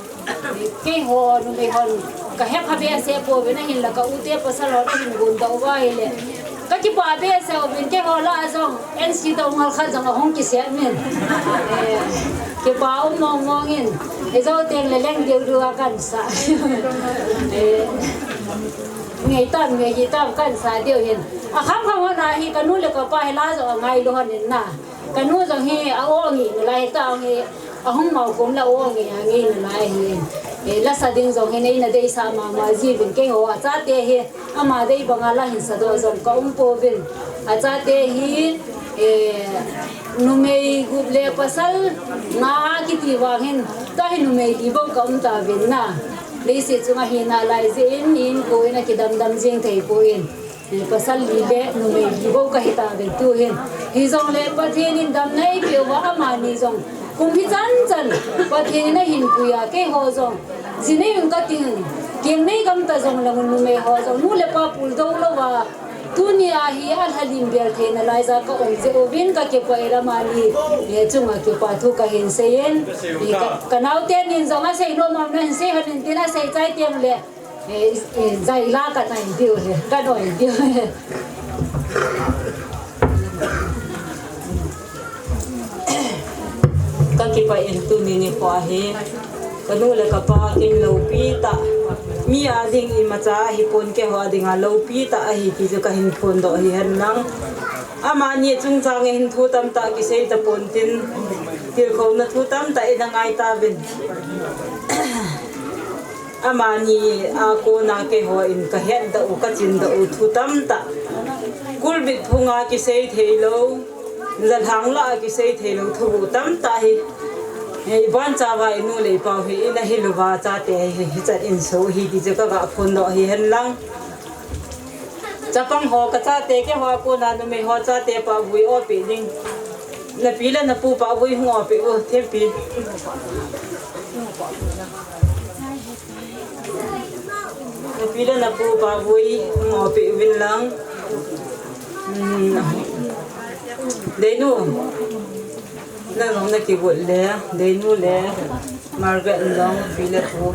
keiho numei hon kahepha behseh pouvin, ahinla ka ute pasal hon ahin gon doh uva ahile, kakipah behseh uvin, keiho lah a jong N C doh ngal khat jong ahung kisem in, eh, kipa um mong mong in, ijou teng le leng diu diu a kahin sa, eh, ngei tam ngei hi tam kahin sa diu hin, akham kham hon a hi kanu le kapa hi la jong angailu hon in na. Kanu jong hi a-o angei nalai, ta hi ahung mao kom la o angei angei nalai hi. Eh, lasa ding jong hi neina deisah mama jiuvin, keiho achate hi ama dei banga la hin sa doh jong ka um pouvin. Achate hi, eh, numei gup le pasal nga kiti vang hin, tua hi numei li bou ka um tauvin na. Leiset chunga hi nalai jeh in, inko in akidam dam jing thei poi. Pasal li le numei li bou kahi tauve tuhin. Hijongle Pathen in damna eipeh uva amani jong kum hichan chan Pathen in ahin pui a, keiho jong ji nei un kating, keng nei gam ta jong lang un numei ho jong nu le pa puldou louva tuni a hi alhalim bel theina laija ka um jeh uvin kakipah e, amani chunga kipa thu kahin seiyin. Ka, kanaote nin jong asei nom nom na hin sei hon in tin asei chai teng le. Eh, eh, jai la ka nai diu le, ka noi diu le. Kakipah in tuni nikho hi kanu le kapa kin loupi tah, mi a ding imacha ahipon, keiho a dinga loupi tah ahi ti chu kahin phondoh hihen lang. Amani chungchang a hin thu tamtah kisei tapon tin, tilkhouna thu tamtah ina ngai tauvin. Amani a kona keiho in kahetdoh u, kachindoh u thu tamtah, kulbit phunga kisei theilou, jalhang lah a kisei theilou thu tamtah hi, eh, iban chauva inu le ipau hi ina hiluva chate hi, hichan in so hi ti chu kaga phondoh hihen lang. Chapang ho, kachate keiho a kona numei ho chate pahvui opi ding. Napi le napu pahvui hung opi u, thempi. Napi le napu pahvui hung opi uvin lang. Hmm. Deinu. Nang jong nakigot le, Deinu le Margaret jong pi le pu.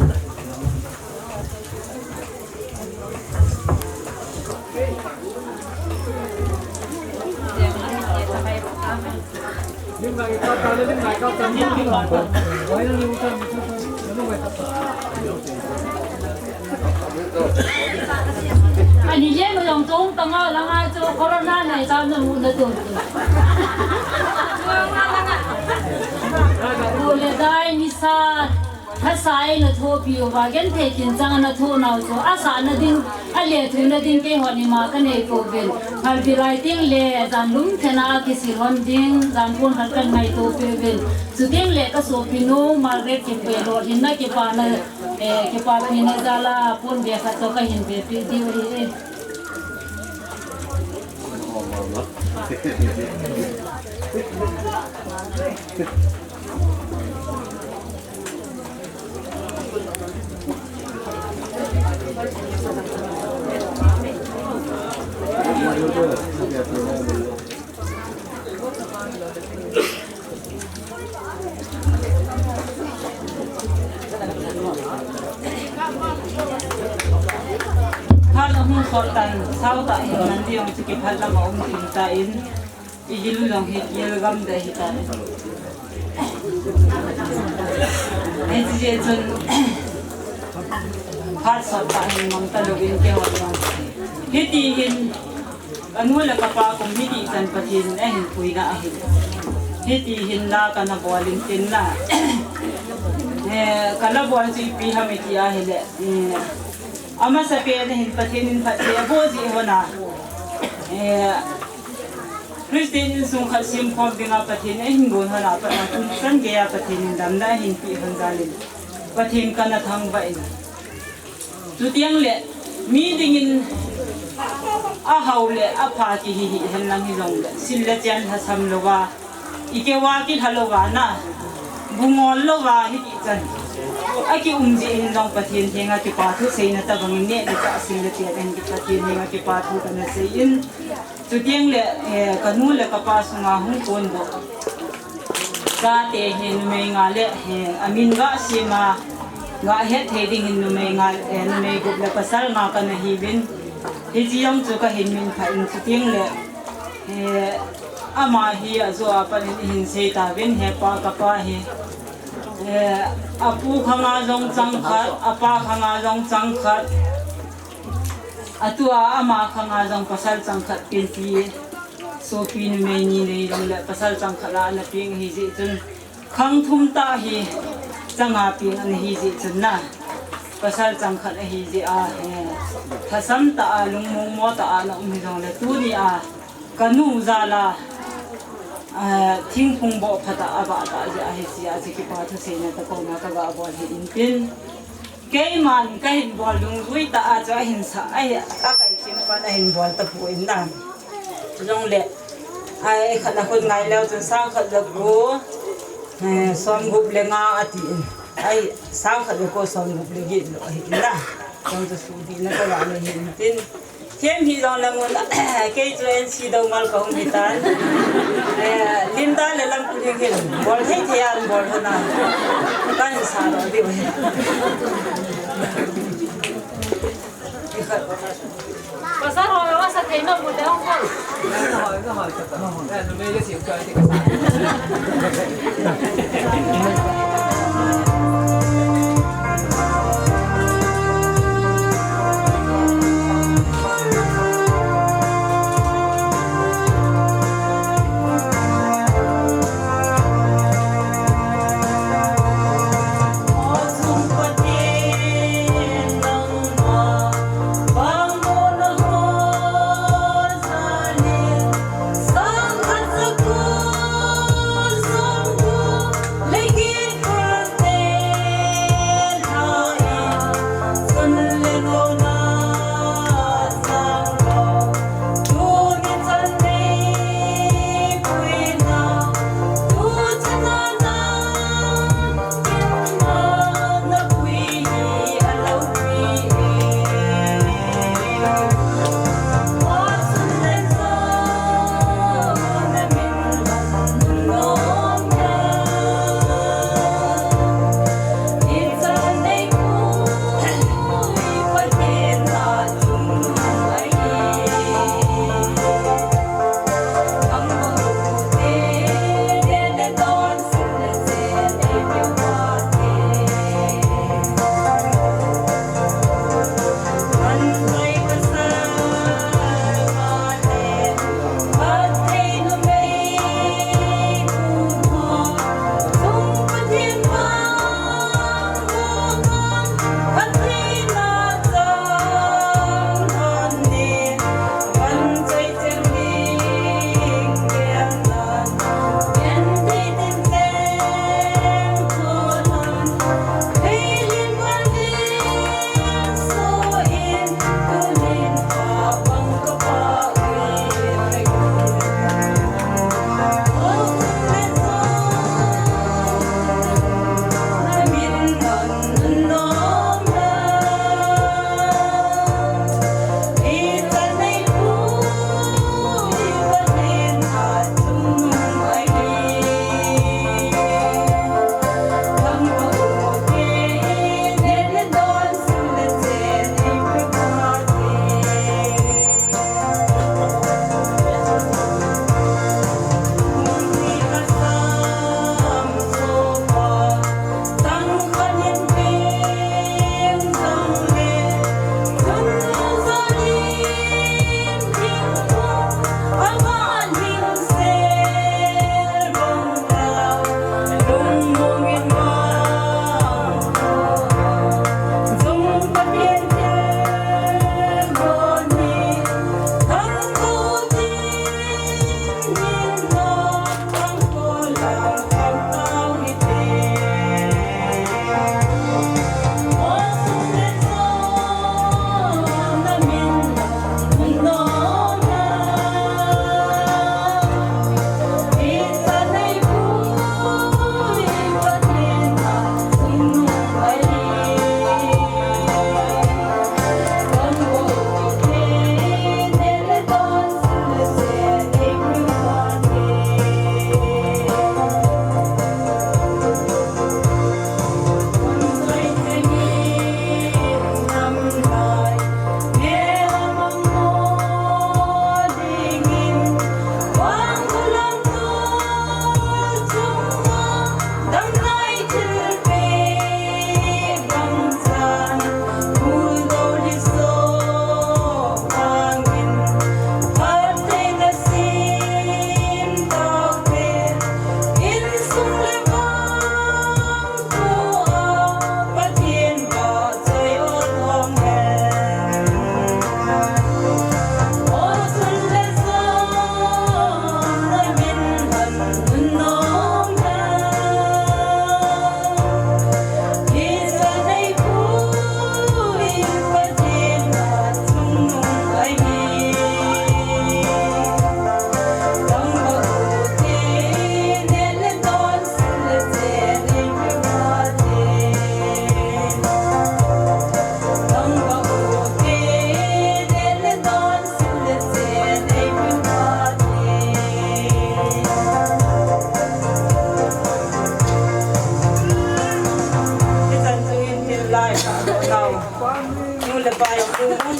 Ani le mo jong tong tanga langa chu corona nai tam na mu na tum. Go le dai nisa, thasa eina thopi uva, genthei kin chang na tho nau chu, asahna ding, alethuina ding keihon ima kanei pouvin. Phalbi lai teng le, jan lum thena kisil hon ding, jan pon khat kangaito pouvin. Chuteng le kasopinu Margaret Kimvelo hin na kipana, eh, kipapina jal a pon bag khat toh kahin vepeh diu ahi. Phat ahung sot tan, sao tah in Nandi jong chu kiphat lam a um kit tan, igil u jong hi kigel gam deh ahi tan. Hiche jeh chun, Phat sot tah hin mang talou in keiho jong. Hiti hin, kanu le kapa kum hiti chan Pathen in ahin puina ahi. Hiti hin la kana bol in tin la. Eh, kala bol chu ipi ham iti ahile. Eh, amasapen a hin Pathen in phatthei aboh jeh hon a. Eh, Christian insung khat semkhom dinga Pathen in ahin gon hon a, Pathen in chan geiya Pathen in damna ahin peh hon jal in. Pathen kana thangvah in. Chuteng le, mi dingin ahao le apha kihi hih hen lang hijongle, sil le chen lhasam louva, ikeo a kilha louva na, bu ngol louva hiti chan. Aki um jeh hin jong Pathen henga kipa thu seina tabang in neh le chah sil le chen ahin Pathen henga kipa thu kana sei in. Chuteng le, eh, kanu le kapa sunga hung kon doh. Chate hi numei nga le, eh, amin ga sem a, ga het thei ding hin numei nga, eh, numei gup le pasal nga kana hiuvin. Hiche jong chu kahin minphah in chuteng le, eh, ama hi ajo a pat in ihin sei tauvin, he pa kapa hi. Eh, apu khanga jong chang khat, apa khanga jong chang khat. Atua ama khanga jong pasal chang khat penpi. Sopi numei ni nei jong le pasal chang khat a ana peng ahi jeh chun, khang thum tah hi changa peng ana hi jeh chun na. Pasal chang khat ahi jeh a, eh, lhasam tah a, lungmong mo tah a ana um hijongle tuni a, kanu jal a, eh, thingphung boh phat a, avah tah jeh a hiche a, hiche kipa thu seina tah koma kaga bol hi in tin. Keiman kahin bol dungjui tah a chu ahin sa, ahi, akaichin pan ahin bol tapon na. Chujongle, ai, khat na khun ngai leu chun sang khat le ko, eh, som gup le nga ati in. Ai, sang khat le ko som gup le get lou ahi na. Jong chu sudih na kaga nei hin tin. Kem hi jong lang un, kei chu N C Domal kahung hitan. Eh, Linda le Lampuling hin, bol thei thei a bol hon a. Kahin sa lou diu hi. Pasal ho, pasal thei na bu de hung ko.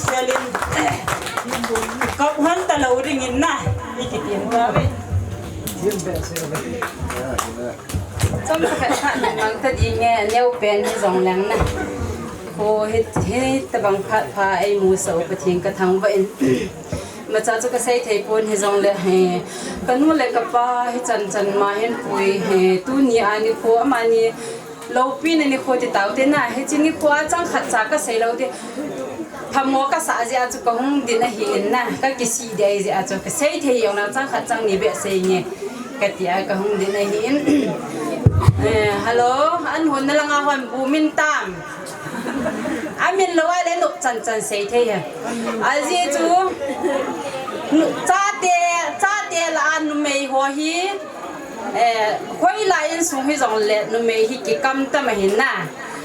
Selin, kap han ta lo ring in na, i kitin ta ve. Chom sa khat khat min mang ta ding e, neo pen hi jong leng na. Ko hi, hi tabang phat pha ei mu sa u Pathen ka thangvah in. Macha chu ka sei thei pon hi jong le, he, ka nu le ka pa hi chan chan ma hin pui, he, tuni a nikho amani loupina nikho ti tau te na, hiche nikho a chang khat cha ka sei lou te. Phamo ka sa jeh a chu ka hung din ahi in na, ka kisih dei jeh a chu ka sei thei jong leng chang khat chang ni beh sei nge ka ti a ka hung din ahi in. Eh, hello, an hon na langa hon bu min tam. A min lou a le nop chan chan sei thei ha. Ajeh chu, nu, chate, chate lah a numei ho hi, eh, hoilai insung hi jong le numei hi kikam tam ahin na.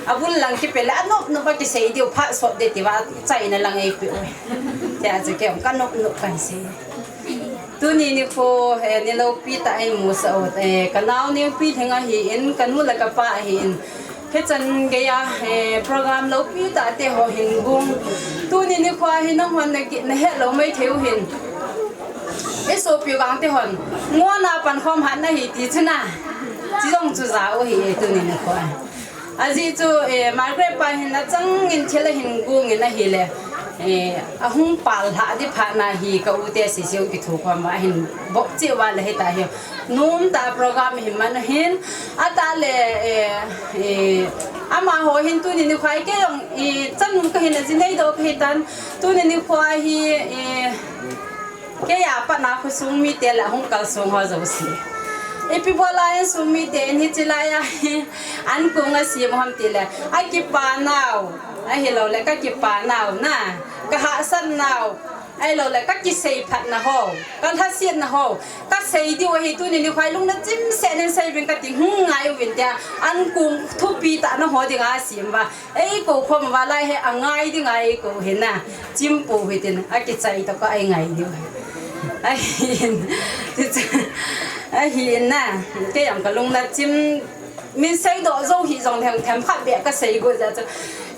Abul lang kipe le anop nop a kisei diu phat sot de ti va chaina lang ei pe u. Tia chu kei ka nop nop kan sei. Tuni nikho, eh, ni loupi tah ei mu sa u, eh, ka nao Nengpilhing ahi in, ka nu le ka pa ahi in. Hichan gei a, eh, program loupi tah te ho hin gung. Tuni nikho a hi nahon na ki, na het lou mai thei u hin. I sopi u gang te hon. Ngona pan khom hat na hi ti chu na. Chi jong chu ja u hi, eh, tuni nikho a. Ajeh chu, eh, Margaret pa hin achang in thil ahin gung in ahile, eh, ahung pal lha di phat na hi ka u te sisiu kithu khom va ahin bok cheh va le hita hi. Nom tah program hi man ahin, atah le, eh, eh, amaho hin tuni nikho a kei jong, eh, chanu ka hin a ji nei doh ka hi tan, tuni nikho a hi, eh, Kei a pat na khosung mite le hung kalsong ho jouse. Ipi bol a insung mite in hiche lai a an kong a sim ham ti le, a kipa nau, ahilou le ka kipa nau na, ka hahsat nau, ahilou le ka kisei phat na ho, ka lhaset na ho, ka sei diu ahi tuni nikho a lungna chim seh in sei vin ka ti hung ngai uvin tia, an kong thupi tah na ho dinga sim va. Ei kou khom va lai he a ngai ding a ei kou hi na. Chim pou hi tin a kichai tah a ei ngai diu. Ahin. Ahin na. Kei jong ka lungna chim min sei doh jou hi jong leng themkhat beh ka sei got jeh chu.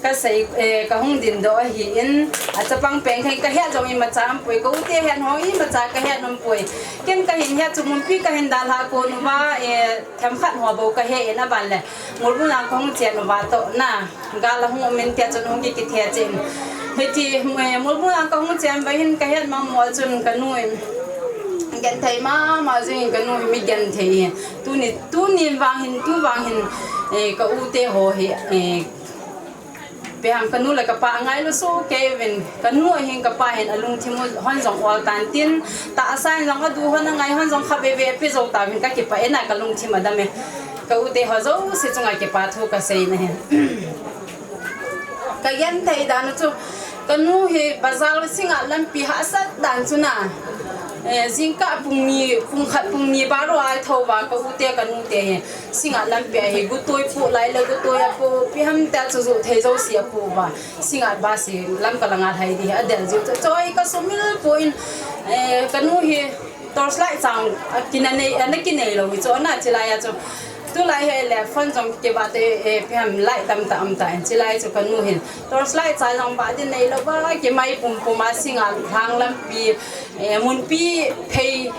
Ka sei, eh, ka hung din doh ahi in. A chapang peng thei ka het jong imacha um poi. Ka u te het hong imacha ka het um poi. Ken ka hin het chu munpi ka hin dalha kon uva, eh, themkhat ho bou ka he in aban le. Mulbung lang ka hung chen uva toh na. Gal a hung um in tia chun hung kikithe chen. Hiti, eh, Mulbung lang ka hung chen uva hin ka het mong mong chun ka nu in. Genthei mama jing in ka nu hi mi genthei hi. Tuni, tuni vang hin, tu vang hin, eh, ka u te ho hi, eh, ipi ham ka nu le ka pa a ngailu soh kei uvin, ka nu ahin ka pa hin a lungthim u hon jong ol tan tin, tahsa in jong a du hon a ngai hon jong kha veve pe jou tauvin ka kipah e na ka lungthim a dam e. Ka u te ho jouse chunga kipa thu ka sei na hi. Ka genthei dan u chu, ka nu hi bazar Singngat lampi hahsat dan chu na, eh, jingkah pung ni, pung khat pung ni baroh a thou va ka u te ka nu te hi. Singngat lampi a hi gutoi po lai le gutoi a po, ipi ham tia chu ju thei jouse a po va. Singngat bus hi Lamka langa lhai di hi a del jiu chu. Choi ka sumil po in, eh, ka nu hi torchlight chang a kina nei, a na kinei lou hi chu na chilai a chu. Tulai hi le phone jong kiba te, eh, ipi ham light tam ta am ta in chilai chu ka nu hin. Torchlight chang jong ba di nei lou va kimai pum pum a Singngat lhang lampi, eh, munpi phei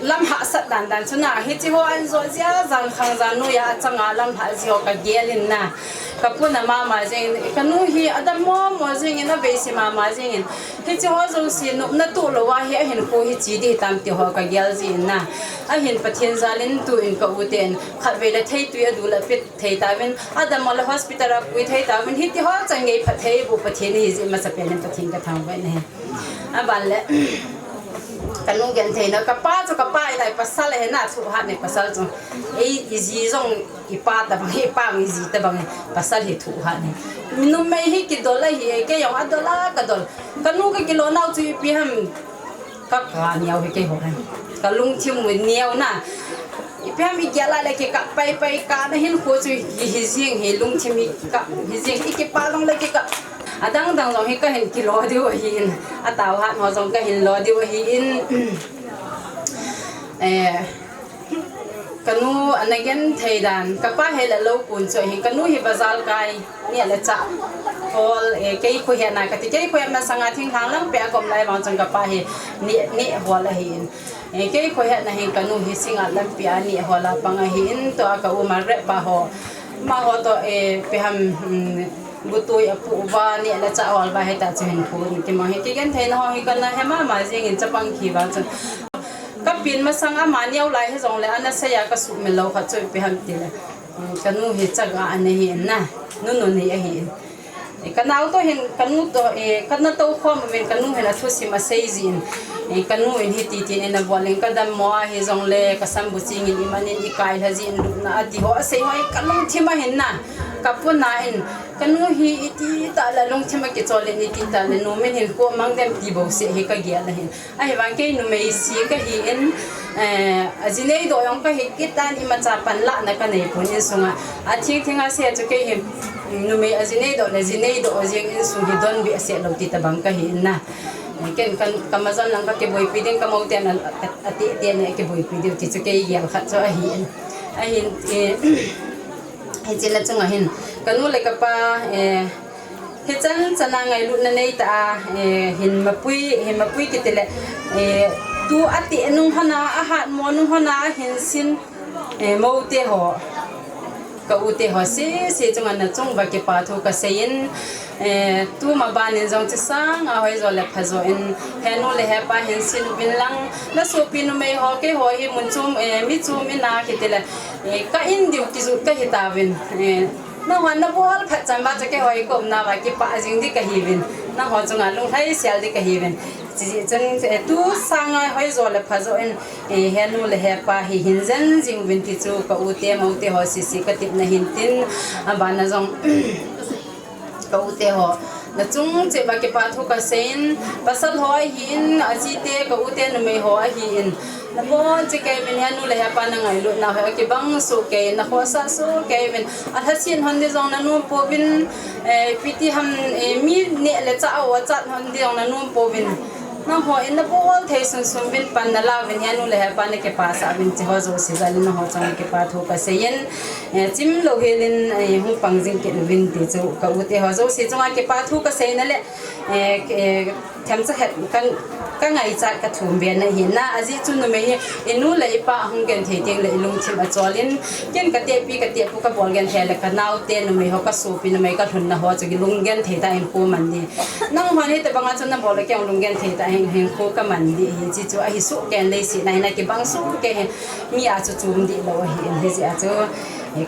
lam hahsat dan dan chu na, hiche ho an jo jia jan khang jan noiya achanga lam hah ji ho ka gel in na. Ka puna mama jing in, ka nu hi adam mo mo jing in, a veisi mama jing in. Hiche ho jouse nopna toh lou a hi ahin kho hi chi di tam ti ho ka gel ji in na. Ahin Pathen jal in tu in ka u ten khat vei le thei tui a du la pit thei tauvin, adam mo le hospital a pui thei tauvin, hiti ho chan gei phat thei bu Pathen hi ji masa pen in Pathen ka thangvah in ahi. Aban le, ka nu genthei na, ka pa chu ka pa i lai pasal he na thu hat ne pasal chu. Ei, i ji jong i pa tabang, i pa i ji tabang pasal hi thu hat ne. Numei hi kidol ahi, kei jong adol a ka dol. Ka nu ka kilo nau chu ipi ham ka ka niau hi kei ho he. Ka lungthim u niau na. Ipi ham i gel a le kikah pai pai ka na hin kho chu hi, hi jing hi lungthim hi ka, hi jing hi kipah long le kikah. Adang dang jong hi ka hin kilo diu ahi in. Atau hat ho jong ka hin lo diu ahi in. Eh, ka nu ana genthei dan, ka pa hi le lou kun chu ahi, ka nu hi bazar kai, ni le cha. Hol, eh, kei khohetna kati, kei khohet masanga thinglhang lang peh a ka um lai vang chun kapa hi neh, neh hol ahin. Eh, kei khohetna hin kanu hi Singngat lampi a neh hol a pang ahin, tua ka u Margaret pa ho. Amaho toh, eh, ipi ham, um, gutoi apoh uva, neh le chah hol uva, hita chu hin khu in kimang hi. Kigentheina ho hi kana he mama jingin chapang khi vang chun. Kapin masang ama neo lai hijongle ana seiya kasuhmil lou khat chu ipi ham tile, um, kanu hi chaga ana hi in na, nunu nei ahin. Eh, kanao toh hin, kanu toh, eh, kana toukhom uvin kanu hin athusim asei jin. Eh, kanu in hiti tin eina bol in kadammo a hijongle kasambuching in iman in ikailha jin lupna ati ho asei ho hi kalungthim ahin na. Kapuna in kanu hi ititah le lungthim akichol in ititah le numin hin khu mang dem ti bouseh hi kagel ahin. Ahivang kei numei si kahin, eh, ajinei doh jong kahi kit tan imacha panlahna kanei pon insunga. Athing thing a sei chu kei hi, mm, numei ajinei doh le jinei doh jeng insung hi donbeh seh lou ti tabang kahin na. Eh, ken kan, kamajon lang kakiboipi ding kamou ten a, a, ateh teni akiboipi diu ti chu kei gel khat chu ahin. Ahin, eh, hiche na chunga hin. Kanu le kapa, eh, Hichan chana ngailutna neitah a, eh, hin mapui, hin mapui kiti le, eh, tu ateh nung hon a, ahatmo nung hon a, ahin sin, eh, moute ho, ka ute ho, sese chunga nachung uva kipa thu kasei in, eh, tuma ban in jong chesang a hoijo le phajo in, henu le hepa hin sin uvin lang, nasopi numei ho, keiho hi mun chom, eh, mi chom ina kiti le, eh, ka in diu kijut kahi tauvin, eh, Nangho nabol phat chan uva chu keiho hi ka umna uva kipah jing ding kahiuvin. Nangho chunga lunglhaisel ding kahiuvin. Chujeh chun, eh, tu sanga hoijo le phajo in, eh, henu le hepa hi hin jen jing uvin ti chu ka ute, moute ho sese katepna hin tin, abana jong, ka ute ho. Nachung cheh uva kipa thu kasei in, pasal ho ahin, ajite, ka ute numei ho ahin. Nabon cheh kei uvin henu le hepa nangailutna ho akibang soh kei, nakhohsah soh kei uvin. Alhaset hon ding jong nanom pouvin, eh, ipi ti ham, eh, mi neh le chah a achat hon ding jong nanom pouvin. Nangho in nabol thei sunsun uvin pan nala uvin henu le hepa nakipasah uvin ti ho jouse jal in nangho chunga kipa thu kasei in, eh, chim louhel in, eh, hung pang jing kit uvin ti chu ka ute ho jouse chunga kipa thu kaseina le, eh, eh, themcha khat ka, ka ngaichat ka thum be na hi na, ajeh chu numei hi, i nu le i pa hung genthei teng le i lungthim achol in, ken ka tepi, ka tepu ka bol genthei le ka naote numei ho, ka sopi numei ka lhunna ho chu ki lung genthei tah in khu man ding. Nangho hi tabang a chu na bol le kei lung genthei tah in, in khu ka man ding hi, chi chu ahi soh kei in leiset na hi na kibang soh kei hi, mi a chu chom dih lou ahi in hi jeh a chu.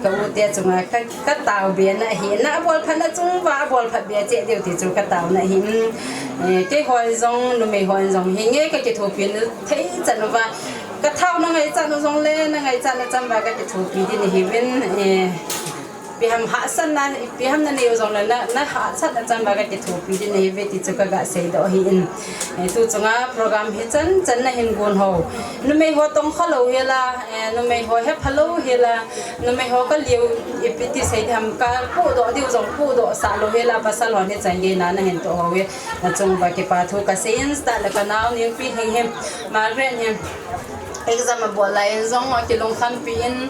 Ka ute chunga ka, ka taobe na hi na, abol phat na chung uva, abol phat be cheh diu ti chu ka taona hi. Eh, keiho jong, numei ho jong hi nge ka kithopi thei chan uva. Ka thaona ngaichat u jong le, na ngaichat na chan uva ka kithopi ding nahiuvin, eh, ipi ham hahsatna, ipi ham na nei u jong le, na, na hahsat na chan uva ka kithopi ding nahiuve ti chu ka ga seidoh ahi in. Eh, tu chunga program hi chan chan na hin gon ho. Numei ho tongkha lou hel a, eh, numei ho hepha lou hel a, numei ho ka liu ipi ti sei ding ham ka pudoh diu jong pudoh sah lou hel a pasal ho ni chan gei na na hin toh ho e. Nachung uva kipa thu kasei in, start le ka nao Ningpi hin hin, Margaret hin. Exam abol lai in jong akilungkhampi in,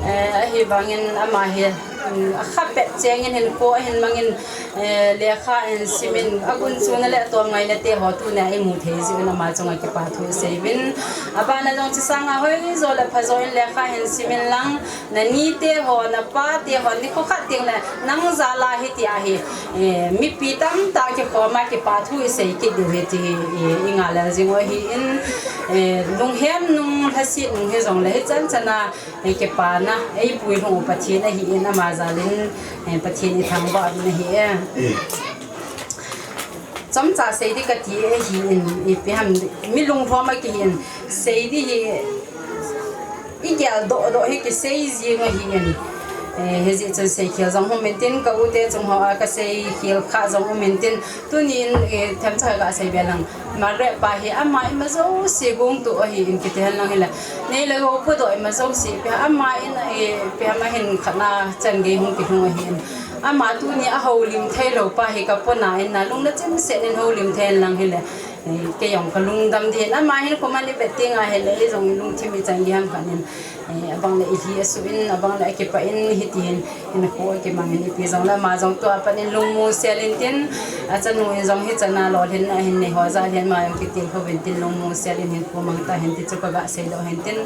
eh, ahivang in ama hi, um, akha pet cheng in hin ko ahin mang in, eh, lekha ahin sim in, agunchuna le atomngaina te ho tunia i mu thei jeh un ama chunga kipa thu sei uvin. Abana jong chi sanga hoijo le phajo in lekha ahin sim in lang, na nite ho, na pate ho, nikho khat teng le nang jal a hiti ahi, eh, mipi tamtah kikhom a kipa thu i sei kit diu hi ti hi, eh, i ngai jing u ahi in, eh, lunghem nung, lhaset nung hi jong le hichan chan a, eh, kipana, eh, i pui lhung u Pathen ahi in ama jal in, eh, Pathen i thangvah uvin ahi e. Chomcha sei ding kati ahi in, ipi ham, mi lunglhom a kihi in, sei ding hi, i geldoh doh hi kisei jing ahi in. Eh, hijeh chun seikhel jong um in tin, ka ute chung ho a ka seikhel kha jong um in tin, tunin, eh, themcha ka sei be lang. Margaret pa hi ama ima jouse gongtu ahi in kiti hen lang hile. Nei le gou phudoh ima jouse, ipi ham ama in, eh, ipi ham ahin khat na chan gei hung kilhung ahi in. Ama tuni a houlim thei lou pa hi ka pona in na lungna chimset in houlim thei in lang hile. Eh, kei jong ka lungdam ding in. Ama hin koman i vet teng a hile, i jong lungthim i chan gei ham khat in. Eh, abang le ilhi asuh in, abang le akipah in, hiti hin, in khu akimang in ipi jong le ama jong tua pat in lungmong sel in tin, achanu in jong hichan a lolhinna ahin nei ho jal hin ama jong kitilkhou vin tin lungmong sel in hin khu mang ta hin ti chu kaga seidoh hin tin,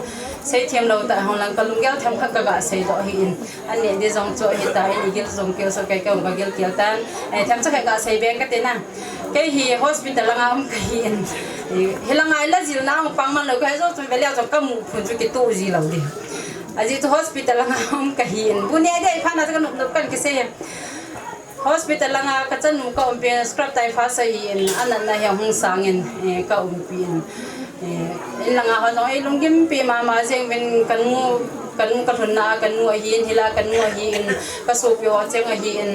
seithem lou tah hung lang kalunggel themkhat kaga seidoh ahi in, aneh di jong chu ahitan igil jong keu so kei kei jong kagil kel tan, eh, themcha khat ga seibe kate na. Kei hi hospital langa um kahi in. Hi langa ila jilna um pang man lou, kei jou chu veleu jong kamu phun chu kitu ji lou di. Ajeh chu hospital langa um kahi in. Bu ne dei phat na chu kanop nop kan kisei. Hospital langa kachanu ka umpi scrub typhus ahi in. Anatna hi ahung sang in, eh, ka umpi in. Eh, in langa ho jong eilunggimpi mama jeng uvin kanu, kanu kalhunna a kanu ahi in, hila kanu ahi in, kasopi ho cheng ahi in,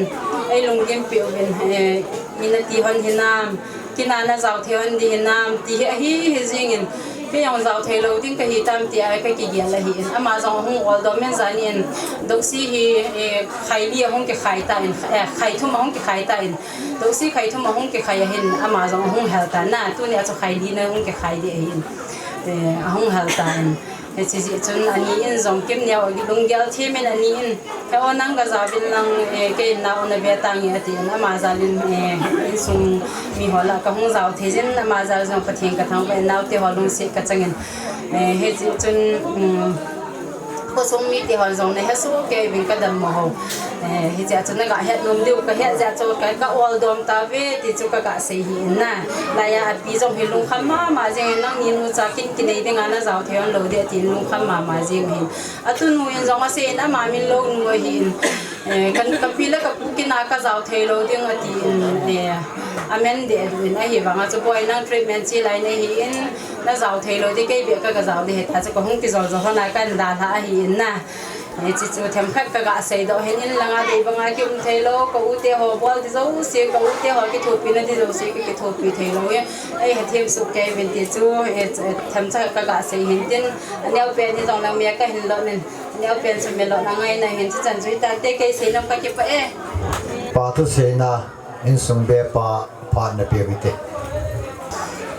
eilunggimpi uvin, eh, ina ti hon hinam, kina najao thei hon di hinam, ti hi ahi hi jing in, kei jong jao thei lou ding kahi tam tia kakigel ahi in, ama jong ahung oldom in jan in, dosi hi, eh, khai li ahung kikhai ta in, eh, khai thum ahung kikhai ta in, dosi khai thum ahung kikhai ahin, ama jong ahung hel ta na, tuni a chu khai li na ahung kikhai di ahin, eh, ahung hel ta in. Hiche jeh chun ani in jong Kimneo lunggel them in ani in, he o nang gajaovin lang, eh, kei nao nave tange ati in, ama jal in, eh, insung mi ho lah kahung jao thei jin, ama jal jong Pathen kathangvah in naote ho lungset kachang in, eh, hiche jeh chun, um, khosung mite hon jong nahe soh kei uvin kadammo ho. Eh, hiche a chu naga het nom diu kahet jeh a chu ka, ka oldom tauve ti chu kaga sei ahi in na. Laiya api jong hi lungkham mama jeng in, nangni nucha kin kinei dinga najao thei hon lou di atin lungkham mama jeng ahin. Atunu in jong asei in ama min lou nu ahi in. Eh, kan, kapi le kapu kina kajao thei lou ding ati in, eh, amen deh adu in ahivanga chu boi nang treatment chi lai nahi in, najao thei lou di kei beh kaga jao di hita chu kahung kijol jol hon a kan dalha ahi in na. Eh, hiche chu themkhat kaga seidoh hin in langa dei banga kium thei lou, ka u te ho bol di jouse, ka u te ho kithopi na di jouse, ka kithopi thei lou e. Ei hethem soh kei uvin ti chu, eh, themcha kaga sei hin tin, aneo pen hi jong lang me kahin lot in, aneo pen chu me lotna ngaina hin chu chan chu hitante kei seinom kakipah e. Pa thuseina insung bepa phat napeh uvite.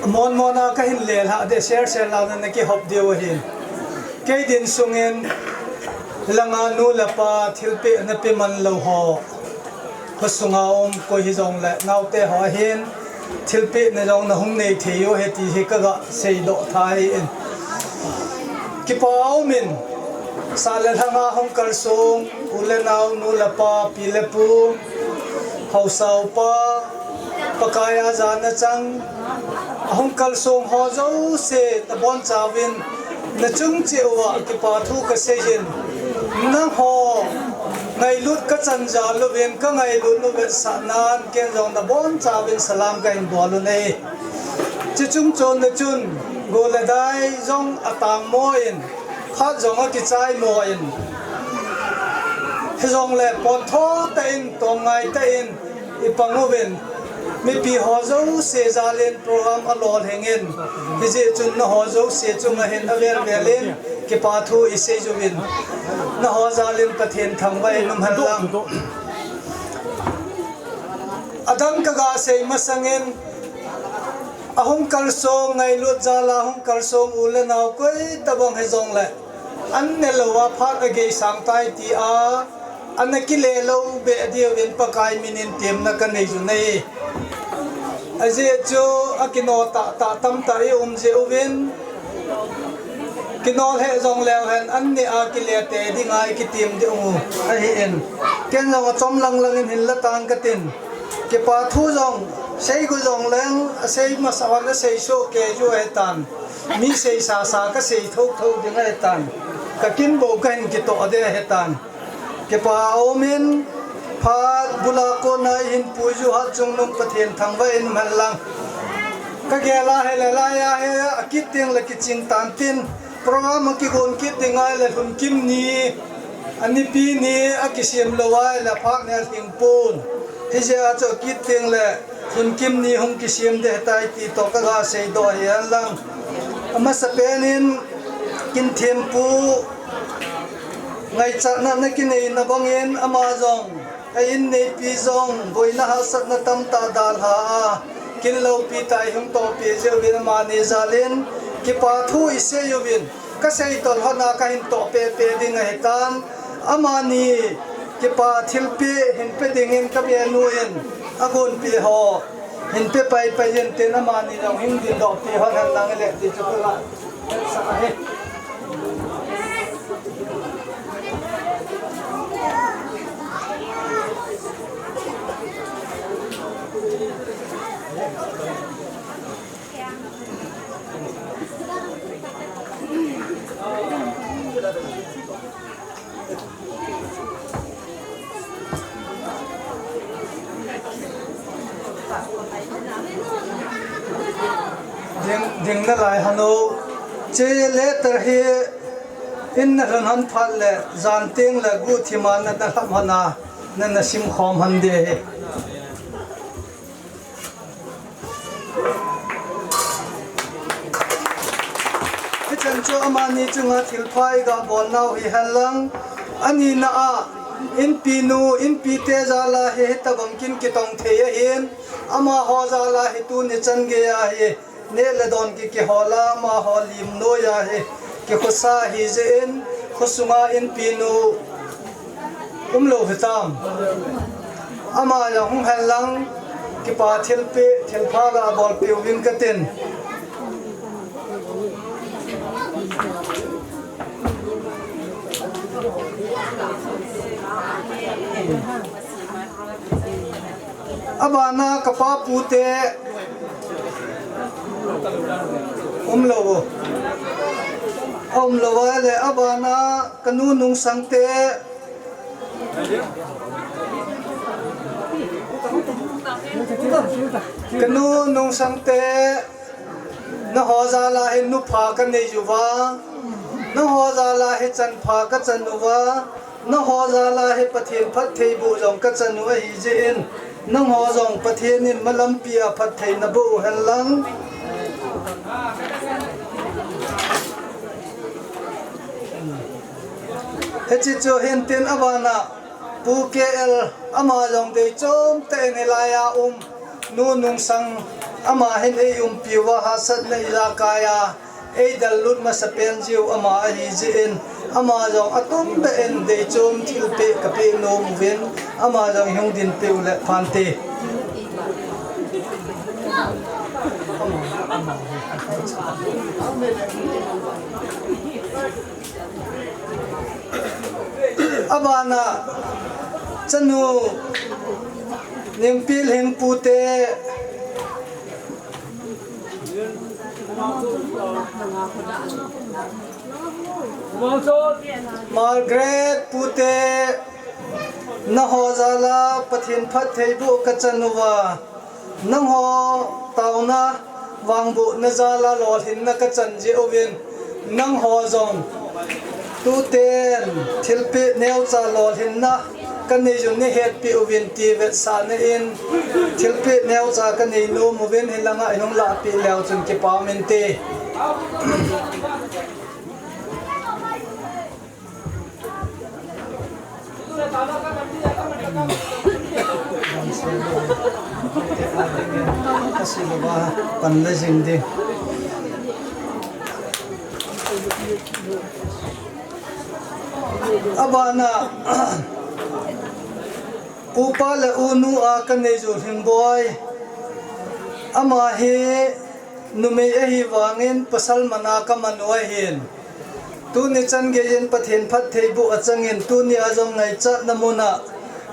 Mon mona kahin lelhah de, ser ser la na nakihop diu ahin. Kei din sungin langa nu le pa thilpeh nape man lou ho, khosunga um koi hijongle naote ho ahin, thilpeh na jong nahung nei thei u ahi ti hi kaga seidoh tha ahi in. Kipa um in, sah le lhanga hung kalsong u le nao, nu le pa, pi le pu, haosa upa, Pakai a jana chang, ahung kalsong ho jouse nabonchauvin, nachung cheh uva kipa thu kasei in, nangho ngailut kachan jal uvin, kangailut uvetsah nan, ken jong nabonchauvin salam kahin bol u ahi. Chuche chung chonna chun, go le dai jong atangmo in, phat jong akichaimo in, hijongle pontho tah in, tongngai tah in ipang uvin, mipi ho jouse jal in program alolhing in, hijeh chun naho jouse chunga hin avel vel in kipa thu isei uvin, naho jal in Pathen thangvah in um hen lang. Adang kaga sei masangin, ahung kalsong ngailut jal a hung kalsong u le nao koi tabang hijongle, an ne louva phat agei sang tai tia, ana kile lou beh diuvin Pakai minin temna kanei u ahi. Ajeh chu akino tahtah tamtah i um jeh uvin, kino lheh jongleu hen, anni a kile tei dinga i kitem diu ahi in. Ken jong achom lang lang in hin la tang katin. Kipa thu jong, sei gu jongleng, asei masa hon asei soh kei u ahitan. Mi sei sasa kasei thotho ding ahitan. Kakin bou kahin kitoh ding ahitan. Kipa aum in, phat bula kona ihin pui u Hatchungnung Pathen thangvah in um hen lang. Kagel a hile laiya hi akit ding le kiching tan tin, program akigon kit ding ahile lhunkim ni, anipi ni akisem lou ahile phat ni alhing pon. Hijeh a chu akit ding le lhunkim ni hung kisem ding ahitai ti toh kaga seidoh ahi hen lang. Amasapen in Kinthempu ngaichatna nakinei na bangin ama jong, a inneipi jong, boina hahsatna tamtah dalha a, kin loupi tah a ihung tohpi jeh uvin amani jal in, kipa thu isei uvin, Ka seitol hon a ka hin toh pehpeh ding ahi tan. Amani kipa thilpeh hin pe dingin ka benu in a gonpeh ho hin pe paipai in tin amani jong hin dingdoh peh hon hen lang le ti chu ka la sa ahi. Ding, ding nalai hon o. Che letter hi in nalhun hon phat le, jan teng le guhthim a na, nalhap hon a, na, nasim khom hon ding ahi. Hichan chu amani chunga thilpha i ga bol nau hi hen lang. Ani na a, inpi nu, inpi te jal a hi, hitabang kin kitong thei ahin. Amaho jal a hi tuni chan gei a hi. Neh le don ki, kihol a, amaho lim noi a hi. Kikhosa hi jeh in, khosunga inpi nu. Umlou hitam. Ama jong hung hen lang, kipa thilpeh, thilpha ga bolpeh uvin katin. Abana kapa pu te. Umlou. Umlou a le abana kanu Nungsang te. Kanu Nungsang te, naho jal a hin nupha kanei uva, naho jal a hi chanpha kachan uva, naho jal a hi Pathen phattheiboh jong kachan u ahi jeh in, nangho jong Pathen in malampi a phatthei naboh u hen lang. Hiche chu hin tin abana Pu K L ama jong deichom tah in hilai a um, Nu Nungsang ama hin eiumpi uva hahsatna ijakai a eidallut masapen jiu ama ahi jeh in, ama jong atum tah in deichom thilpeh kapeh nom uvin, ama jong hung dinpeh u le phante. Abana chanu Ningpilhing pu te, Margaret pu te, naho jal a Pathen phattheiboh kachan uva. Nangho taona vangbohna jal a lolhinna kachan jeh uvin, nangho jong tuten thilpeh neocha lolhinna kanei u nahetpeh uvin ti vetsahna in, thilpeh neocha kanei nom uvin hilanga ihung lahpeh leu chun kipah um inte. Abana upa le unu a kanei u Lhingboi. Ama hi numei ahi vangin pasal man a kaman u ahin. Tuni chan geiyin Pathen phattheiboh achangin tuni a jong ngaichatna mun a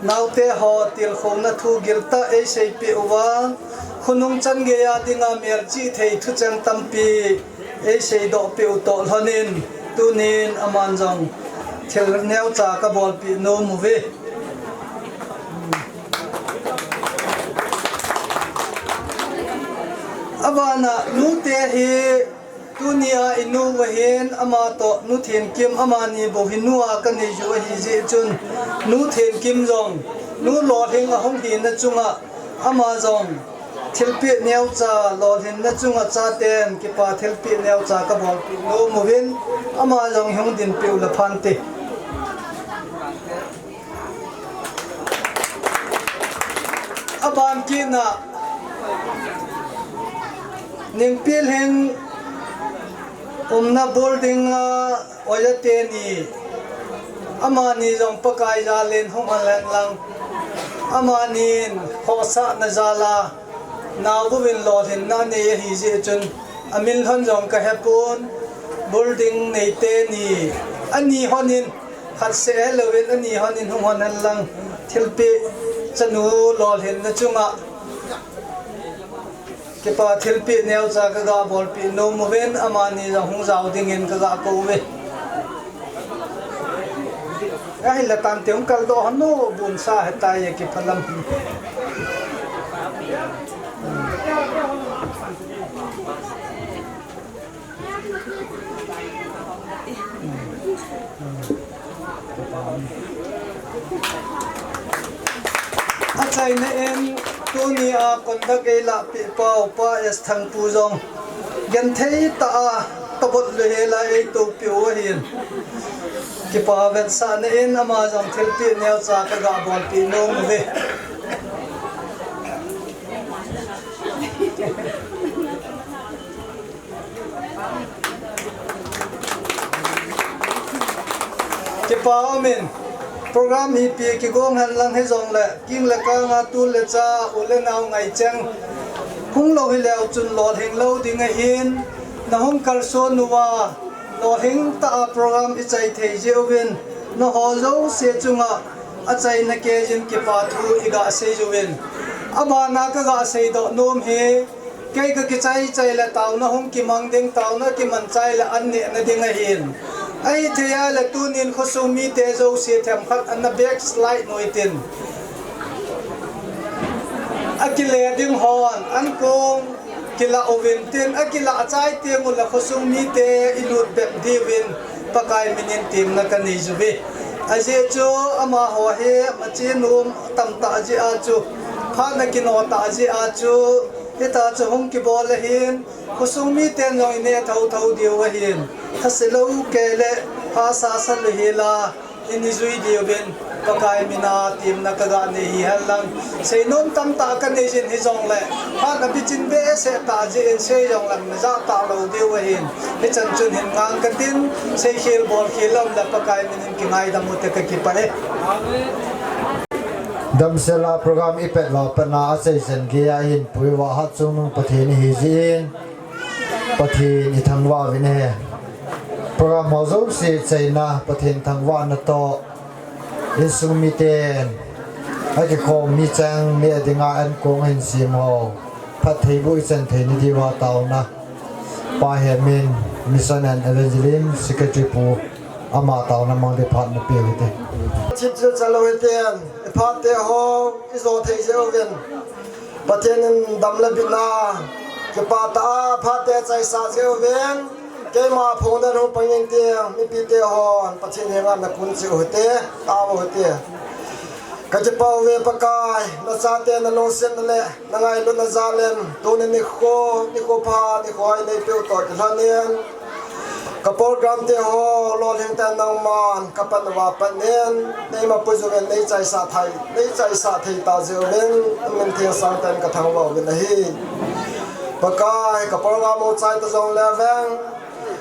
naote ho tilkhouna thu giltah eiseipeh uva, khonung chan gei a dinga melchih thei thucheng tampi eiseidoh peh u toh lhonin, tunin aman jong thil neocha kabolpeh nom uve. Abana nute hi Tunia inu vahin ama toh Nu Thenkim amani bou hi nu a kanei u ahi jeh chun, Nu Thenkim jong nu lolhing ahung hina chunga ama jong thilpeh neocha lolhinna chunga chaten kipa thilpeh neocha kabolpeh nom uvin ama jong hung dinpeh u le phante. Aban kit na Ningpilhing Umna building a oja teni, amani jong Pakai jal in hung hal hen lang, amanin khohsahna jal a naobu vin lolhinna nei ahi jeh chun, amin lhon jong kahepon, building nei teni, ani lhon in khat seh helouvin ani lhon in hung hon hen lang, thilpeh chanu lolhinna chunga kipa thilpeh neocha kaga bolpeh nom uvin, amani jong hung jao dingin kaga kou uve. Ahile tante hung kaldoh hon o, bunsa hetai e, kiphalam hi. Achaina in tunia conduct eilahpeh pau Pa S Thangpu jong genthei tah a kabol lou hela eitoupeh u ahin, kipa vetsahna in ama jong thilpeh neocha kaga bolpeh nom uve. Kipa umin, program hi ipi kigong hen lang hijongle, king le kang a tu le cha, u le nao ngaicheng hung lou hileu chun lolhing lou ding ahin, nahung kalson uva lolhing tah a program ichai thei jeh uvin, nangho jouse chunga achaina keijin kipa thu iga sei uvin. Abana kaga seidoh nom hi, kei kakichai chai le taona hung kimang ding, taona kiman chai le an nehna ding ahin. Ahithei a le tunin khosung mite jouse themkhat ana backslide noitin, akile ding hon ankong kilah uvin tin, akilah chai teng ule khosung mite ilut bep diuvin Pakai minin temna kanei uve. Ajeh chu amaho hi machenom tamtah jeh a chu, phatna kino tah jeh a chu, hita chu hung kibol ahin, khosung miten jong ineh thotho diu ahin, thase lou kei le hahsa sa lou hela ini jui diuvin Pakai mina temna kaga nei hi hen lang. Seinom tamtah kanei jin hijongle, phatna bichin behseh tah jeh in sei jong lang najah talou diu ahin, hichan chun hin ngang katin, seikhel bolkhel lom le Pakai minin kingaidam ute, kakipah e. Damsel a program ipet lou patna achaisan geiya ihin pui uva Hatchungnung Pathen ihi jeh in Pathen ithangvah uvin ahi. Program ho jouse chaina Pathen thangvahna toh, insung miten akikhom mi cheng neh dinga ankong ahin sem ho phattheiboh ichan thei na diuva taona, Pa Hemin, Mission and Evangelism Secretary pu, ama taona mang ding phat napeh u hite. Chit chu chalou hiten, iphat teho ijo thei jeh uvin Pathen in dam le bitna kipah tah a phat te chaisah jeh uvin, keima phongdoh hung pang intin, mipite hon Pathen henga nakun cheh u hite, tao u hite. Kakipah uve Pakai, nachate nalungsetna le nangailutna jal in tuni nikho, nikho pha, nikho hoi neipeh u toh kilhonin, ka program teho lolhing tah in nangman kapan uva pat in, neimapui jeh uvin neichaisah thei, neichaisah thei tah jeh uvin, namin theng sangtah in kathangvah uvin ahi. Pakai, ka program u chai ta jongle vang,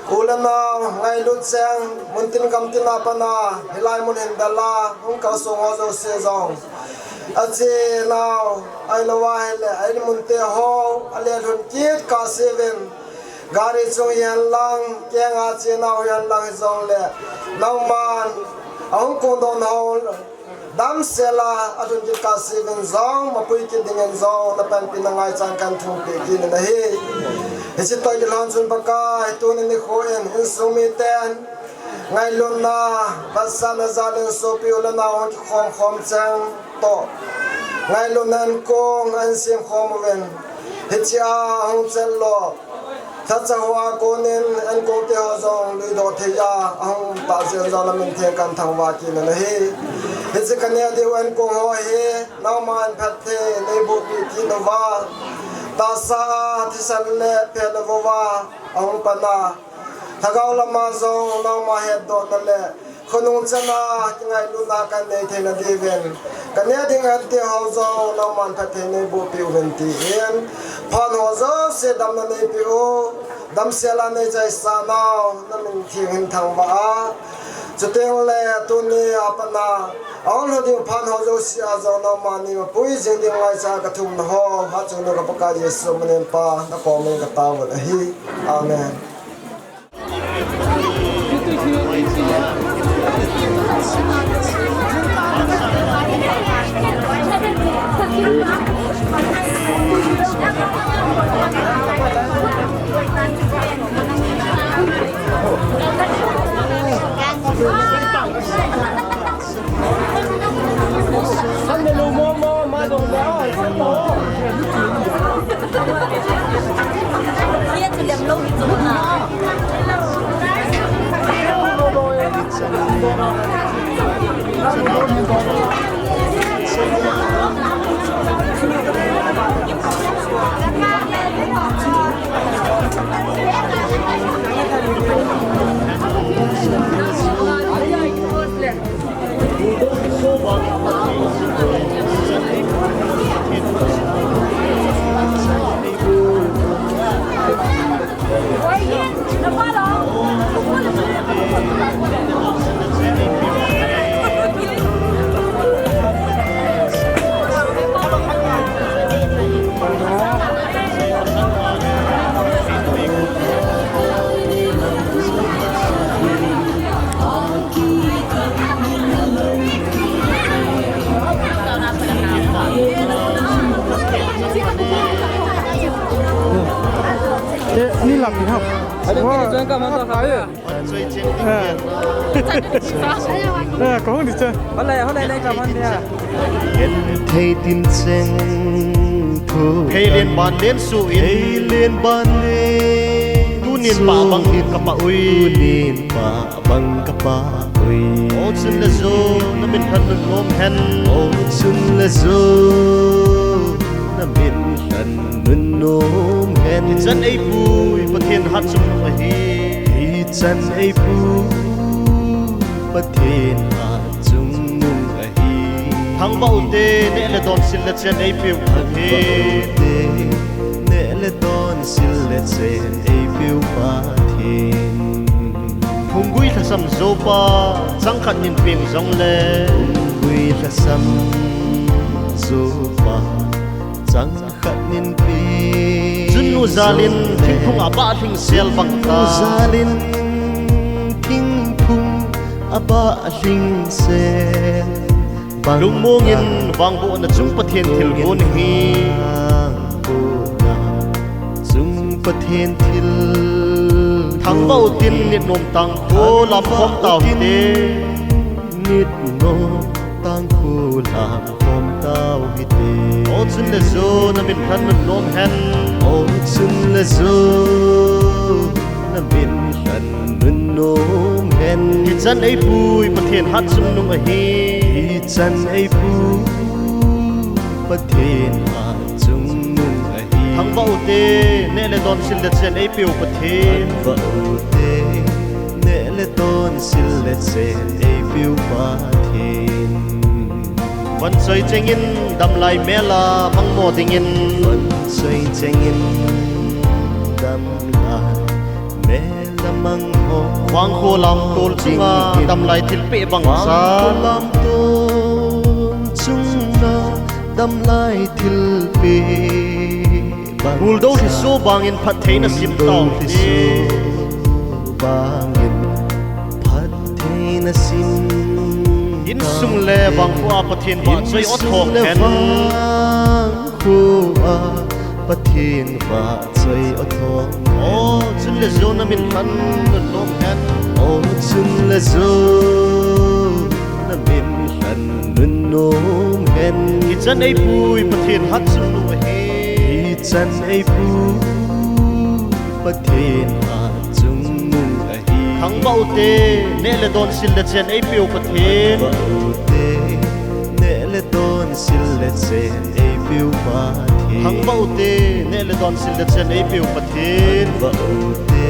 u le nao ngailut cheng, muntin gamtin a pat a, hilai mun hin del a hung kalsong ho jouse jong, ache anao, ahilouva ahile a-in mun teho, alelhun kit kahse uvin, gari chung hihen lang, kenga che nao hihen lang hijongle, nangman ahung kongdoh nao damsel a alhun kit kahse uvin jong, mapui kit dingin jong napanpina ngaichan kahin thum peh kit in ahi. Hiche toh kilhon chun Pakai, tuni nikho in insung miten ngailutna, vetsahna jal in sopi u le nao hung kikhom khom cheng toh, ngailutna ankong ahin sem khom uvin, hiche a hung chet lou lhacha hoa konin ankong teho jong luidoh thei a ahung tah jeh in jong namin theng kahin thangvah kit in ahi. Hiche kaneh diu ankong ho hi nangman phatthei neiboh peh kit uva, tahsa a thisan le phet louva ahung pan a, lhagao lama jong nangma hetdohna le khonung chana kingailutna kanei theina diuvin, kaneh ding an teho jong nangman phatthei neiboh peh uvin tin, phat ho jouse damna neipeh u, Damsel a neichaisah nau, namin theng hin thangvah a. Chuteng le tuni a pat a, ahung lhung ding phat ho jouse a jong nangma neipui jing ding ngaichat a kathumna ho, hatchungnung ka Pakai Jesu min in Pa, nakoma kataovin ahi. Amen. Te, ni lam ni hap. Ade, wah, kini join ka man to, ah, kha. Eh. Eh, kahung di cha. Hoilai, hoilai, lai ka man dia. Thei tin cheng thu. Thei len ban len su in. Thei len ban len. Tunin pa bang ka pa ui. Tunin pa bang ka pa ui. O chun le jo, na min phan nun nom hen. O chun le jo, na min phan nun nom hen. Hichan eipui Pathen hatchungnung ahi. Hichan eipui Pathen hatchungnung ahi. Thangvah ute, neh le don sil le chen eipeu Pathen. Thangvah ute, neh le don sil le chen eipeu Pathen. Phunggui lhasam jopa, changkhat nin peng jongle. Phunggui lhasam jopa, changkhat nin peng jongle. Chunnu jalin thingphung abah lhing sel bang ta. Chunnu jalin thingphung abah lhing sel. Lungmong in vangbohna chung Pathen thilgon hi. Lungmong in vangbohna chung Pathen thilgon. Thangvah utin nit nom tangkho lam khom tau hite. Nit nom tangkho lam khom tau hite. O chun le jo na min phan nun nom hen. O chun le jo na min phan nun nom hen. Hichan eipui Pathen hatchungnung ahi. Hichan eipui Pathen hatchungnung ahi. Thangvah ute, neh le don sil le chen eipeu Pathen. Thangvah ute, neh le don sil le chen eipeu Pathen. Van choi chengin damlai mel a mangmo dingin. Van choi chengin damlai mel a mangmo. Vangkho lamtol chunga damlai thilpeh bang sa. Vangkho lamtol chunga damlai thilpeh. Buldo lhiso bangin phattheina sim tau hite. Bangin phattheina sim. Insung le vangkho a Pathen vahchoi o thong hen. Vangkho a Pathen vahchoi o thong hen. O chun le jo na min phan nun nom hen. O chun le jo na min phan nun nom hen. Hichan eipui Pathen hatchungnung ahi. Hichan eipui Pathen hatchungnung ahi. Thangvah ute, neh le don sil le chen eipeu Pathen. Thangvah ute, neh le don sil le chen eipeu Pathen. Thangvah ute, neh le don sil le chen eipeu Pathen. Thangvah ute,